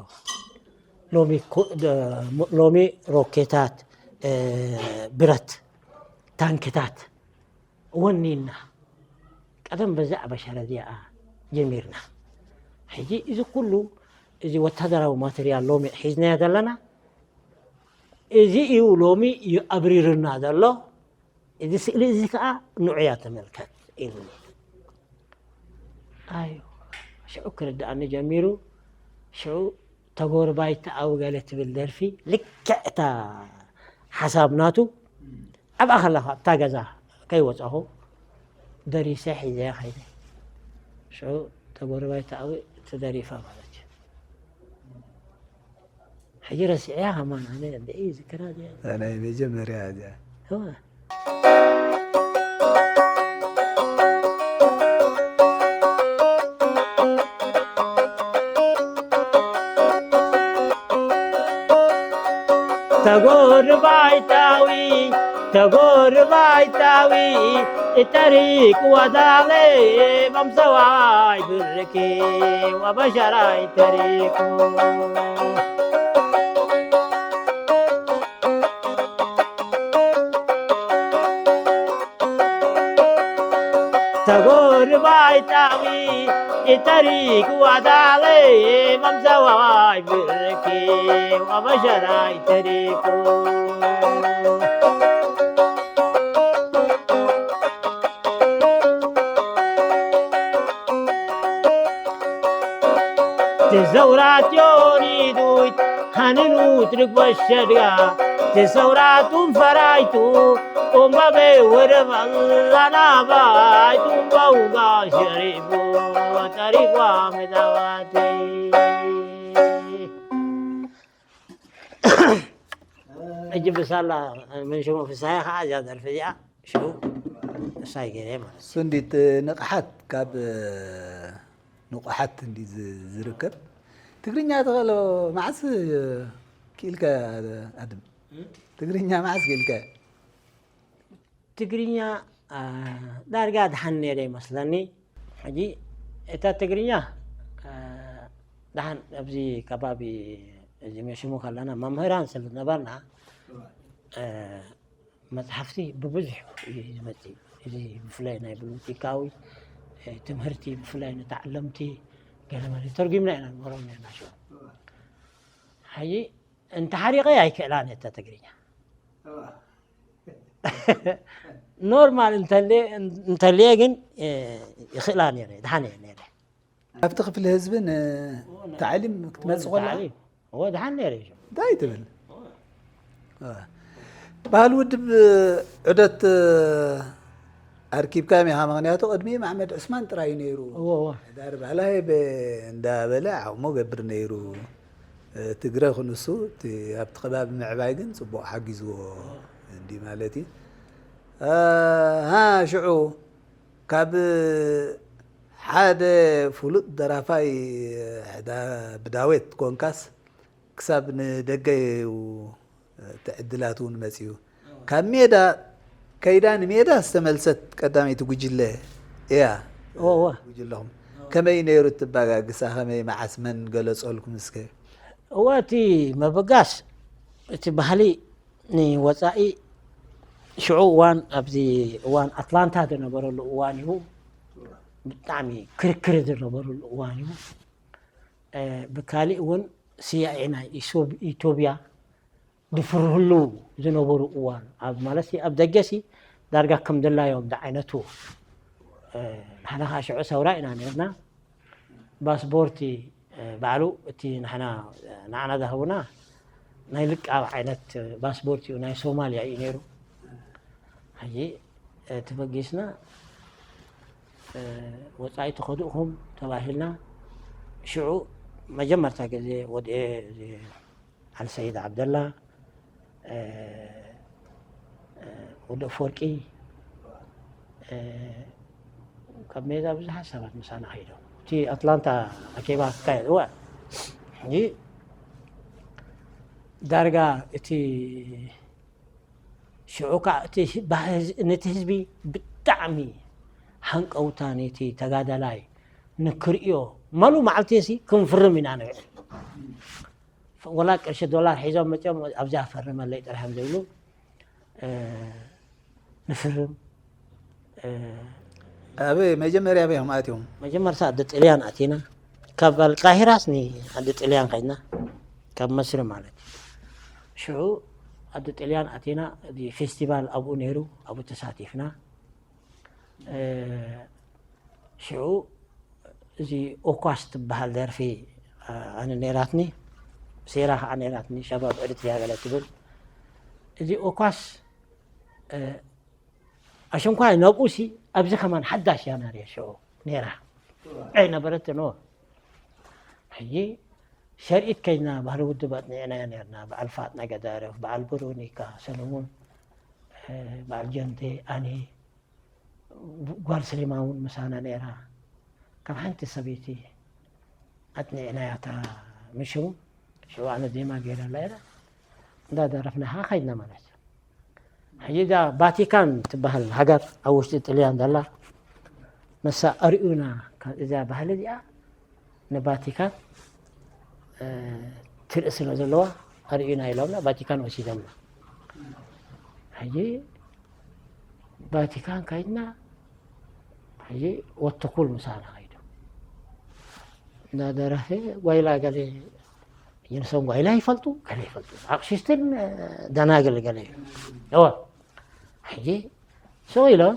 ሎሚ ሮኬታት ብረት ታንክታት ወኒና ቀደም በዛ በሸረ እዚኣ ጀሚርና ሕጂ እዚ ኩሉ እዚ ወታደራዊ ማተርያል ሎሚ ሒዝናዮ ዘለና እዚ እዩ ሎሚ ይኣብሪርና ዘሎ እዚ ስእሊ እዚ ከዓ ንዑያ ተመልከት ኢሉኒ ኣዩ ሽዑ ክርድኣኒ ጀሚሩ ሽዑ ተጎርባይ ተኣውገለ ትብል ደርፊ ልክዕ እታ ሓሳብ ናቱ ኣብኣ ከለኻ ኣብታ ገዛ ከይወፀኹ ደሪሰ ሒዘ ከይደ ሽዑ ተጎርባይ ተኣዊ ተደሪፋ ማለት እዩ ሕጂ ረሲዐያ ከማን ኣነ ደይ ዝክራ እዚኣ እታ ናይ መጀመርያ እዚኣ እዋ ተጎርባይታዊ ተጎርባይታዊ እተሪክ ዋዳለ በምሰዋይ ብርኪ ወበሸራይ ተሪኩ ተጎርባይታዊ እተሪክ ዋዳለ በምሰዋይ ብርኪ ወበሸራይ ተሪኩ ትዘውራት ዮኒዱት ሃንኑት ርግበሸድጋ ትሰውራቱን ፈራይቱ ኡምባቤ ወደባላናባይ ኡምባውጋ ሸሪቡ ጠሪቋ መዛዋቲ እጅ ብሳላ መንሽሞ ፍሳያ ከዓ እዚኣ ደርፊ እዚኣ ሽዑ እሳይ ገይረ ማለት እዩ። ሱንዲት ንቕሓት ካብ ንቑሓት እንዲ ዝርከብ ትግርኛ ተኸእሎ መዓስ ክኢልካ ኣድም ትግርኛ መዓስ ክኢልካ ትግርኛ ዳርጋ ድሓን ነይረ ይመስለኒ ሕጂ እታ ትግርኛ ድሓን ኣብዚ ከባቢ እዚ መሽሙ ከለና መምህራን ስለ ዝነበርና መፅሓፍቲ ብብዙሕ እዩ ዝመፅእ። እዚ ብፍላይ ናይ ብሉቲካዊ ትምህርቲ ብፍላይ ንተዓለምቲ ገለመለ ተርጉምና ኢና ንመሮም ነርና ሽዑ። ሕጂ እንተሓሪቐ ኣይክእላን እተ ትግርኛ ኖርማል እንተልየ ግን ይኽእላ ነረ ድሓነ ነረ ኣብቲ ክፍሊ ህዝቢ ንታዕሊም ክትመጽእ ከለኻ? ታዕሊም። እወ፣ ደሓን ነይረ እዩ። እንታይ ትብል? ባህል ውድብ ዑደት ኣርኪብካ ሚኻ፣ ምኽንያቱ ቅድሚ መሕመድ ዑስማን ጥራይ እዩ ነይሩ። እወ፣ እወ። ዳር ባህላዊ እንዳበለ ዓቕሙ ገብር ነይሩ። ትግረ ክንሱ ኣብቲ ከባቢ ምዕባይ ግን ጽቡቕ ሓጊዝዎ እንዲ ማለት እዩ። ሃ ሽዑ ካብ ሓደ ፍሉጥ ደራፋይ ብዳዌት ኮንካስ ክሳብ ንደገ እዩ እቲ ዕድላት እውን መፅዩ። ካብ ሜዳ ከይዳ ንሜዳ ዝተመልሰት ቀዳመይቲ ጉጅለ እያ። እወ፣ እወ። ጉጅለኹም ከመይ ነይሩ? ትባጋግሳ ከመይ፣ መዓስ፣ መን ገለፀልኩም እስከ? እወ፣ እቲ ምብጋስ፣ እቲ ባህሊ ንወፃኢ ሽዑ እዋን፣ ኣብዚ እዋን ኣትላንታ ዝነበረሉ እዋን እዩ። ብጣዕሚ ክርክር ዝነበረሉ እዋን እዩ። ብካሊእ እውን ስያኤ ናይ ኢትዮጵያ ዝፍርህሉ ዝነበሩ እዋን፣ ኣብ ማለት ኣብ ደገሲ ዳርጋ ከም ደላዮም ዝዓይነቱ። ንሕና ከዓ ሽዑ ሰውራ ኢና ነርና። ባስቦርቲ ባዕሉ እቲ ንሕና ንዓና ዝሃቡና ናይ ልቃብ ዓይነት ባስቦርት እዩ፣ ናይ ሶማልያ እዩ ነይሩ። ሕጂ ተበጊስና ወፃኢ ተኸዱእኹም ተባሂልና። ሽዑ መጀመርታ ግዜ ወድኤ ኣልሰይድ ዓብደላ፣ ወዲ ኣፈወርቂ፣ ካብ ሜዳ ብዙሓት ሰባት ምሳና ከይዶም፣ እቲ ኣትላንታ ኣኬባ ክካየድ እዋ። ሕጂ ዳርጋ እቲ ሽዑ ከዓ እቲ ነቲ ህዝቢ ብጣዕሚ ሃንቀውታ ነቲ ተጋዳላይ ንክርእዮ፣ መሉ መዓልቲ ሲ ክንፍርም ኢና ንብል። ወላ ቅርሺ ዶላር ሒዞም መፅኦም ኣብዚኣ ፈርመለይ ጥራሕ እዮም ዝብሉ። ንፍርም። ኣበይ መጀመርያ ኣበይ ኢኹም ኣትዮም? መጀመርታ ዓዲ ጥልያን ኣቲና። ካብ ኣልቃሂራስ ንዓዲ ጥልያን ከይድና፣ ካብ መስሪ ማለት እዩ። ሽዑ ዓዲ ጥልያን ኣቲና፣ እቲ ፌስቲቫል ኣብኡ ነይሩ፣ ኣብኡ ተሳቲፍና። ሽዑ እዚ ኦኳስ ትበሃል ደርፊ ኣነ ነይራትኒ፣ ሴራ ከዓ ነይራትኒ፣ ሸባብ ኤርትርያ ገለ ትብል። እዚ ኦኳስ ኣሸንኳይ ናብኡሲ ኣብዚ ከማን ሓዳሽ እያ ናርየ ሽዑ ነይራ። ኣይነበረትን። ሕጂ ሸርኢት ከይድና ባህሊ ውድብ ኣጥኒዕናዮ ነርና። በዓል ፋጥና ገዳርፍ፣ በዓል ቨሮኒካ ሰለሙን፣ በዓል ጀንቴ፣ ኣነ፣ ጓል ስሌማ እውን ምሳና ነይራ። ካብ ሓንቲ ሰበይቲ ኣጥኒዕናያ እታ ምሽቡ። ሽዑ ኣነ ዜማ ገይረላ እያ። እንዳደረፍና ከዓ ከይድና ማለት እዩ። ሕጂ እዛ ቫቲካን ትበሃል ሃገር ኣብ ውሽጢ ጥልያን ዘላ፣ ንሳ ኣርእዩና፣ ካብ እዛ ባህሊ እዚኣ ንቫቲካን ትርኢ ስለ ዘለዋ ኣርእዩና ኢሎምና፣ ቫቲካን ወሲዶምና። ሕጂ ቫቲካን ከይድና፣ ሕጂ ወተኩል ምሳና ከይዱ እንዳደረፈ፣ ጓይላ ገለ፣ ንሶም ጓይላ ይፈልጡ፣ ገለ ይፈልጡ፣ ኣቕሽሽትን ደናግል ገለ እዩ። እወ። ሕጂ ስቕ ኢሎም፣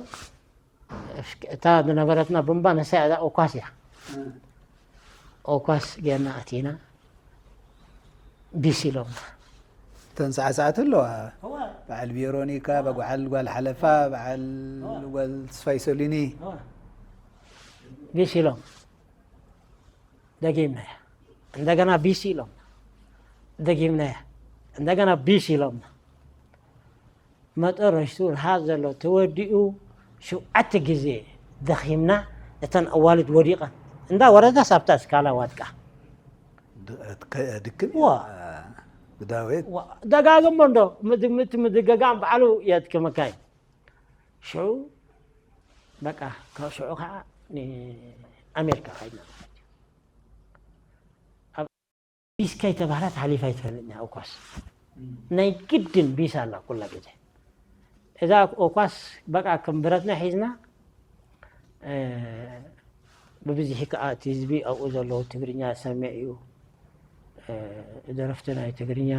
እታ ዝነበረትና ቡምባ ንሳ እያ፣ እዛ ኦኳስ እያ። ኦኳስ ጌርና ኣቲና፣ ቢስ ኢሎምና። እተን ሳዕሳዕቲ ኣለዋ። በዓል ቬሮኒካ፣ በዓል ጓል ሓለፋ፣ በዓል ጓል ተስፋይ ሰሉኒ። ቢስ ኢሎም። ደጊምናያ። እንደገና ቢስ ኢሎምና። ደጊምናያ። እንደገና ቢስ ኢሎምና። መጠረሽቱ ርሃፅ ዘሎ ተወዲኡ ሸውዓተ ግዜ ደኺምና፣ እተን ኣዋልድ ወዲቐን። እንዳ ወረዳስ ኣብታ ስካላ ዋድቃ። ድክም ዋ። ብዳዊት ዋ፣ ደጋግሞ እንዶ ምድ-፣ ምት-፣ ምድግጋም ባዕሉ የድክመካ እዩ። ሽዑ በቃ ካብ ሽዑ ከዓ ንኣሜሪካ ከይድና ማለት እዩ። ኣብ ቢስ ከይተባህላ ተሓሊፋ ኣይትፈልጥን እያ ኦኳስ። ናይ ግድን ቢስ ኣላ ኩላ ግዜ። እዛ ኦኳስ በቃ ከም ብረትና ሒዝና፣ እ፣ ብብዝሒ ከዓ እቲ ህዝቢ ኣብኡ ዘለዉ ትግርኛ ዝሰምዕ እዩ። እ፣ ደረፍቲ ናይ ትግርኛ፣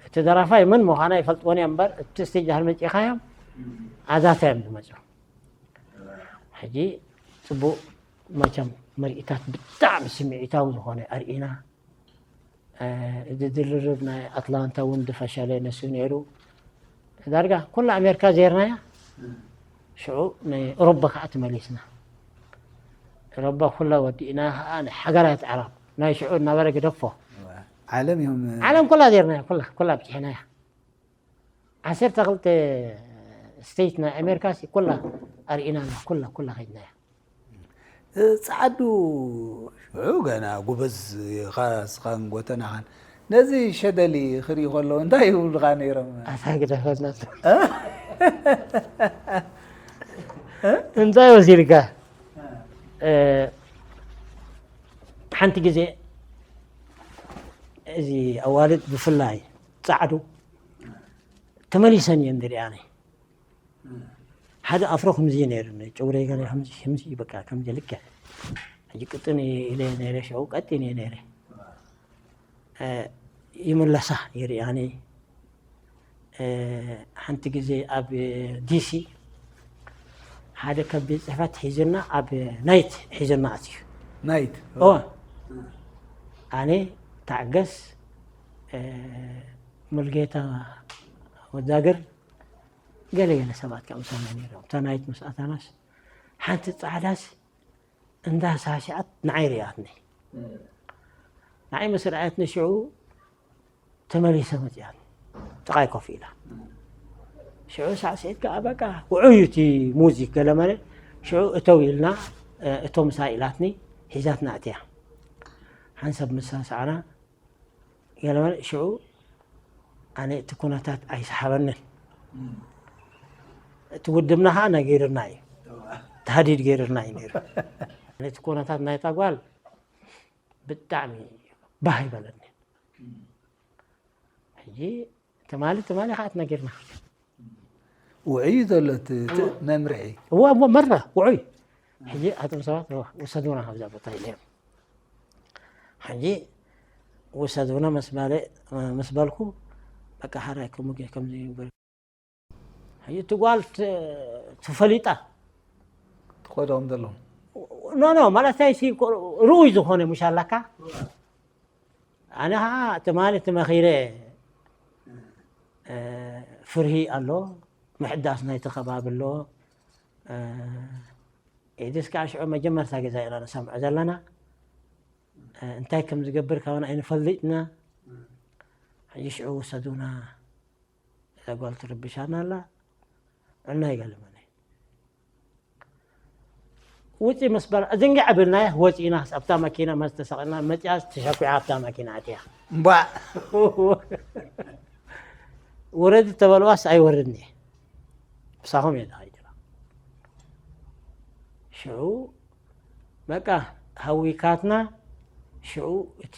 እቲ ደራፋይ መን ምዃና ይፈልጥዎን እዮም እምበር፣ እቲ ስቴጅ ድሕሪ መፂኻዮም ኣዛታ እዮም ዝመፁ። ሕጂ ፅቡቕ መቸም ምርኢታት ብጣዕሚ ስምዒታዊ ዝኾነ ኣርኢና። እዚ ድርርብ ናይ ኣትላንታ እውን ዝፈሸለ ነሱ ነይሩ። ዳርጋ ኩላ ኣሜሪካ ዜርናያ። ሽዑ ንእሮባ ከዓ ተመሊስና። እሮባ ኩላ ወዲእና ከዓ ንሓገራት ዓረብ ናይ ሽዑ እናበለ ግደፎ። ዓለም እዮም። ዓለም ኩላ ዜርናያ። ኩላ ኩላ ኣብፅሕናያ። ዓሰርተ ክልተ ስቴት ናይ ኣሜሪካ ኩላ ኣርኢናና። ኩላ ኩላ ከይድናያ። ፃዓዱ ሽዑ ገና ጉበዝ ኢኻ እስኻን ጎተናኻን። ነዚ ሸደሊ ክርኢ ከለዉ እንታይ ይብሉኻ ነይሮም? ኣታ ግደፈና። እንታይ ወሲድካ? ሓንቲ ግዜ እዚ ኣዋልድ ብፍላይ ፃዕዱ ተመሊሰን እየን ዝሪኣኒ። ሓደ ኣፍሮ ከምዚ እዩ ነይሩ፣ ጨጉረይ ገለ ከምዚ ከምዚ በቃ ከምዚ ልክዕ ሕጂ ቅጥን ኢለ ነይረ፣ ሽዑ ቀጢን እየ ነይረ። ይምለሳ ይርኣኒ። ሓንቲ ግዜ ኣብ ዲሲ ሓደ ከቢድ ፅሕፈት ሒዝና ኣብ ናይት ሒዝና ኣትዩ። ናይት እወ ኣነ ታዕገስ፣ ሙልጌታ ወዳግር፣ ገለ ገለ ሰባት ከምሳና ነይሮም። እታ ናይት ምስ ኣታናስ ሓንቲ ፃዕዳስ እንዳ ሳስዓት ንዓይ ርኣትኒ። ንዓይ ምስ ረኣየትኒ ሽዑ ተመሊሰ መፅኣት ጥቓይ ኮፍ ኢላ። ሽዑ ሳዕስዒት ከዓ በቃ ውዑይ እዩ እቲ ሙዚክ ገለመለ። ሽዑ እተው ኢልና፣ እቶ ምሳ ኢላትኒ ሒዛትና ኣትያ። ሓንሳብ ምሳሳዕና ገለመለ ሽዑ ኣነ እቲ ኩነታት ኣይሰሓበንን። እቲ ውድብና ከዓ ነጊርና እዩ። ታህዲድ ገይርና እዩ ነይሩ። ነቲ ኩነታት ናይታ ጓል ብጣዕሚ ባህ ይበለኒ። ሕጂ ትማሊ ትማሊ ከዓ ትነጊርና። ውዑይ እዩ ዘሎ እቲ እቲ መምርሒ። እዋ እሞ መራ ውዑይ። ሕጂ ኣቶም ሰባት እዋ ውሰዱና ካብዛ ቦታ ኢለ እዮም። ሕጂ ውሰዱና ምስ ባለ ምስ በልኩ በቃ ሓራይ ከምኡ ገ- ከምዚ ይግበር። ሕጂ እቲ ጓል ት- ትፈሊጣ ትኸዶ ከም ዘለኹም። ኖ ኖ ማለት ኣይሲ ርኡይ ዝኾነ ሙሽ ኣለካ። ኣነ ከዓ ትማሊ ተመኺረ ፍርሂ ኣሎ፣ ምሕዳስ ናይቲ ከባቢ ኣሎ። ኢድስ ከዓ ሽዑ መጀመርታ ገዛ ኢና ንሰምዖ ዘለና። እንታይ ከም ዝገብር ካባና ኣይንፈልጥና። ሕጂ ሽዑ ውሰዱና፣ እዛ ጓል ትርብሻና ኣላ። ዕና ይገለመኒ። ውፂ ምስ በላ እዝንግዕ ብልናያ ወፂእና ኣብታ መኪና መዝ ተሰቂልና መፂኣ ተሸኩዓ ኣብታ መኪና ኣትያ። እምቧዕ ውረድ ተበልዋስ ኣይወርድን እየ። ምሳኹም እየ ዝኸይድ። ሽዑ በቃ ሃዊካትና። ሽዑ እቲ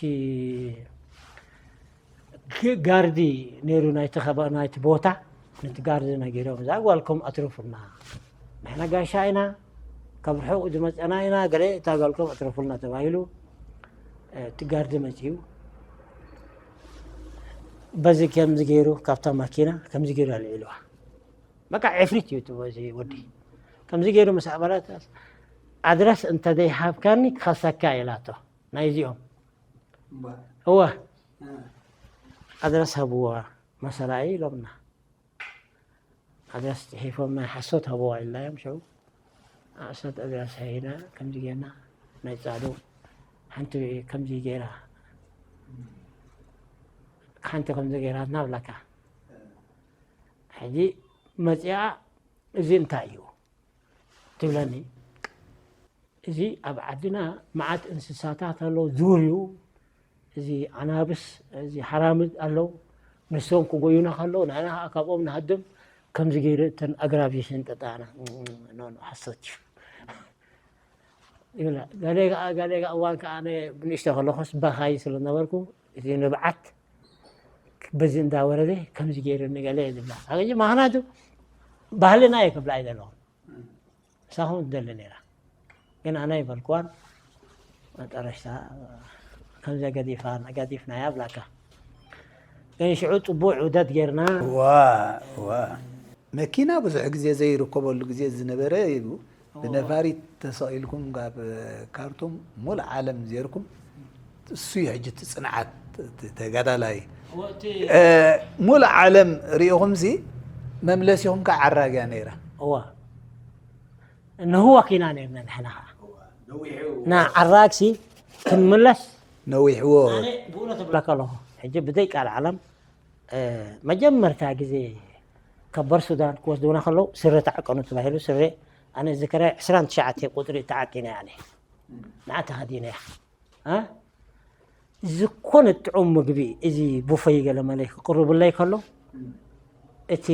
ግ- ጋርዲ ነይሩ ናይቲ ከባ ናይቲ ቦታ ነቲ ጋርዲ ነጊሮም እዛ ጓልኩም ኣትርፉልና፣ ንሕና ጋሻ ኢና፣ ካብ ርሑቕ ዝመፀና ኢና፣ ገለ እታ ጓልኩም ኣትርፉልና ተባሂሉ። እቲ ጋርዲ መፅዩ በዚ ከምዚ ገይሩ ካብታ ማኪና ከምዚ ገይሩ ኣልዒልዋ። በቃ ዕፍሪት እዩ እቲ በዚ ወዲ። ከምዚ ገይሩ ምስ ኣበለት ኣድረስ እንተዘይሃብካኒ ክኸሰካ ኢላቶ። ናይዚኦም እወ ኣድረስ ሃብዋ መሰላኢ ኢሎምና። ኣድረስ ፅሒፎም ናይ ሓሶት ሃብዋ ኢልናዮም። ሽዑ ሓሶት ኣድረስ ሂና ከምዚ ጌርና ናይ ፃዕዱ ሓንቲ ከምዚ ገይራ ሓንቲ ከምዚ ገይራትና ብላካ። ሕጂ መፂኣ እዚ እንታይ እዩ ትብለኒ። እዚ ኣብ ዓድና መዓት እንስሳታት ኣሎ ዙር እዩ። እዚ ኣናብስ እዚ ሓራምዝ ኣለዉ። ንሶም ክጎዩና ከለዉ ንሕና ከዓ ካብኦም ንሃድም። ከምዚ ገይሩ እተን ኣግራብ ይሽንጥጣና። ኖ ኖ ሓሶት እዩ ይብላ። ገለ ከዓ ገለ እዋን ከዓ ኣነ ብንእሽቶ ከለኹስ በኻይ ስለ ነበርኩ እቲ ንብዓት በዚ እንዳወረደ ከምዚ ገይሩ ንገለ ዝብላ ኣገኘ ማክናቱ ባህልና እየ ክብላ ኣይደለኹም። ንሳኹም ትደሊ ነይራ ግን ኣነ ኣይበልክዋን። መጠረሽታ ከምዚ ገዲፋ ገዲፍናያ ብላካ። ግን ሽዑ ፅቡቅ ዑደት ጌርና። ዋ ዋ መኪና ብዙሕ ግዜ ዘይርከበሉ ግዜ ዝነበረ እዩ። ብነፋሪት ተሰቒልኩም ካብ ካርቱም ሙሉእ ዓለም ዜርኩም፣ እሱ እዩ ሕጂ እቲ ጽንዓት፣ እቲ ተጋዳላይ። ሙሉእ ዓለም ርኢኹምሲ፣ መምለሲኹም ከዓ ዓራግ እያ ነይራ። እዋ ንህወኽ ኢና ነርና ንሕና ከዓ። ንዓራግሲ ክንምለስ ነዊሕዎ። ኣነ ብእውነት እብለካ ኣለኹ። ሕጂ ብዘይ ቃል ዓለም መጀመርታ ግዜ ከበር ሱዳን ክወስዱና ከለዉ ስረ ተዓቀኑ ተባሂሉ። ስረ ኣነ ዝከረ ዕስራን ትሽዓተ ቁፅሪ ተዓቂነ ኣነ ንዓ ተኸዲነ እያ። ዝኾነ ጥዑም ምግቢ እዚ ቡፈይ ገለ መለ ክቅርብለይ ከሎ እቲ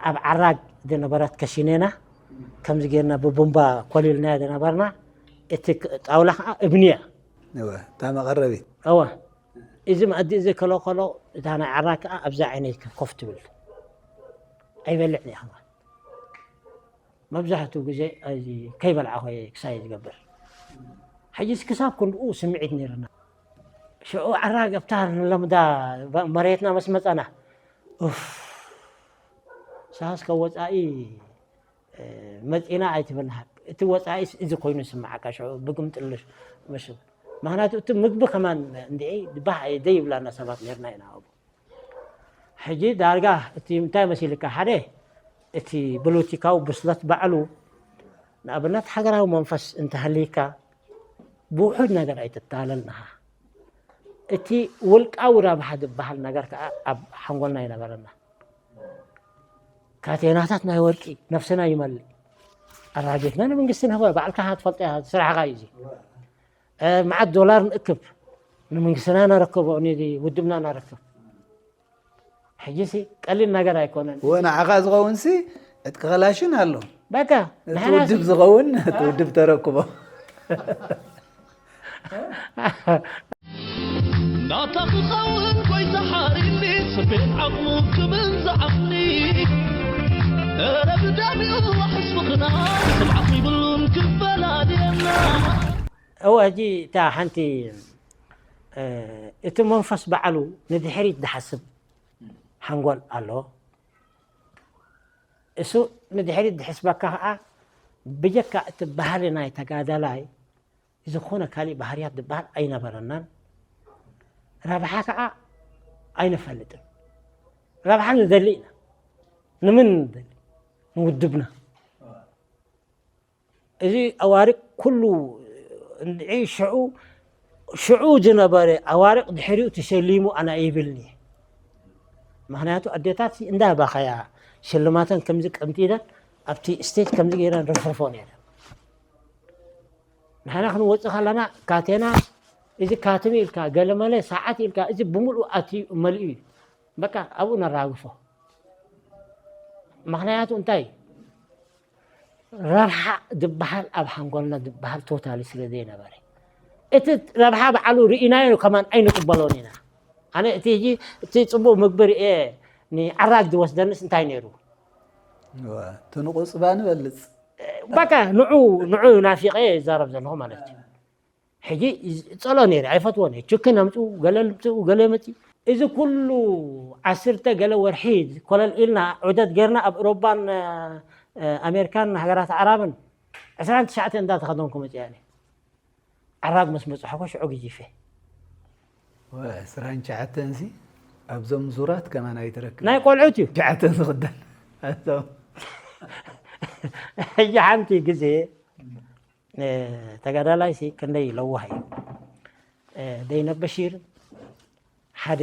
ኣብ ዓራግ ዝነበረት ከሽኔና ከምዚ ጌርና ብቡምባ ኮሊልናዮ ዝነበርና እቲ ጣውላ ከዓ እብኒ እያ። እወ፣ እታ መቐረቢት። እወ፣ እዚ መኣዲ እዚ ከሎ ከሎ እታ ናይ ዓራግ ከዓ ኣብዛ ዓይነይ ኮፍ ትብል ኣይበልዕን እያ። መብዛሕትኡ ግዜ እዚ ከይበልዓኹ እየ ክሳይ ዝገብር። ሕጂስ ክሳብ ክንድኡ ስምዒት ነይርና። ሽዑ ዓራግ ኣብታ ንለምዳ መሬትና መስ መፀና፣ ኡፍ፣ ሳስ ካብ ወፃኢ መፂና ኣይትበልሃ። እቲ ወፃኢስ እዚ ኮይኑ ይስምዓካ ሽዑ ብግምጥልሽ። ምክንያቱ እቲ ምግቢ ከማን እንድዒ ባህ ዘይብላና ሰባት ነርና ኢና ኣብኡ። ሕጂ ዳርጋ እቲ እንታይ መሲልካ፣ ሓደ እቲ ፖለቲካዊ ብስለት ባዕሉ፣ ንኣብነት ሃገራዊ መንፈስ እንተሃልይካ ብውሑድ ነገር ኣይትታለል ንኻ። እቲ ውልቃዊ ረብሓ ዝበሃል ነገር ከዓ ኣብ ሓንጎልና ይነበረና። ካቴናታት ናይ ወርቂ ነፍስና ይመልእ። ኣራጌትና ንመንግስቲ ንህቦ፣ ባዕልካ ትፈልጦ ስራሕካ እዩ። መዓት ዶላር ንእክብ፣ ንመንግስትና ነረክቦ፣ ንውድብና ነረክብ። ሕጂ ሲ ቀሊል ነገር ኣይኮነን። ወ ንዓኻ ዝኸውን ሲ ዕጥቂ ከላሽን ኣሎ። በቃ እቲ ንሕና ሲ ውድብ ዝኸውን እቲ ውድብ ተረክቦ። ናታ ክኸውን ጎይታ ሓሪኒ ስቤት ዓቕሙ ክብል ዝዓቕኒ እረ ብደሚኡ ዋሕስ ምኽና ስምዓኽ ይብሉን ክፈላልየና። እወ ሕጂ እታ ሓንቲ እቲ መንፈስ ባዕሉ ንድሕሪት ዝሓስብ ሓንጎል ኣሎ። እሱ ንድሕሪት ዝሕስበካ ከዓ ብጀካ እቲ ባህሊ ናይ ተጋዳላይ ዝኾነ ካሊእ ባህርያት ዝበሃል ኣይነበረናን። ረብሓ ከዓ ኣይንፈልጥን። ረብሓ ንደሊ ኢና። ንምን ንደሊ? ንውድብና። እዚ ኣዋርቕ ኩሉ እንድዒ ሽዑ ሽዑ ዝነበረ ኣዋርቕ ድሕሪኡ ተሸሊሙ ኣነ ኣይብልኒ። ምክንያቱ ኣዴታት እንዳባኸያ ሽልማተን ከምዚ ቀምጢለን ኣብቲ ስቴጅ ከምዚ ገይረን ረፍርፎ ነይረን። ንሕና ክንወፅእ ከለና ካቴና እዚ ካትም ኢልካ ገለመለ ሰዓት ኢልካ እዚ ብምሉእ ኣትዩ መሊኡ እዩ። በቃ ኣብኡ ነራግፎ። ምክንያቱ እንታይ ረብሓ ዝበሃል ኣብ ሓንጎልና ዝበሃል ቶታሊ ስለ ዘይነበረ እቲ ረብሓ በዓሉ ርኢናዮ ከማን ኣይንቅበሎን ኢና። ኣነ እቲ ሕጂ እቲ ፅቡቅ ምግቢ ርኤ ንዓራግ ዝወስደንስ እንታይ ነይሩ? እዋ፣ እቲ ንቁፅባ ንበልፅ በቃ ንዑ ንዑ ናፊቀ ይዛረብ ዘለኹ ማለት እዩ። ሕጂ ጸሎ ነይረ ኣይፈትዎን እየ። ችክን ኣምፅኡ ገለ ምፅኡ ገለ መፂ እዚ ኩሉ ዓስርተ ገለ ወርሒ ኮለል ኢልና ዑደት ጌርና ኣብ ኤሮባን ኣሜሪካን ሃገራት ዓራብን ዕስራን ትሽዓተ እንዳተኸደንኩ መፅኣ። ዓራግ ምስ በፅሐኮ ሽዑ ግጂፈ። ዕስራን ትሽዓተን ሲ ኣብዞም ዙራት ከማን ኣይትረክብ። ናይ ቆልዑት እዩ። ትሽዓተ ዝኽደን። ኣዞም። ሕጂ ሓንቲ ግዜ ተጋዳላይ ሲ ክንደይ ለዋህ እዩ። ደይነ በሺር ሓደ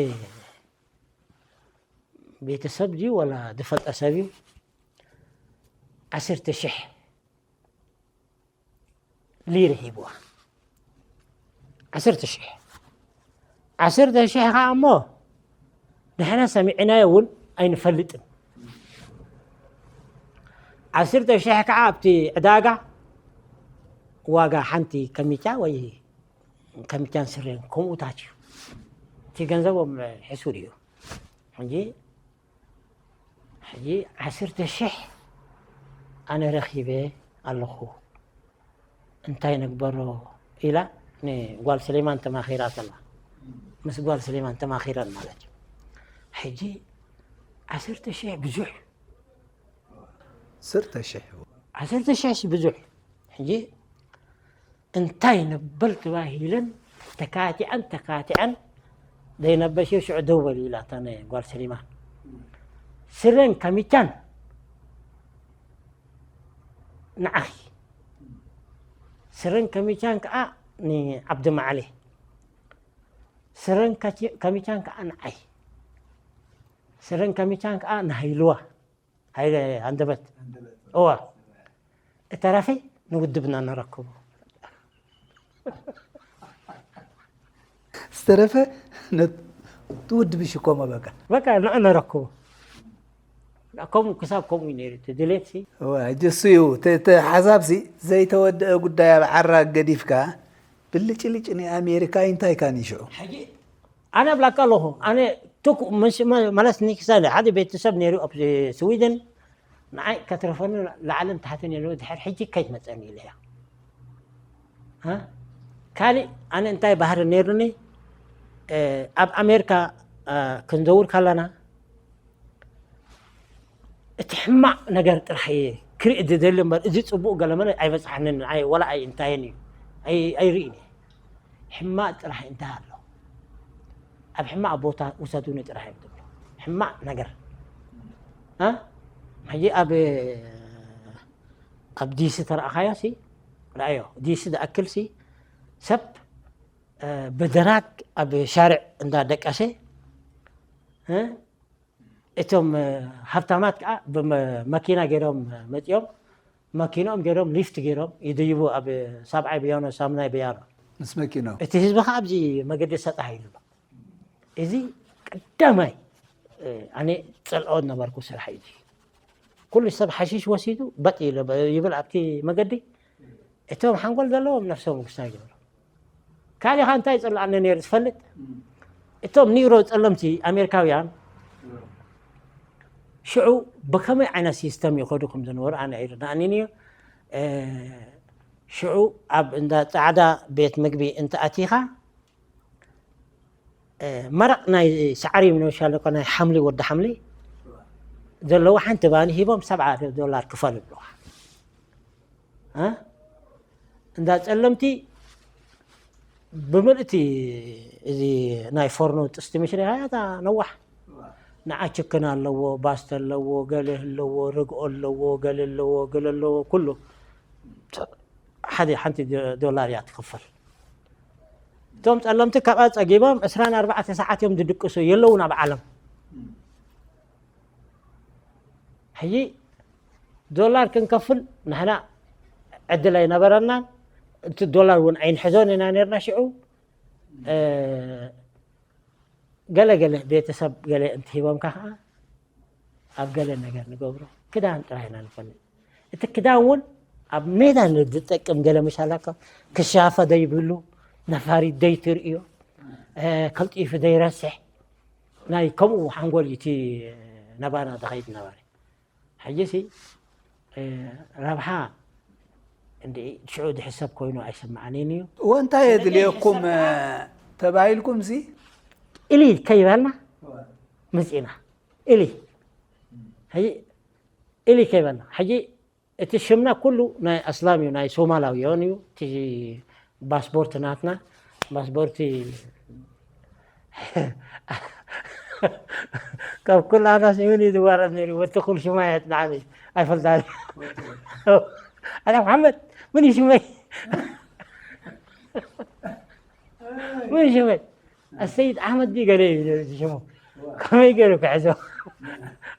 ቤተሰብ ድዩ ወላ ዝፈልጠ ሰብ እዩ ዓሰርተ ሽሕ ሊር ሂብዋ። ዓሰርተ ሽሕ ዓሰርተ ሽሕ ከዓ እሞ ንሕና ሰሚዕናዮ እውን ኣይንፈልጥን። ዓሰርተ ሽሕ ከዓ ኣብቲ ዕዳጋ ዋጋ ሓንቲ ከሚቻ ወይ ከሚቻን ስሬን ከምኡታት እዩ። እቲ ገንዘቦም ሕሱር እዩ። ሕጂ ሕጂ ዓሰርተ ሽሕ ኣነ ረኺበ ኣለኹ እንታይ ንግበሮ ኢላ ንጓል ስሌማን ተማኺራ ተላ ምስ ጓል ስሌማን ተማኺረን ማለት እዩ። ሕጂ ዓሰርተ ሽሕ ብዙሕ ስርተ ሽሕ ዓሰርተ ሽሕ ብዙሕ። ሕጂ እንታይ ንብል ተባሂለን ተካቲዐን ተካቲዐን ዘይነበሽር ሽዑ ደው በል ኢላታ ናይ ጓል ስሊማን። ስረን ከሚቻን ንዓኺ፣ ስረን ከሚቻን ከዓ ንዓብዲ መዓሊ፣ ስረን ከሚቻን ከዓ ንዓይ፣ ስረን ከሚቻን ከዓ ንሃይልዋ፣ ሃይለ ኣንደበት። እዋ፣ እተረፈ ንውድብና ነረክቦ። ዝተረፈ ነት-፣ ትውድብ ይሽኮሞ በቃ። በቃ ንዑ ነረክቦ። ከምኡ ክሳብ ከምኡ እዩ ነይሩ እቲ ድሌት ሲ። እዋ፣ ሕጂ እሱ እዩ እቲ፣ እቲ ሓሳብ ሲ ዘይተወደአ ጉዳይ ኣብ ዓራግ ገዲፍካ ብልጭልጭ ንኣሜሪካ እንታይ ካን ይሽዑ? ሕጂ ኣነ እብላካ ኣለኹ፣ ኣነ ትኩ-፣ መስ-፣ መ-፣ መለስ ኒክሰን ሓደ ቤተሰብ ነይሩ ኣብ ስዊድን፣ ንዓይ ከትረፈኒ ላዕልን ታሕትን የለ፣ ድሕር ሕጂ ከይትመፀኒ ኢለ እያ። ሃ? ካሊእ ኣነ እንታይ ባህሪ ነይሩኒ፣ እ፣ ኣብ ኣሜሪካ፣ እ፣ ክንዘውር ከለና፣ እቲ ሕማቕ ነገር ጥራሕ እየ ክርኢ ዝደሊ እምበር፣ እዚ ጽቡቕ ገለመለ ኣይበጽሓንን፣ ኣይ፣ ወላ ኣይ እንታይን እዩ። ኣይ-፣ ኣይርእይን እየ። ሕማቕ ጥራሕ እንታይ ኣሎ? ኣብ ሕማቕ ቦታ ውሰዱኒ ጥራሕ እዮም ዝብሉ። ሕማቕ ነገር። እ? ሕጂ ኣብ፣ ኣብ ዲሲ ተረኣኻዮ ሲ፣ ረኣዮ። ዲሲ ዝኣክል ሲ፣ ሰብ፣ እ፣ ብድራግ ኣብ ሻርዕ እንዳደቀሰ፣ እ፣ እቶም፣ እ፣ ሃብታማት ከዓ ብመ-፣ መኪና ገይሮም መፂኦም፣ መኪኖም ገይሮም ሊፍት ገይሮም ይድይቡ ኣብ ሳብዓይ ብያኖ፣ ሳምናይ ብያኖ። ምስ መኪኖም። እቲ ህዝቢ ከዓ ኣብዚ መገዲ ሰጣሕ ኢሉ ኣሎ። እዚ ቀዳማይ፣ እ፣ ኣነ ጸልኦ ዝነበርኩ ስራሕ እዩ። ኩሉ ሰብ ሓሺሽ ወሲዱ በጥ ኢሉ ይብል ኣብቲ መገዲ። እቶም ሓንጎል ዘለዎም ነፍሶም ግስታ ይገብሩ። ካሊኻ እንታይ ይጸልኣኒ ነይሩ ትፈልጥ? እቶም ኒሮ ጸለምቲ ኣሜሪካውያን ሽዑ ብኸመይ ዓይነት ሲስተም ይኸዱ ከም ዝነበሩ ኣነ ኣይርድኣንን እዩ። እ፣ ሽዑ ኣብ እንዳ ጻዕዳ ቤት ምግቢ እንተ ኣቲኻ፣ እ፣ መረቕ ናይ ሳዕሪ ምንሻል እኮ ናይ ሓምሊ፣ ወዲ ሓምሊ ዘለዎ ሓንቲ ባኒ ሂቦም ሰብዓ ዶላር ክፈል ይብሉኻ። እ? እንዳ ጸለምቲ ብምልእቲ እዚ ናይ ፎርኖ ጥስቲ ምሽ ሪኢኻ እታ ነዋሕ ንዓ ችክን ኣለዎ፣ ባስተ ኣለዎ፣ ገለ ኣለዎ፣ ርግኦ ኣለዎ፣ ገለ ኣለዎ፣ ገለ ኣለዎ፣ ኩሉ ሓደ ሓንቲ ዶ-፣ ዶላር እያ ትኽፈል። እቶም ጸለምቲ ካብኣ ጸጊቦም ዕስራን ኣርባዕተ ሰዓት እዮም ዝድቅሱ፣ የለውን ኣብ ዓለም። ሕጂ ዶላር ክንከፍል ንሕና ዕድል ኣይነበረናን። እቲ ዶላር እውን ኣይንሕዞን ኢና ነርና ሽዑ። እ፣ ገለ ገለ ቤተሰብ ገለ እንትሂቦምካ ከዓ ኣብ ገለ ነገር ንገብሮ። ክዳን ጥራይ ኢና ንፈልጥ። እቲ ክዳን እውን ኣብ ሜዳ ንዝጠቅም ገለ መሻላካ ክሻፈ ዘይብሉ፣ ነፋሪት ዘይትርእዮ፣ እ፣ ከልጢፉ ዘይረስሕ፣ ናይ ከምኡ ሓንጎል እዩ እቲ ናባና ዝኸይድ ነበረ። ሕጂሲ፣ እ፣ ረብሓ እንዲ ሽዑ ዝሕሰብ ኮይኑ ኣይስምዓንን እዩ። እወ፣ እንታይ ስለዚ የድልየኩም፣ ሕሰብ ከዓ ተባሂልኩም ሲ? ኢሊ ከይበልና መጺና። ኢሊ። ሕጂ ኢሊ ከይበልና። ሕጂ እቲ ሽምና ኩሉ ናይ ኣስላም እዩ፣ ናይ ሶማላውያን እዩ። እቲ ፓስፖርት ናትና፣ ፓስፖርቲ ካብ ኩላና ስምን እዩ ዝዋረድ ነይሩ። ወዲ ኩል ሽማየት ንዓኒ ኣይፈልጣን። ኣነ መሓመድ፣ ምን እዩ ሽመይ? ምን እዩ ሽመይ? ኣሰይድ ኣሕመድ ድዩ ገለ እዩ ነይሩ እቲ ሽሙ። ከመይ ገይሩ ክሕዞ?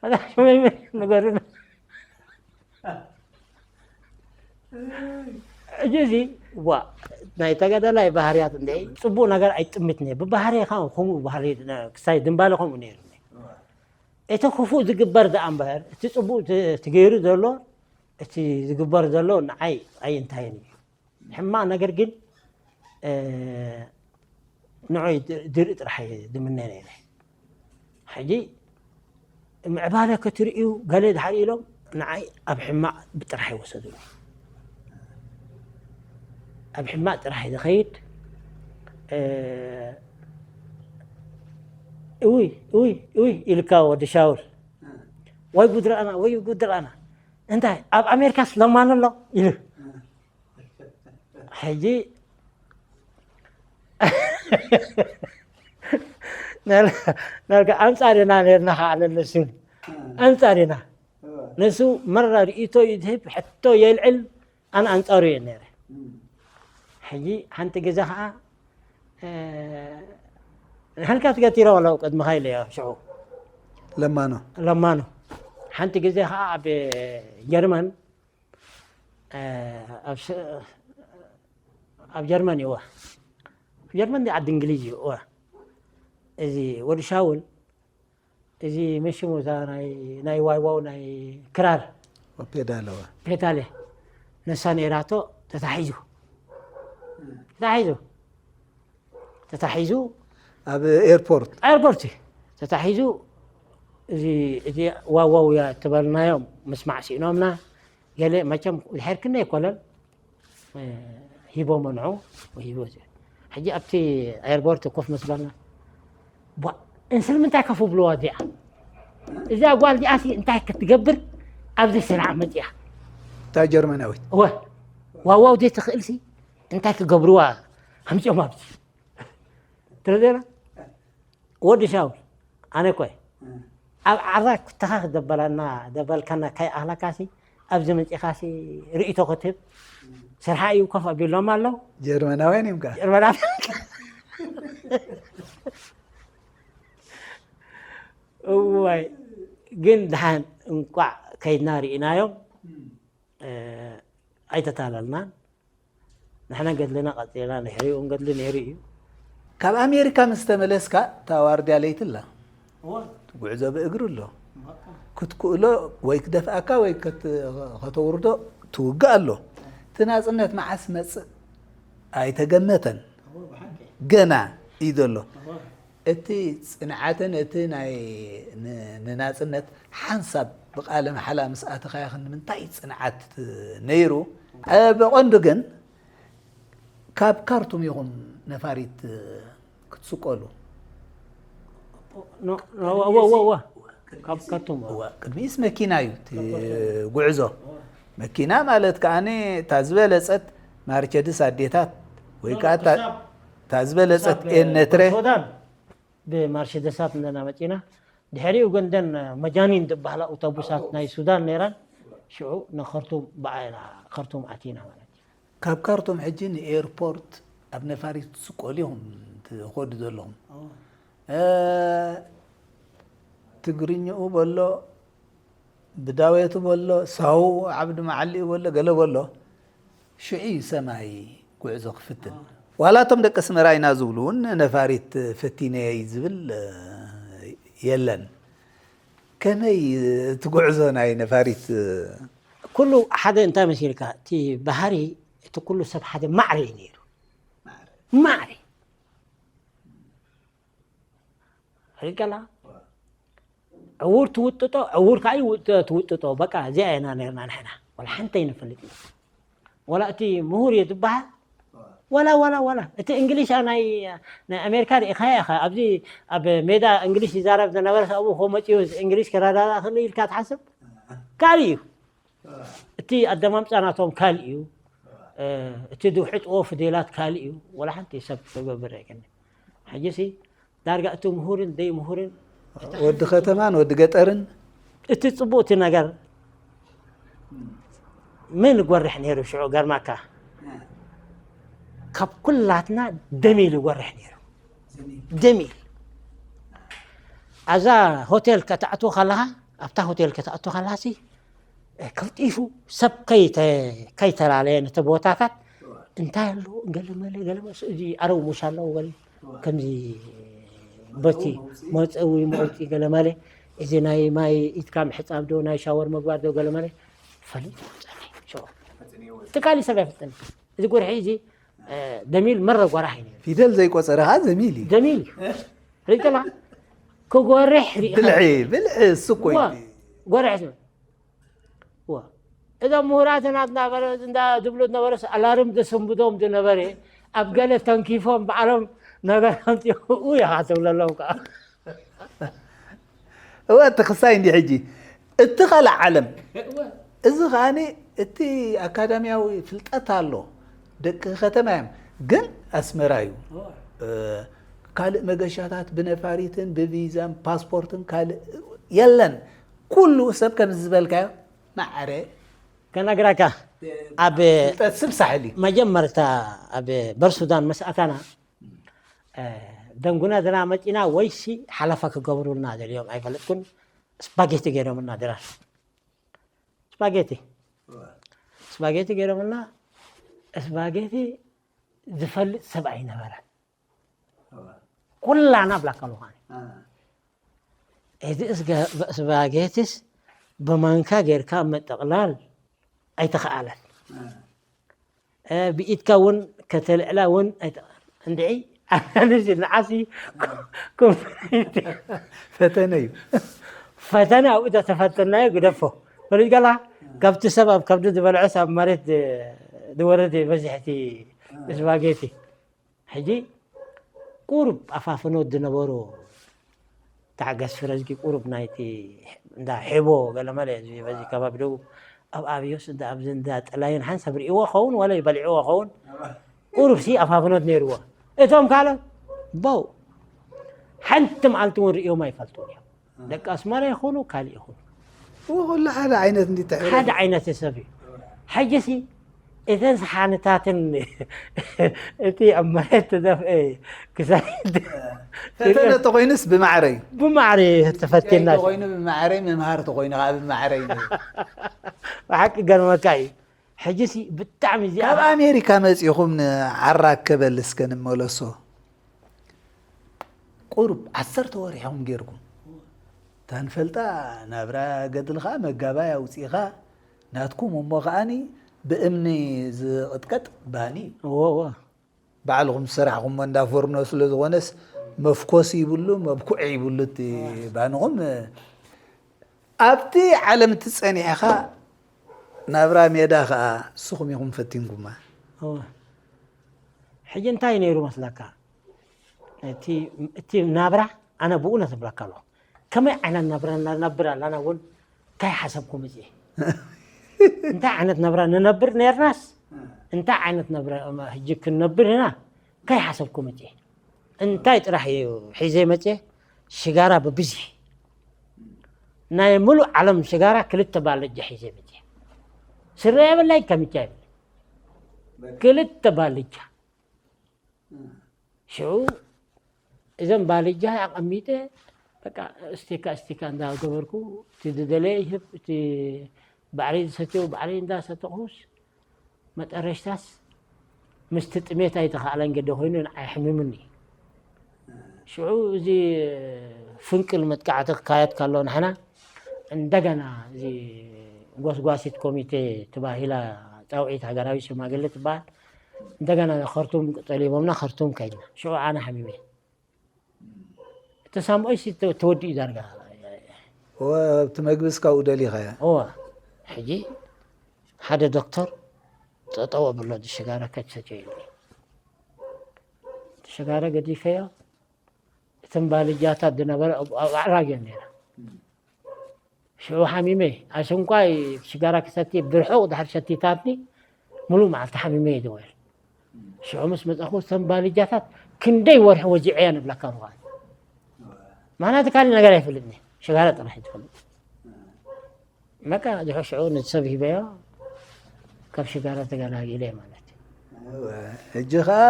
ኣታ ሽመይ መን እዩ? ንገሩና። ሕጂ እዚ፣ ዋ፣ ናይ ተጋዳላይ ባህርያት እንደ ጽቡቕ ነገር ኣይጥምትን እየ። ብባህሪ ከዓ ከምኡ ባህሪ ነ-፣ ክሳይ ድምባለ ከምኡ ነይሩ። እቲ ክፉእ ዝግበር ደኣ እምበር፣ እቲ ጽቡቕ ት-፣ እቲ ገይሩ ዘሎ፣ እቲ ዝግበር ዘሎ ንዓይ ኣይእንታይን እዩ። ሕማቕ ነገር ግን፣ እ፣ ንዑይ ድ-፣ ድርኢ ጥራሕ እየ ዝምነ ነይረ። ሕጂ ምዕባለ ክትርእዩ ገለ ድሓር ኢሎም ንዓይ ኣብ ሕማቕ ጥራሕ ይወሰዱኒ። ኣብ ሕማቕ ጥራሕ ዝኸይድ፣ እ፣ እውይ፣ እውይ፣ እውይ ኢልካ ወዲ ሻውል። ወይ ጉድ ረኣና፣ ወይ ጉድ ረኣና። እንታይ ኣብ ኣሜሪካስ ለማኒ ኣሎ ኢሉ። ሕጂ ናልካ ኣንጻር ኢና ነርና ከዓ ንሱ ኣንጻር ኢና። ንሱ መራ ርእይቶ እዩ ዝህብ፣ ሕቶ የልዕል፣ ኣነ ኣንጻሩ እየ ነረ። ሕጂ ሓንቲ ግዜ ከዓ ንሕልካ ትገቲሮ ኣለዉ ቅድሚ ኸይለ እዮ ሽዑ ለማኖ ለማኖ ሓንቲ ግዜ ከዓ ኣብ ጀርመን ኣብ ጀርመን እዋ ጀርመን ዓዲ እንግሊዝ እዩ እዋ እዚ ወዲ ሻውል እዚ መሽሙ እዛ ናይ ዋይዋው ናይ ክራር ፔዳለዋ ፔዳለ ነሳ ነይራቶ ተታሒዙ ተታሒዙ ተታሒዙ ኣብ ኤርፖርት ኤርፖርት እዩ ተታሒዙ እዚ ዋዋው እያ እተበልናዮም ምስማዕ ስኢኖምና ገለ መቸም ድሕር ክንደይ ኮለል ሂቦ መንዑ ሂቦ ሕጂ ኣብቲ ኤርፖርት ኮፍ ምስ በልና እንስልምንታይ ከፍ ብልዋ እዚኣ እዛ ጓል እዚኣ እንታይ ክትገብር ኣብዚ ስራሕ መፅያ እታ ጀርመናዊት ወ ዋዋው ዘይትኽእል ሲ እንታይ ክገብርዋ ኣምፅኦም ኣብዚ ትረዘና ወዲ ሻውል ኣነ ኮይ ኣብ ዓራ ኩተኻ ክደበላና ደበልካና ካይ ኣህላካሲ ኣብዚ መፂኻሲ ርእቶ ክትህብ ስርሓ እዩ ኮፍ ኣቢሎም ኣለዉ ጀርመናውያን እዮም ከዓ ጀርመናት እዋይ ግን ድሓን እንቋዕ ከይድና ርኢናዮም ኣይተታለልናን ንሕና ገድልና ቀፂልና ንሕሪኡ ገድሊ ነይሩ እዩ ካብ ኣሜሪካ ምስ ተመለስካ እታ ዋርድያ ለይቲ ኣላ ጉዕዞ ብእግሪ ኣሎ ክትክእሎ ወይ ክደፍኣካ ወይ ከተውርዶ ትውግእ ኣሎ እቲ ናፅነት መዓስ መፅእ ኣይተገመተን ገና እዩ ዘሎ እቲ ፅንዓትን እቲ ናይ ንናፅነት ሓንሳብ ብቃለ መሓላ ምስ ኣተኻያ ክንምንታይ ፅንዓት ነይሩ ብቐንዱ ግን ካብ ካርቱም ኢኹም ነፋሪት ክትስቀሉ ካብ ካርቱም ቅድሚስ መኪና እዩ ጉዕዞ መኪና ማለት ከዓ እታ ዝበለፀት ማርቸድስ ኣዴታት ወይ ከዓ እታ ዝበለፀት ኤነትረ ብማርቸደሳት እንደና መፂና ድሕሪኡ ግን ደን መጃኒን ዝበሃላ ኣውቶቡሳት ናይ ሱዳን ነይረን ሽዑ ንኸርቱም ብዓይና ከርቱም ኣቲና ማለት እዩ ካብ ካርቱም ሕጂ ንኤርፖርት ኣብ ነፋሪት ትስቀሉ ኢኹም ትኸዱ ዘለኹም ትግርኛኡ በሎ ብዳዌቱ በሎ ሳው ዓብዲ መዓሊኡ በሎ ገለ በሎ ሽዑ እዩ ሰማይ ጉዕዞ ክፍትን ዋላ እቶም ደቂ ኣስመራ ኢና ዝብሉ እውን ነፋሪት ፈቲነየ እዩ ዝብል የለን ከመይ እቲ ጉዕዞ ናይ ነፋሪት ኩሉ ሓደ እንታይ መሲልካ እቲ ባህሪ እቲ ኩሉ ሰብ ሓደ ማዕረ እዩ ነይሩ ማዕረ ሪቀላ ዕውር ትውጥጦ ዕውር ከዓ ትውጥጦ በቃ እዚኣ ኢና ነርና ንሕና ወላ ሓንተ ይንፈልጥ ኢና ወላ እቲ ምሁር እየ ዝበሃል ወላ ወላ ወላ እቲ እንግሊሽ ናይ ናይ ኣሜሪካ ርኢኻያ ኢኻ ኣብዚ ኣብ ሜዳ እንግሊሽ ይዛረብ ዝነበረ ኣብኡ ኮ መፅኡ እንግሊሽ ክረዳዳ ክእል ኢልካ ትሓስብ ካልእ እዩ እቲ ኣደማምፃ ናቶም ካልእ እዩ እቲ ዝውሕጥዎ ፍዴላት ካልእ እዩ ወላ ሓንቲ ሰብ ክገብር ኣይከኒ ሕጂሲ ዳርጋ እቲ ምሁርን ደይ ምሁርን ወዲ ከተማን ወዲ ገጠርን እቲ ፅቡቅ እቲ ነገር ምን ይጎርሕ ነይሩ ሽዑ ገርማካ ካብ ኩላትና ደሚል ይጎርሕ ነይሩ ደሚል ኣዛ ሆቴል ከተኣትዎ ከለካ ኣብታ ሆቴል ከተኣትዎ ከለካ ቀልጢፉ ሰብ ከይተላለየ ነቲ ቦታታት እንታይ ኣሎ ገለመለ ገለመ እዚ ኣረው ሙሳ ኣለዎ ገለ ከምዚ በቲ መፀዊ መውፂ ገለመለ እዚ ናይ ማይ ኢድካ ምሕፃብ ዶ ናይ ሻወር ምግባር ዶ ገለመለ ፈሊጡ ትካሊ ሰብ ኣይፈልጥን እዚ ጎርሒ እዚ ደሚል መረ ጎራሕ እዩ ፊደል ዘይቆፀረ ከዓ ዘሚል እዩ ደሚል እዩ ሪጥላ ክጎርሕ ሪኢኻ ብልዒ ብልዒ እሱ እኮ እዩ ጎርሕ ዝብል እዞም ምሁራት ናትና እንዳ ዝብሉ ዝነበረ ኣላርም ዘሰንብዶም ዝነበረ ኣብ ገለ ተንኪፎም ባዕሎም ነገር ኣምፅኡ ኢኻ ትብለሎም ከዓ እወ እቲ ክሳይ እንዲ ሕጂ እቲ ካልእ ዓለም እዚ ከኣኒ እቲ ኣካዳሚያዊ ፍልጠት ኣሎ። ደቂ ከተማ እዮም። ግን ኣስመራ እዩ። ካልእ መገሻታት ብነፋሪትን ብቪዛን ፓስፖርትን ካልእ የለን። ኩሉ ሰብ ከም ዝበልካዮ ማዕረ ከነግራካ ኣብ ፍልጠት ስብ ሳሕል እዩ። መጀመርታ ኣብ በርሱዳን መስኣታና ደንጉና ድና መፂና ወይሲ ሓለፋ ክገብሩልና ደልዮም ኣይፈለጥኩን። ስፓጌቲ ገይሮምና ድና ስፓጌቲ ስፓጌቲ ገይሮምና። ስፓጌቲ ዝፈልጥ ሰብ ኣይነበረን። ኩላና ብላካ ልኳን እዚ ስፓጌቲስ ብማንካ ጌርካ ምጥቕላል ኣይተኸኣለን። ብኢድካ እውን ከተልዕላ እውን ኣይተኸኣለን። እንድዒ ኣናንስ ንዓሲ ኮምፕሊት ፈተነ እዩ። ፈተነ ኣብኡ ተተፈተናዮ ግደፎ። ፈሊጥ ገላ ካብቲ ሰብ ኣብ ከብዲ ዝበልዖስ ኣብ መሬት ዝወረድ ይበዝሕ እቲ ስፓጌቲ። ሕጂ ቁሩብ ኣፋፍኖት ዝነበሩ ታዕገስ ፍረዝጊ ቁሩብ ናይቲ እንዳ ሔቦ ገለመለ እዚ በዚ ከባቢ ደቡብ ኣብ ኣብዮስ እንዳ ኣብዚ እንዳ ጥላይን ሓንሳብ ርእይዎ ኸውን ወላ ይበልዕዎ ኸውን ቁሩብ ሲ ኣፋፍኖት ነይርዎ። እቶም ካልኦት በው ሓንቲ መዓልቲ እውን ርእዮም ኣይፈልጡን እዮም። ደቂ ኣስመራ ይኹኑ ካልእ ይኹኑ ኩሉ ሓደ ዓይነት እንዲትሕብረ ሓደ ዓይነት ሰብ እዩ። ሕጂ ሲ እተን ሰሓንታትን እቲ ኣብ መሬት ተደፍአ ክሳድ ፈተነ ተኮይኑስ ብማዕረ እዩ። ብማዕረ ተፈቲና ተኮይኑ ብማዕረ ምምሃር ተኮይኑ ከዓ ብማዕረ እዩ። ብሓቂ ገርመካ እዩ። ሕጂ ሲ ብጣዕሚ እዚኣ ካብ ኣሜሪካ መፂኹም ንዓራክ ከበል እስከ ንመለሶ። ቁሩብ ዓሰርተ ወርሒ ኢኹም ጌርኩም። እታ ንፈልጣ ናብራ ገድልኻ መጋባይ ኣውፂእኻ ናትኩም እሞ ከዓኒ ብእምኒ ዝቕጥቀጥ ባኒ እዩ። እዎ እዎ ባዕልኹም ዝሰራሕኹሞ እንዳ ፎርኖ ስለ ዝኾነስ መፍኮሲ ይብሉ መብኩዒ ይብሉ እቲ ባንኹም። ኣብቲ ዓለም እቲ ጸኒሕኻ ናብራ ሜዳ ኸዓ ንስኹም ኢኹም ፈቲንኩማ። እወ። ሕጂ እንታይ ነይሩ መስለካ? እቲ እቲ ናብራ ኣነ ብእውነት እብለካ ኣለኹ። ከመይ ዓይነት ናብራ ንነብር ኣለና እውን እንታይ ሓሰብኩ መፅየ? እንታይ ዓይነት ናብራ ንነብር ነርናስ እንታይ ዓይነት ናብራ ሕጂ ክንነብር ኢና እንታይ ሓሰብኩ መፅየ? እንታይ ጥራሕ እዩ ሒዘ መፅየ? ሽጋራ ብብዝሒ ናይ ሙሉእ ዓለም ሽጋራ ክልተ ባልጃ ሒዘ መፅየ። ስረ የብለይ ከምቻ የብለይ ክልተ ባልጃ ሽዑ እዘን ባልጃ ኣቐሚጠ በቃ እስቲካ እስቲካ እንዳገበርኩ እቲ ዝደለየ ይህብ እቲ ባዕለይ ዝሰትዮ ባዕለይ እንዳሰተኹስ መጠረሽታስ ምስቲ ጥሜት ኣይተኻእለን ገደ ኮይኑ ንዓይ ኣሕሚሙኒ። ሽዑ እዚ ፍንቅል መጥቃዕቲ ክካየድ ከሎ ንሕና እንደገና እዚ ጎስጓሲት ኮሚቴ ተባሂላ ፃውዒት ሃገራዊ ሽማግለ ትበሃል እንደገና ከርቱም ጠሊቦምና ከርቱም ከይድና ሽዑ ኣነ ሓሚመ እቲ ሳምኦይ ተወዲኡ ዳርጋ እቲ መግቢ እስካብኡ ደሊኻያ እወ ሕጂ ሓደ ዶክተር ጠጠው ኣብሎ ሽጋራ ከትሰትዮ ኢሉኒ ሽጋራ ገዲፈዮ እተን ባልጃታት ዝነበረ ኣብ ኣዕራግ እየን ነይረ ሽዑ ሓሚመ ኣሸንኳይ ሽጋራ ክሰቲ ብርሑቕ ድሕር ሸቲታትኒ ሙሉእ መዓልቲ ሓሚመ እየ ዝውዕል ሽዑ ምስ መፀኹ እተን ባልጃታት ክንደይ ወርሒ ወዚዐ እያ ንብለካ ምኳን ማና እቲ ካሊእ ነገር ኣይፈልጥኒ ሽጋራ ጥራሕ እዩ ዝፈልጥ በቃ ድሕሪ ሽዑ ነቲ ሰብ ሂበዮ ካብ ሽጋራ ተገላጊለ ማለት እዩ ሕጂ ከዓ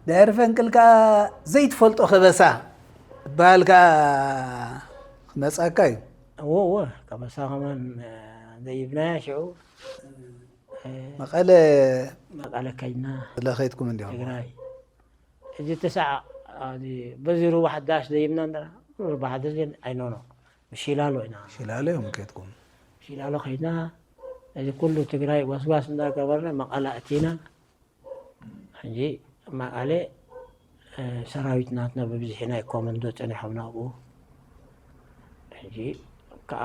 ድሕሪ ፈንቅል ከዓ ዘይትፈልጦ ከበሳ ዝበሃል ከዓ ክመፃካ እዩ እዎ እዎ ከበሳ ከማን ዘይብናያ ሽዑ መቐለ መቐለ ከይድና ለኸይድኩም እንዲኹም ትግራይ እዚ ተሳዕ በዚ ሩባ ሓዳሽ ዘይብና እንዳ ሩባ ሓዳሽ ግን ኣይኖኖ ብሽላሎ ኢና ሽላሎ እዮም ከይድኩም ሽላሎ ከይድና እዚ ኩሉ ትግራይ ጎስጓስ እንዳገበርና መቐለ ኣቲና ሕጂ መቐለ ሰራዊት ናትና ብብዝሒ ናይ ኮመንዶ ፀኒሖም ናብኡ ሕጂ ከዓ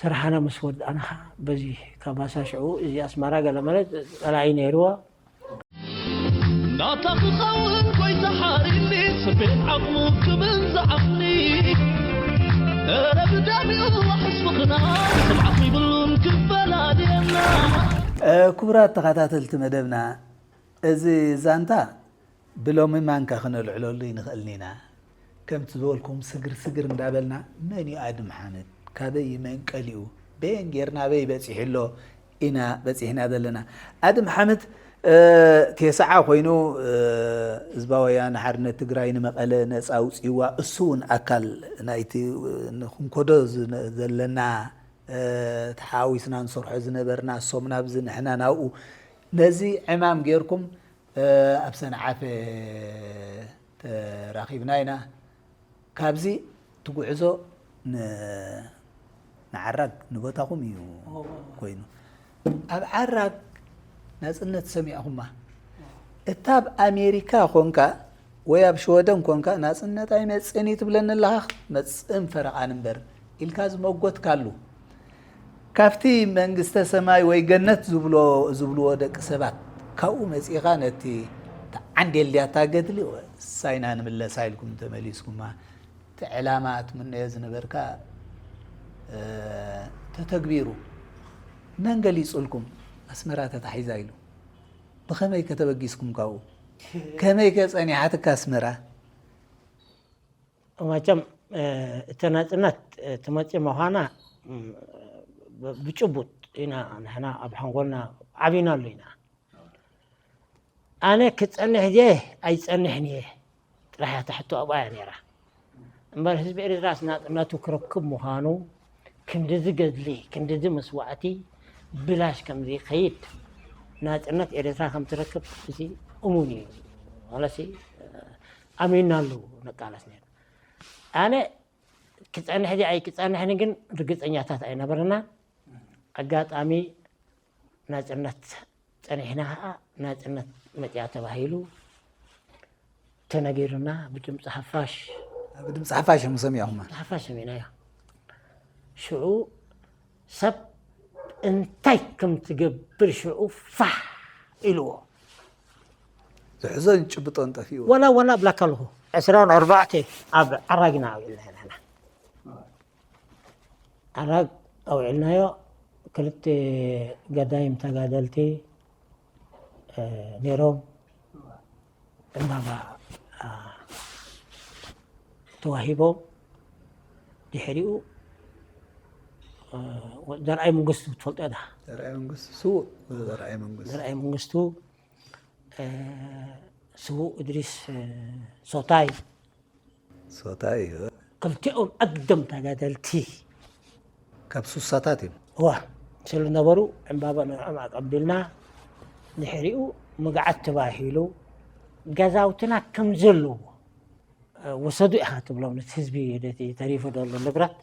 ስራሕና ምስ ወዳእና ከዓ በዚ ካባሳ ሽዑ እዚ ኣስመራ ገለ ማለት ፀላኢ ነይርዎ ናታ ክኸውን ጎይታ ሓሪኒ ስቤት ዓቕሙ ክብል ዝዓቕኒ ኧረ ብደሚኡ ሕስብኽና ክቡራት ተኸታተልቲ መደብና፣ እዚ ዛንታ ብሎሚ ማንካ ክነልዕለሉ ይንኽእልን ኢና። ከምቲ ዝበልኩም ስግር ስግር እንዳበልና፣ መን እዩ ኣድም ሓመድ? ካበይ እዩ መንቀሊኡ? በየን ጌርና ኣበይ በጺሑ ኣሎ? ኢና በጺሕና ዘለና። ኣድም ሓመድ፣ እ፣ ቴስዓ ኮይኑ፣ እ፣ ህዝባዊ ወያነ ሓርነት ትግራይ ንመቐለ ነጻ ኣውጺእዋ። እሱ እውን ኣካል ናይቲ፣ እ፣ ንክንኮዶ ዝነ-፣ ዘለና፣ እ፣ ተሓዋዊስና ንሰርሖ ዝነበርና፣ እሶም ናብዚ ንሕና ናብኡ። ነዚ ዕማም ጌርኩም፣ እ፣ ኣብ ሰንዓፈ ተራኺብና ኢና። ካብዚ እቲ ጉዕዞ ን-፣ ንዓራግ ንቦታኹም እዩ እዎ። ኮይኑ። ኣብ ዓራግ ናጽነት ሰሚዕኹማ። እታ ኣብ ኣሜሪካ ኮንካ ወይ ኣብ ሽወደን ኮንካ ናጽነት ኣይመጽእን እዩ ትብለኒ ኣለኻ፣ መጽእን ፈረቓን እምበር ኢልካ ዝመጎትካሉ። ካብቲ መንግስተ ሰማይ ወይ ገነት ዝብሎ-፣ ዝብልዎ ደቂ ሰባት፣ ካብኡ መጺኻ ነቲ ተዓንዴልያታ ገድሊ፣ ወ-፣ ሳይና ንምለሳ ኢልኩም ተመሊስኩማ። እቲ ዕላማ ትምነዮ ዝነበርካ፣ እ፣ ተተግቢሩ። መን ገሊጹልኩም ኣስመራ ተታሒዛ ኢሉ? ብኸመይ ከ ተበጊስኩም ካብኡ? ከመይ ከ ጸኒሓትካ ኣስመራ? መቸም፣ እ፣ እተ ናጽነት፣ እ፣ ትመጽእ ምዃና፣ እም፣ ብ-፣ ብጭቡጥ ኢና ንሕና ኣብ ሓንጎልና ዓቢናሉ ኢና። ኣነ ክጸንሕ ድየ ኣይጸንሕን እየ ጥራሕ እያ እታ ሕቶ ኣብኣ እያ ነይራ። እምበር ህዝቢ ኤርትራስ ናጽነቱ ክረክብ ምዃኑ፣ ክንድዚ ገድሊ፣ ክንድዚ መስዋእቲ ብላሽ ከም ዘይከይድ፣ ናጽነት ኤርትራ ከም ትረክብ እዚ እሙን እዩ። ማለትሲ፣ ኣሚንናሉ ንቃለስ ነርና። ኣነ ክጸንሕ ድየ ኣይክጸንሕን ግን ርግጸኛታት ኣይነበርናን። ኣጋጣሚ ናጽነት ጸኒሕና ኸኣ ናጽነት መጽያ ተባሂሉ ተነጊሩና ብድምጺ ሓፋሽ። ብድምጺ ሓፋሽ እዮም ሰሚዖኹማ? ሓፋሽ ሰሚዕናዮ። ሽዑ ሰብ እንታይ ከም ትገብር ሽዑ ፋሕ ኢልዎ። ዝሕዞን ጭብጦን ጠፊእዎ። ወላ፣ ወላ እብላካ ኣለኹ። ዕስራን ኣርባዕተ ኣብ ዓራጊና ኣውዒልና ኢና ንሕና። ዓራግ ኣውዒልናዮ። ክልተ ገዳይም ተጋደልቲ፣ እ፣ ነይሮም። ዕምባባ፣ አ፣ ተዋሂቦም። ድሕሪኡ፣ እ፣ ዘርኣይ መንግስቱ ትፈልጦ ዶ? ዘርኣይ መንግስቱ፣ ስዉእ ዘርኣይ መንግስቱ። ዘርኣይ መንግስቱ፣ እ፣ ስዉእ እድሪስ፣ እ፣ ሶታይ። ሶታይ እዩ። ክልቲኦም ኣግደም ተጋደልቲ። ካብ ሱሳታት እዮም። እዋ፣ ስለ ነበሩ ዕምባባ ንዕኦም ኣቀቢልና፣ ድሕሪኡ ምግዓት ተባሂሉ፣ ገዛውትና ከም ዘለዎ፣ እ፣ ውሰዱ ኢኻ ትብሎም ነቲ ህዝቢ፣ ነቲ ተሪፉ ዘሎ ንብረት።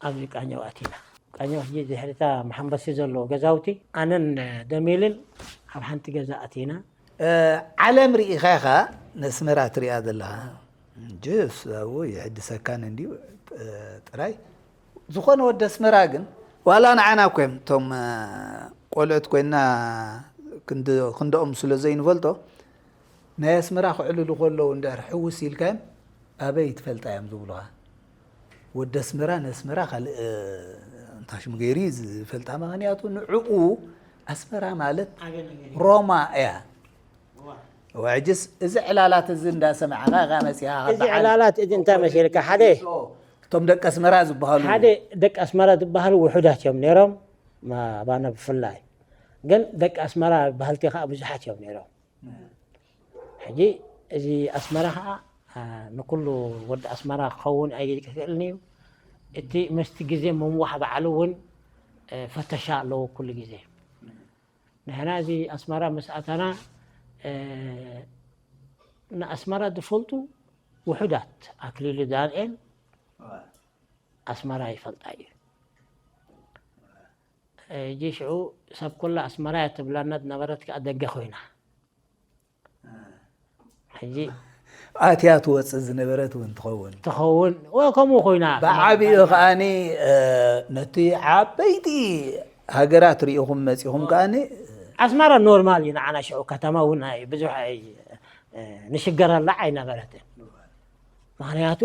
ኣብዚ ቃኘው ኣቲና። ቃኘው ሕጂ ድሕሪታ መሓንበሲ ዘለዎ ገዛውቲ፣ ኣነን ደሜልን ኣብ ሓንቲ ገዛ ኣቲና። እ፣ ዓለም ርኢኻ ኢኻ ነስመራ ትሪኣ ዘለኻ። እንጂ እሱ ኣብኡ የሕድሰካን እንድዩ፣ እ፣ ጥራይ። ዝኾነ ወዲ ኣስመራ ግን፣ ዋላ ንዓና እኮ እዮም እቶም፣ እ፣ ቆልዑት ኮይንና ክንድ-፣ ክንድኦም ስለ ዘይንፈልጦ፣ ናይ ኣስመራ ክዕልሉ ከለዉ እንድሕር ሕውስ ኢልካዮም፣ ኣበይ ትፈልጣ እዮም ዝብሉኻ። ወዲ ኣስመራ ንኣስመራ ካልእ፣ እ፣ እንታይ ሽሙ ገይሩ እዩ ዝፈልጣ። ምኽንያቱ ንዕኡ ኣስመራ ማለት ዓቢ ነገር እዩ። ሮማ እያ። እዋ። እዋ፣ ሕጅስ እዚ ዕላላት እዚ እንዳሰማዕኻ ኢኻ መጺኻ ካብ እዚ በዓል ዕላላት እዚ እንታይ መሲልካ? ሓደ እቶም ደቂ ኣስመራ ዝበሃሉ ሓደ ደቂ ኣስመራ ዝበሃሉ ውሑዳት እዮም ነይሮም፣ ማ-፣ ኣባና ብፍላይ። ግን ደቂ ኣስመራ በሃልቲ ከኣ ብዙሓት እዮም ነይሮም። ሕጂ እዚ ኣስመራ ከኣ፣ አ፣ ንኩሉ ወዲ ኣስመራ ክኸውን ኣይክእልን እዩ። እቲ ምስቲ ግዜ ምምዋሕ ባዕሉ እውን፣ እ፣ ፈተሻ ኣለዎ ኩሉ ግዜ። ንሕና እዚ ኣስመራ ምስ ኣተና፣ እ፣ ንኣስመራ ዝፈልጡ ውሑዳት፣ ኣክሊሉ ዳንኤል ኣስመራ ይፈልጣ እዩ። ሕጂ ሽዑ ሰብ ኩላ ኣስመራ እያ ትብላና ዝነበረት ከኣ ደገ ኮይና። ሕጂ ኣትያ ትወጽእ ዝነበረት እውን ትኸውን። ትኸውን። ወ-፣ ከምኡ ኮይና። ብዓቢኡ ከኣኒ፣ እ፣ ነቲ ዓበይቲ ሃገራት ርኢኹም መጺኹም ከኣኒ። ኣስመራ ኖርማል እዩ ንዓና ሽዑ፣ ከተማ እውን ኣይ-፣ ብዙሕ ኣይ-፣ እ፣ ንሽገረላ ኣይነበረትን። ምኽንያቱ፣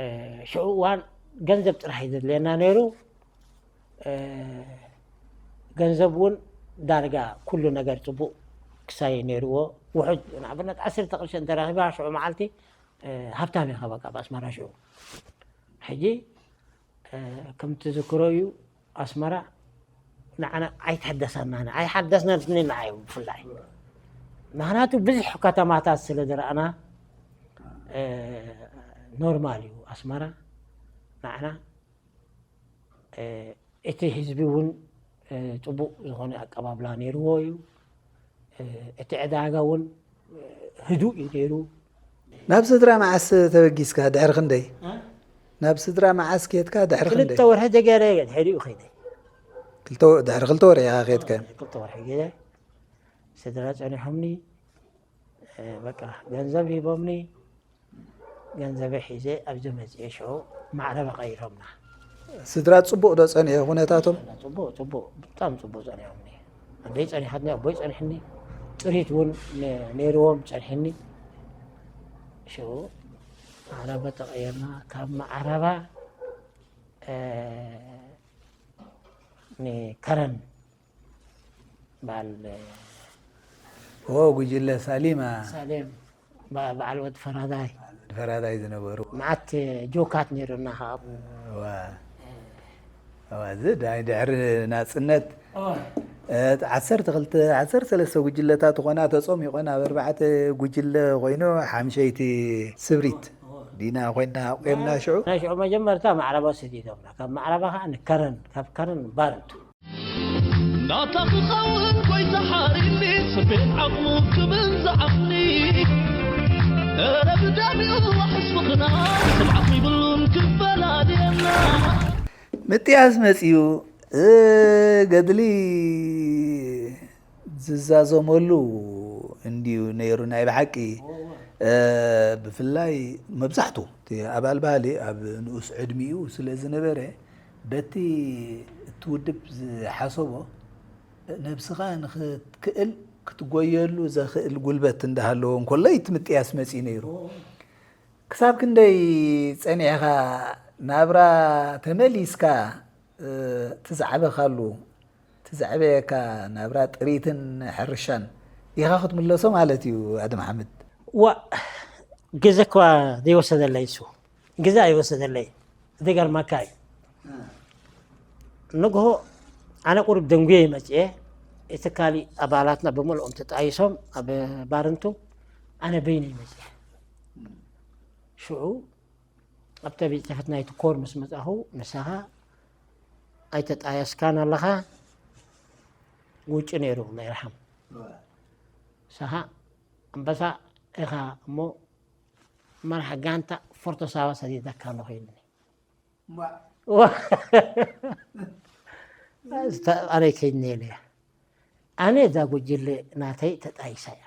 እ፣ ሽዑ እዋን ገንዘብ ጥራሕ እዩ ዘድልየና ነይሩ። እ፣ ገንዘብ እውን ዳርጋ ኩሉ ነገር ጽቡቕ ክሳየ ነይርዎ። ውሑድ ንኣብነት ዓሰርተ ቅርሺ እንተረኺባ ሽዑ መዓልቲ ሃብታም ኢኻ በቃ ብኣስመራ ሽዑ። ሕጂ ከምቲ ዝክሮ እዩ ኣስመራ ንዓና ኣይትሕደሰናን ኣይሓደስናን እዩ ብፍላይ ምክንያቱ ብዙሕ ከተማታት ስለ ዝረኣና ኖርማል እዩ ኣስመራ ንዓና እቲ ህዝቢ እውን ፅቡቅ ዝኮነ ኣቀባብላ ነይርዎ እዩ። እቲ ዕዳጋ እውን ህዱእ እዩ ነይሩ። ናብ ስድራ መዓስ ተበጊስካ? ድሕሪ ክንደይ? ናብ ስድራ መዓስ ከድካ? ድሕሪ ክንደይ? ክልተ ወርሒ ተገይረ ድሕሪኡ ከይደ። ድሕሪ ክልተ ወርሒ ኢኻ ከድካ? ክልተ ወርሒ ገይረ ስድራ ፀኒሖምኒ። በቃ ገንዘብ ሂቦምኒ። ገንዘበይ ሒዘ ኣብዚ መፅኤ ሽዑ ማዕረ ቀይሮምና። ስድራ ፅቡቕ ዶ ፀኒሑ ኩነታቶም? ፅቡቕ ፅቡቕ ብጣዕሚ ፅቡቕ ፀኒሖምኒ። ኣደይ ፀኒሓትኒ ኣቦይ ፀኒሕኒ ጥሪት እውን ነይርዎም ፀኒሕኒ። ሽዑ ማዕረባ ተቐየርና ካብ ማዕረባ ንከረን በዓል ኦ ጉጅለ ሳሊማ ሳሌም በዓል ወዲ ፈራዳይ ፈራዳይ ዝነበሩ መዓት ጆካት ነይሩና ከዓ እዚ ናይ ድሕሪ ናፅነት ዓሰርተ ክልተ ዓሰርተ ሰለስተ ጉጅለታት ዝኾና ተፀሚቖን ኣብ ኣርባዕተ ጉጅለ ኮይኑ ሓምሸይቲ ስብሪት ዲና ኮይና ኣቑምና ሽዑ ናይ ሽዑ መጀመርታ ማዕረባ ሰዲዶምና ካብ ማዕረባ ከዓ ንከረን ካብ ከረን ባርንቱ ናታ ክኸውን ጎይታ ሓሪኒ ስቤት ዓቕሙ ክብል ዝዓቕኒ እረ ብዳሚኡ ዋሕስ ምኽናይ ስምዓት ይብሉን ክፈላልየና ምጥያስ መፅዩ ገድሊ ዝዛዘመሉ እንድዩ ነይሩ ናይ ብሓቂ ብፍላይ መብዛሕቱ እቲ ኣባል ባህሊ ኣብ ንኡስ ዕድሚኡ ስለ ዝነበረ በቲ እቲ ውድብ ዝሓሰቦ ነብስኻ ንኽትክእል ክትጎየሉ ዘኽእል ጉልበት እንዳሃለዎ እንከሎ እዩ እቲ ምጥያስ መፅኡ ነይሩ። ክሳብ ክንደይ ፀኒሕኻ ናብራ ተመሊስካ ትዛዕበኻሉ? ትዛዕበየካ ናብራ ጥሪትን ሕርሻን ኢኻ ክትምለሶ ማለት እዩ ኣደም ሓምድ። ዋእ ግዜ እኳ ዘይወሰደለይ እሱ ግዜ ኣይወሰደለይ ዝገርመካ እዩ ንግሆ ኣነ ቁሩብ ደንጉየ ይመፅየ እቲ ካሊእ ኣባላትና ብምልኦም ተጣይሶም ኣብ ባርንቱ ኣነ በይነይ መፅየ ሽዑ ኣብታ ቤት ፅሕፈት ናይቲ ኮር ምስ መፃኹ ንስኻ ኣይተጣየስካን ኣለኻ ውጭ ነይሩ ናይ ርሓም ንስኻ ኣንበሳ ኢኻ እሞ መራሕ ጋንታ ፎርቶ ሳዋ ሰዲደካ ኣለኹ ኢሉኒ ኣነ ከይድኒ ኢለ ኣነ እዛ ጉጅለ ናተይ ተጣይሳ እያ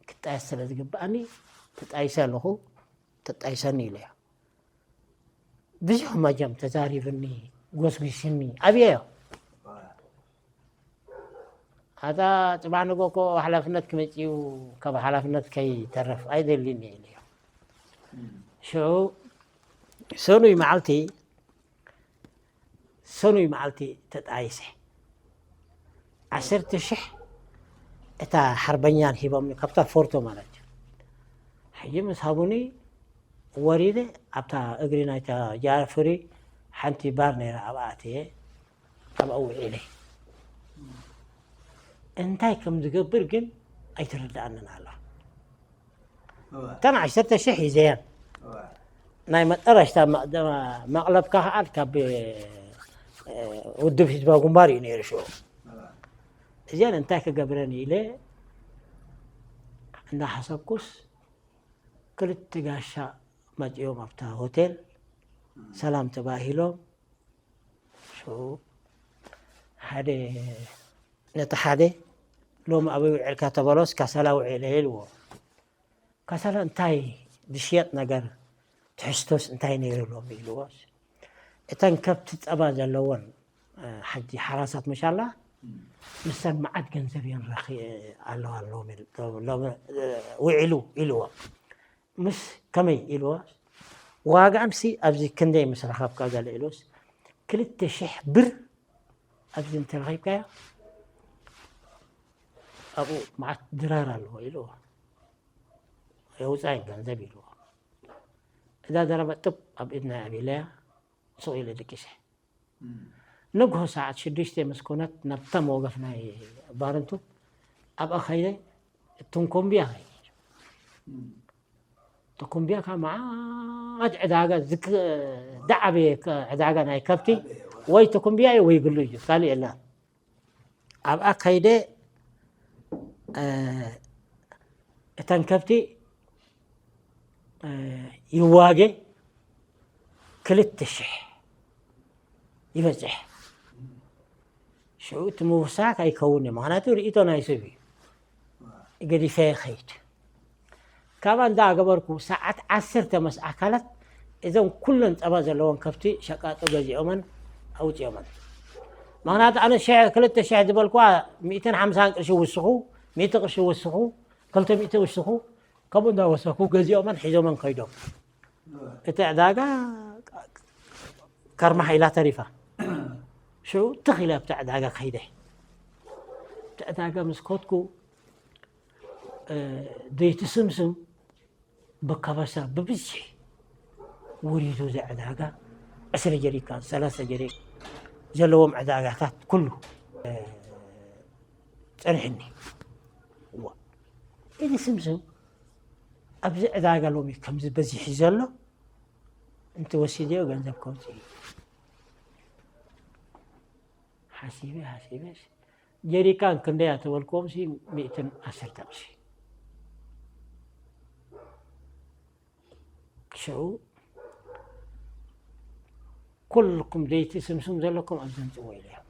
ክጣየስ ስለ ዝግብኣኒ ተጣይሰ ኣለኹ ተጣይሰኒ ኢለዮ ብዙሕ መጀም ተዛሪብኒ ጎስጒስኒ ኣብየዮ ኣታ ፅባሕ ንጎ እኮ ሓላፍነት ክመፅኡ ካብ ሓላፍነት ከይተርፍ ኣይደልን እየ ኢለዮ ሽዑ ሰኑይ መዓልቲ ሰኑይ መዓልቲ ተጣይሰ ዓሰርተ ሽሕ እታ ሓርበኛን ሂቦምኒ ካብታ ፎርቶ ማለት እዩ ሕጂ ምስ ሃቡኒ ወሪደ ኣብታ እግሪ ናይታ ጃፍሪ ሓንቲ ባር ነይራ ኣብኣ ኣትየ ኣብኣ ውዒለ እንታይ ከም ዝገብር ግን ኣይተረድኣንን ኣሎ እተን ዓሰርተ ሽሕ ሒዘየን ናይ መጠረሽታ መቕለብካ ከዓ ካብ ውድብ ህዝባዊ ግንባር እዩ ነይሩ ሽዑ እዚኣን እንታይ ክገብረን ኢለ እንዳሓሰብኩስ ክልተ ጋሻ መፂኦም ኣብታ ሆቴል ሰላም ተባሂሎም ሽዑ ሓደ ነቲ ሓደ ሎሚ ኣበይ ውዒልካ ተበሎስ ካሰላ ውዒለ ኢልዎ። ካሰላ እንታይ ዝሽየጥ ነገር ትሕዝቶስ እንታይ ነይሩ ሎሚ ኢልዎስ እተን ከብቲ ፀባ ዘለወን ሓጂ ሓራሳት መሻላ ምስተን መዓት ገንዘብ እየን ረኺ ኣለዋ ሎሚ ውዒሉ ኢልዎ። ምስ ከመይ ኢልዎ ዋጋኣምሲ ኣብዚ ክንደይ ምስ ረኸብካ ገለ ኢሉስ ክልተ ሽሕ ብር ኣብዚ እንተረኺብካዮ ኣብኡ መዓት ድራር ኣለዎ ኢልዎ። የውፃእን ገንዘብ ኢልዎ። እዛ ደረበ ጥብ ኣብ ኢድና ኣቢለያ ሱቕ ኢለ ደቂሰ። ንግሆ ሰዓት ሽዱሽተ ምስ ኮነት ናብታ መወገፍ ናይ ባርንቱ ኣብኣ ኸይደ። እቱን ኮምብያ ኸይደ። ተኩምብያ ከዓ መዓት ዕዳጋ ዝክ- ዝዓበየ ከ- ዕዳጋ ናይ ከብቲ ወይ ተኩምብያ እዩ ወይ ግሉ እዩ ካልእ የለን። ኣብኣ ከይደ እ፣ እተን ከብቲ እ፣ ይዋገ ክልተ ሽሕ ይበፅሕ። ሽዑ እቲ ምውሳክ ኣይከውን እዩ፣ ምክንያቱ ርእይቶ ናይ ሰብ እዩ። ገዲፈ ይኸይድ። ካብኣ እንዳገበርኩ ሰዓት ዓሰርተ ምስ ኣካላት እዘን ኩለን ፀባ ዘለወን ከብቲ ሸቃጦ ገዚኦመን ኣውፅኦመን። ምክንያቱ ኣነ ሽሕ ክልተ ሽሕ ዝበልኩዋ ሚእትን ሓምሳን ቅርሺ ውስኹ፣ ሚእቲ ቅርሺ ውስኹ፣ ክልተ ሚእቲ ውስኹ፣ ከምኡ እንዳወሰኩ ገዚኦመን ሒዞመን ከይዶም። እቲ ዕዳጋ ከርማሕ ኢላ ተሪፋ። ሽዑ ትኽ ኢለ ኣብቲ ዕዳጋ ከይደ። ኣብቲ ዕዳጋ ምስ ከድኩ እ፣ ደይቲ ስምስም በካበሳ ብብዝሒ ወሪዱ እዚ ዕዳጋ ዕስራ ጀሪካን ሰላሳ ጀሪካን ዘለዎም ዕዳጋታት ኩሉ እ፣ ጸኒሕኒ። እዋ፣ እዚ ስምስም ኣብዚ ዕዳጋ ሎሚ ከምዚ በዚሒ ዘሎ እንተወሲደዮ ገንዘብ ከውፅእ እዩ። ሓሲበ ሓሲበ ጀሪካን ክንደያ ተበልክዎም ሲ ሚእትን ዓሰርተ ቅርሺ። ሽዑ ኩልኩም ደይቲ ስምስም ዘለኩም ኣብዚ ምፅዎ ኢለዮም።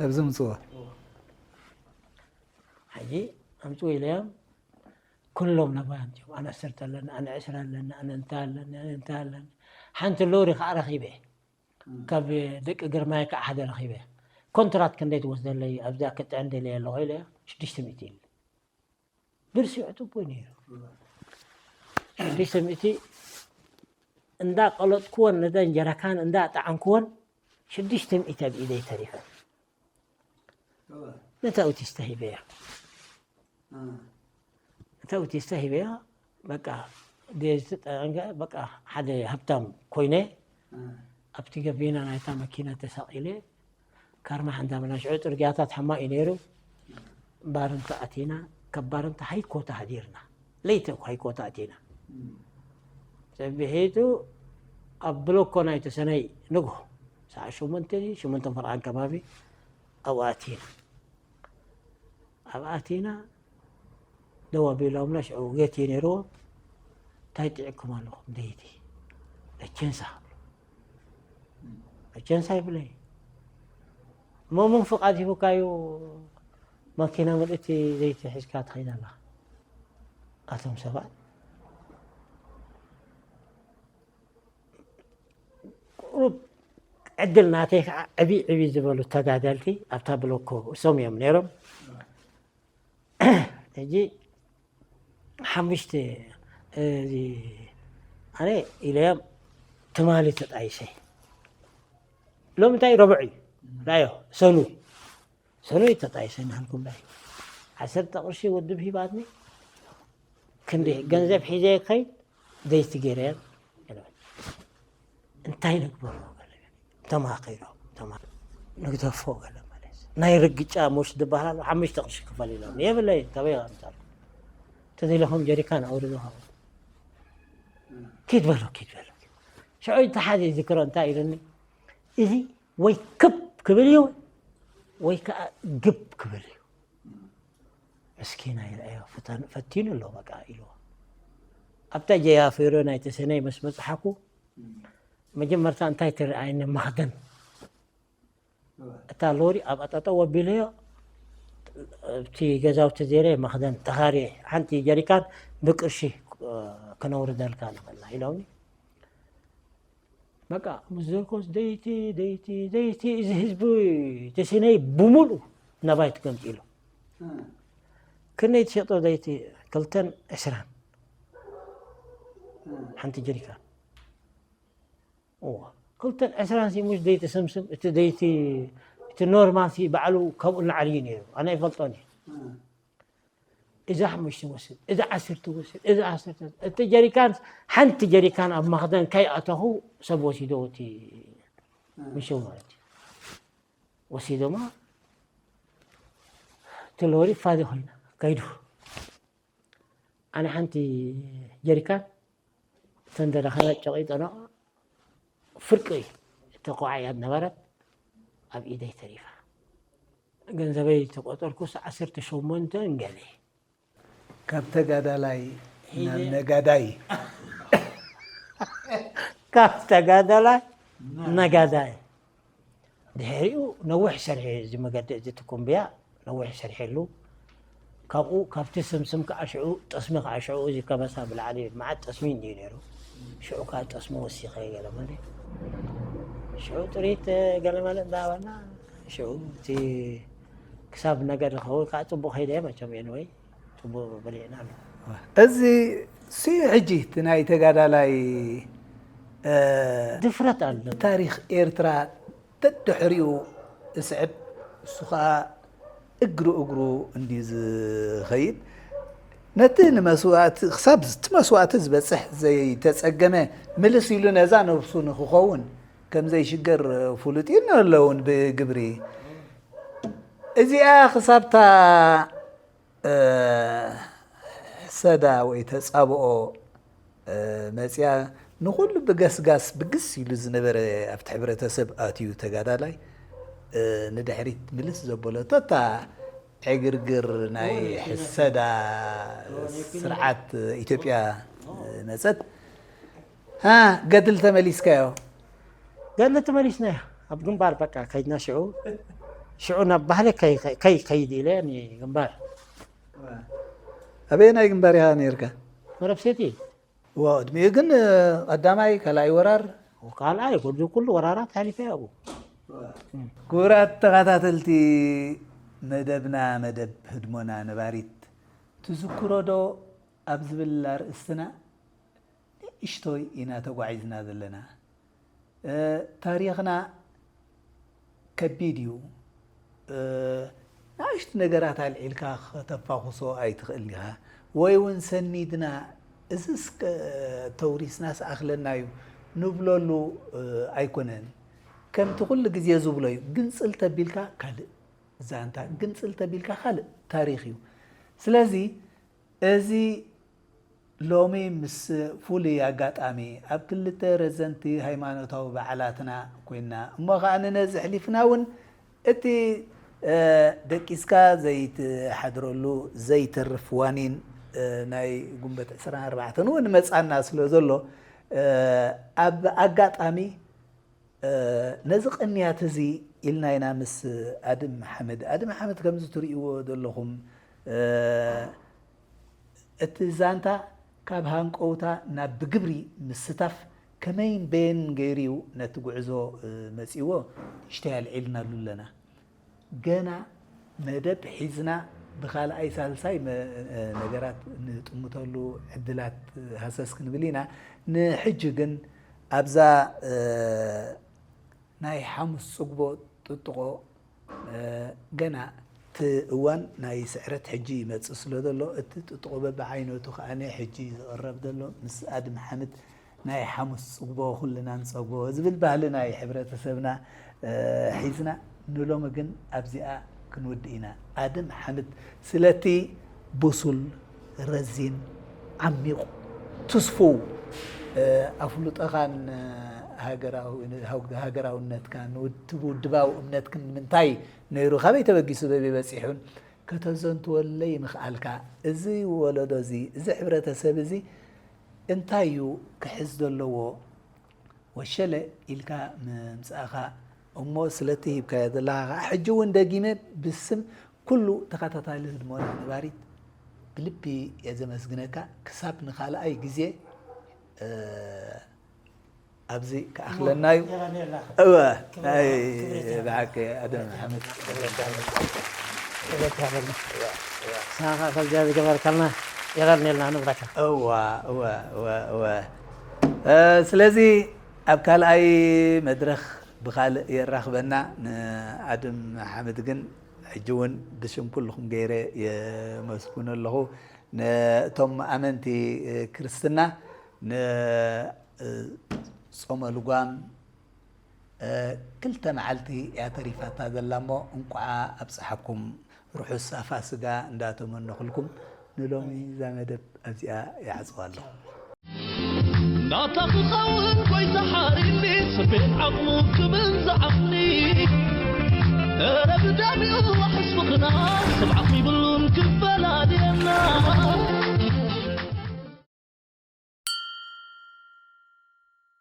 ኣብዚ ምፅዎ። ሕጂ ኣምፅዎ ኢለዮም። ኩሎም ነባይ ኣምፅኦም። ኣነ ዓሰርተ ኣለኒ፣ ኣነ ዕስራ ኣለኒ፣ ኣነ እንታይ ኣለኒ፣ ኣነ እንታይ ኣለኒ። ሓንቲ ሎሪ ከዓ ረኺበ። ካብ ደቂ ግርማይ ከዓ ሓደ ረኺበ። ኮንትራት ክንደይ ትወስደለይ ኣብዛ ክጥዕን ደልየ ኣለኹ ኢለ ሽዱሽተ ሚእቲ ኢለ። ብርሲዑ ፅቡቅ ነይሩ። ሽዱሽተ ሚእቲ እንዳ ቀለጥኩወን ነዘን ጀረካን እንዳ ጠዓንኩወን ሽዱሽተ ሚእቲ ኣብ ኢደይ ተሪፈን። ነታ ኣውቲስታ ሂበያ። እታ ኣውቲስታ ሂበያ በቃ ደዚ ተጠንቀ በቃ ሓደ ሃብታም ኮይነ ኣብቲ ገቢና ናይታ መኪና ተሳቒለ ካርማሕ እንዳበልና ሽዑ ጽርግያታት ሕማቕ እዩ ነይሩ። ባርንታ ኣቲና ካብ ባርንታ ሃይኮታ ሃዲርና ለይቲ እኮ ሃይኮታ ኣቲና ጸቢሒቱ ኣብ ብሎኮ ናይ ተሰነይ ንግሆ ሰዓት ሸሞንተ ሸሞንተ ፈርቓን ከባቢ ኣብኡ ኣቲና። ኣብኡ ኣቲና ደው ኣቢሎምና ሽዑ ጌት እዩ ነይርዎም። እንታይ ጥዒኩም ኣለኹም ደይቲ ለቸንሳ ለቸንሳ ይብለይ እሞ መን ፍቓድ ሂቡካ እዩ ማኪና ምልእቲ ዘይቲ ሒዝካ ትኸይድ ኣለኻ? ኣቶም ሰባት ቁሩብ ዕድል ናተይ ከዓ ዕብይ ዕብይ ዝበሉ ተጋደልቲ ኣብታ ብሎኮ እሶም እዮም ነይሮም። ሕጂ ሓሙሽተ እዚ ኣነ ኢለዮም ትማሊ ተጣይሰ ሎም እንታይ ረብዕ እዩ ራዮ ሰኑይ ሰኑይ ተጣይሰ ናሃልኩም ዳይ ዓሰርተ ቅርሺ ውድብ ሂባትኒ ክንዲ ገንዘብ ሒዘ ከይድ ደይቲ ገይረዮም እንታይ ንግበሮ ተማኺሮም ንግደፎ ገለ ማለት ናይ ርግጫ ሙሽ ዝበሃል ኣሎ ሓሙሽተ ቅርሺ ክፈል ኢሎም የብለይ ካበይ ኣምፃሉ ተዘይለኹም ጀሪካን ኣውርዶ ሃቡ ኪድ በሎ ኪድ በሎ ሽዑ ተሓዚ ዝክሮ እንታይ ኢሉኒ እዚ ወይ ክብ ክብል እዩ ወይ ከዓ ግብ ክብል እዩ ምስኪና ይርአዮ ፈቲኑ ኣሎ በቃ ኢልዎ ኣብታ ጀያ ፌሮ ናይ ተሰነይ ምስ መፅሓኩ መጀመርታ እንታይ ትረኣየኒ ማክደን እታ ሎሪ ኣብ ኣጠጠው ኣቢለዮ እቲ ገዛውቲ ዜረ ማክደን ተኻሪ ሓንቲ ጀሪካን ብቅርሺ ከነውርደልካ ንኽእልና ኢሎምኒ በቃ ምስ ዘልኮስ ደይቲ ደይቲ ደይቲ እዚ ህዝቢ ተሲነይ ብምሉ ናባይ ትገምጢ ኢሉ ክንደይ ትሸጦ ደይቲ ክልተን ዕስራን ሓንቲ ጀሪካን እዋ ክልተን ዕስራን ሲ ሙሽ ደይቲ ስምስም እቲ ደይቲ እቲ ኖርማል ሲ ባዕሉ ከምኡ እናዓልዩ ነይሩ ኣነ ይፈልጦን እየ እዛ ሓሙሽተ ወስድ፣ እዛ ዓሰርተ ወስድ፣ እዛ ዓሰርተ፣ እቲ ጀሪካን፣ ሓንቲ ጀሪካን ኣብ መኽዘን ከይኣተኹ ሰብ ወሲዶ፣ እቲ ምሸው ማለት እዩ። ወሲዶማ፣ እቲ ሎሪ ፋዚ ኮይና ከይዱ። ኣነ ሓንቲ ጀሪካን፣ እተን ተረኸበ ጨቂጠኖ፣ ፍርቂ ተቋዕያ ነበረት፣ ኣብ ኢደይ ተሪፋ። ገንዘበይ ተቆጠርኩስ ዓሰርተ ሸሞንተ ገለ። ካብ ተጋዳላይ ናብ ነጋዳይ። ካብ ተጋዳላይ ነጋዳይ። ድሕሪኡ ነዊሕ ሰርሐ፣ እዚ መገዲ እዚ ትኩምብያ ነዊሕ ሰርሐሉ። ካብኡ፣ ካብቲ ስምስም ከዓ ሽዑ፣ ጠስሚ ከዓ ሽዑ፣ እዚ ከበሳ ብላዕሊ መዓት ጠስሚ እንድዩ ነይሩ። ሽዑ ከዓ ጠስሚ ወሲኸ ገለ ማለት። ሽዑ ጥሪት ገለ ማለት እንዳበልና፣ ሽዑ እቲ ክሳብ ነገ ዝኸውን ከዓ ጽቡቕ ከይደ መቸም፣ ኤንወይ ጽቡቕ በሊዕና ኣሎ። እዚ ሲ ሕጂ እቲ ናይ ተጋዳላይ፣ እ፣ ድፍረት ኣሎ። ታሪኽ ኤርትራ ደድሕሪኡ እስዕብ፣ እሱ ኸኣ እግሪ እግሩ እንድዩ ዝኸይድ። ነቲ ንመስዋእቲ፣ ክሳብ እቲ መስዋእቲ ዝበጽሕ ዘይተጸገመ፣ ምልስ ኢሉ ነዛ ነብሱ ንኽኸውን ከም ዘይሽገር ፍሉጥ እዩ፣ ኣሎ እውን ብግብሪ። እዚኣ ክሳብታ እ፣ ሕሰዳ ወይ ተጻብኦ፣ እ፣ መጽያ፣ ንኹሉ ብገስጋስ ብግስ ኢሉ ዝነበረ ኣብቲ ሕብረተሰብ ኣትዩ ተጋዳላይ፣ እ፣ ንድሕሪት ምልስ ዘበለቶ እታ ዕግርግር ናይ ሕሰዳ ስርዓት ኢትዮጵያ፣ እ፣ መጸት። ሃ፣ ገድል ተመሊስካዮ? ገድሊ ተመሊስናዮ። ኣብ ግንባር በቃ ከይድና ሽዑ፣ ሽዑ ናብ ባህሊ ከይ-፣ ከይ-፣ ከይድ ኢለ ንግንባር። ኣበየናይ ግንባር ኢኻ ነይርካ? መረብ ሴቲ። ዋ፣ ዕድሚኡ ግን፣ እ፣ ቀዳማይ፣ ካልኣይ ወራር? ካልኣይ፣ ኩሉ፣ ኩሉ ወራራት ሓሊፈ ኣብኡ። ክቡራት ተኸታተልቲ መደብና፣ መደብ ህድሞና ነባሪት ትዝክሮ ዶ ኣብ ዝብል ኣርእስትና ንእሽቶይ ኢና ተጓዒዝና ዘለና። እ፣ ታሪኽና ከቢድ እዩ። እ፣ ንኣሽቱ ነገራት ኣልዒልካ ከተፋኹሶ ኣይትኽእልን ኢኻ። ወይ እውን ሰኒድና፣ "እዝስ ከ-፣ ተውሪስናስ ኣኽለና እዩ" ንብለሉ፣ እ፣ ኣይኮነን። ከምቲ ኩሉ ግዜ ዝብሎ እዩ፣ ግንጽል ተቢልካ ካልእ ዛንታ፣ ግንጽል ተቢልካ ካልእ ታሪኽ እዩ። ስለዚ፣ እዚ ሎሚ ምስ ፍሉይ ኣጋጣሚ ኣብ ክልተ ረዘንቲ ሃይማኖታዊ በዓላትና ኮይንና፣ እሞ ኸኣ ንነዚ ኣሕሊፍና እውን እቲ፣ እ፣ ደቂስካ ዘይትሓድረሉ ዘይተርፍ ዋኒን፣ እ፣ ናይ ጉንበት ዕስራን ኣርባዕተን እውን መጻና ስለ ዘሎ፣ እ፣ ኣብ ኣጋጣሚ እ፣ ነዚ ቅንያት እዚ ኢልና ኢና ምስ ኣድም ሓምድ። ኣድም ሓምድ ከምዚ ትርእይዎ ዘለኹም፣ እ፣ እቲ ዛንታ ካብ ሃንቀውታ ናብ ብግብሪ ምስታፍ ከመይን በየን ገይሩ እዩ ነቲ ጉዕዞ፣ እ፣ መጺእዎ? ንእሽተይ ኣልዒልናሉ ኣለና። ገና መደብ ሒዝና ብኻልኣይ ሳልሳይ መ-፣ ነገራት ንጥምተሉ ዕድላት ሃሰስ ክንብል ኢና። ንሕጂ ግን ኣብዛ፣ እ፣ ናይ ሓሙስ ጽግቦ ጥጥቖ፣ እ፣ ገና እቲ እዋን ናይ ስዕረት ሕጂ ይመጽእ ስለ ዘሎ፣ እቲ ጥጥቖ በብዓይነቱ ከኣ ሕጂ ዝቕረብ ዘሎ ምስ ኣድም ሓምድ ናይ ሓሙስ ጽግቦ ኩልና ንጸግቦ ዝብል ባህሊ ናይ ሕብረተሰብና፣ እ፣ ሒዝና ንሎሚ ግን ኣብዚኣ ክንውድእ ኢና። ኣድም ሓምድ ስለቲ ብሱል፣ ረዚን፣ ዓሚቕ፣ ትስፉው፣ እ፣ ኣፍልጦኻን፣ እ፣ ሃገራዊ-፣ ሃገራውነትካን ውድ-፣ ውድባዊ እምነትክን ንምንታይ ነይሩ፣ ካበይ ተበጊሱ፣ በበይ በጺሑን ከተዘንትወለይ ምኽኣልካ፣ እዚ ወለዶ እዚ፣ እዚ ሕብረተሰብ እዚ እንታይ እዩ ክሕዝ ዘለዎ? ወሸለ ኢልካ ምምጻእኻ እሞ ስለቲ ሂብካዮ ዘለኻ ኸኣ፣ ሕጂ እውን ደጊመ ብስም ኩሉ ተኸታታሊ ህድሞና ነባሪት ብልቢ እየ ዘመስግነካ። ክሳብ ንኻልኣይ ግዜ፣ እ፣ ኣብዚ ክኣኽለና እዩ። የቐንየልና። እወ፣ ክብሪ ናይ ይሃብካ። ክብሪ ብሓቂ ይሃብካ። ኣደም ሓመድ። ክብሪ ይሃብካ። ክብሪ ይሃብካ። እወ፣ እወ። ንስኻ ከምዚኣ ዝገበርካልና የቐንየልና ንብረካ። እወ፣ እወ፣ እወ፣ እወ። እ፣ ስለዚ ኣብ ካልኣይ መድረኽ ብኻልእ የራኽበና። ንኣድም ሓምድ ግን ሕጂ እውን ብሽም ኩልኹም ገይረ የመስግኖ ኣለኹ። ነቶም ኣመንቲ ክርስትና ንጾመ ልጓም ክልተ መዓልቲ እያ ተሪፋታ ዘላ እሞ እንቋዓ ኣብፀሓኩም። ርሑስ ፋስጋ እንዳተመነኹልኩም ንሎሚ እዛ መደብ ኣብዚኣ ይዓፅዋ ኣለኹ። ናታ ክኸውን ጎይታ ሓሪኒ ስሜት ዓቕሙ ክብል ዝዓቕኒ እረ ብዳሚኡ ሕስብኽና ስብዓት ይብል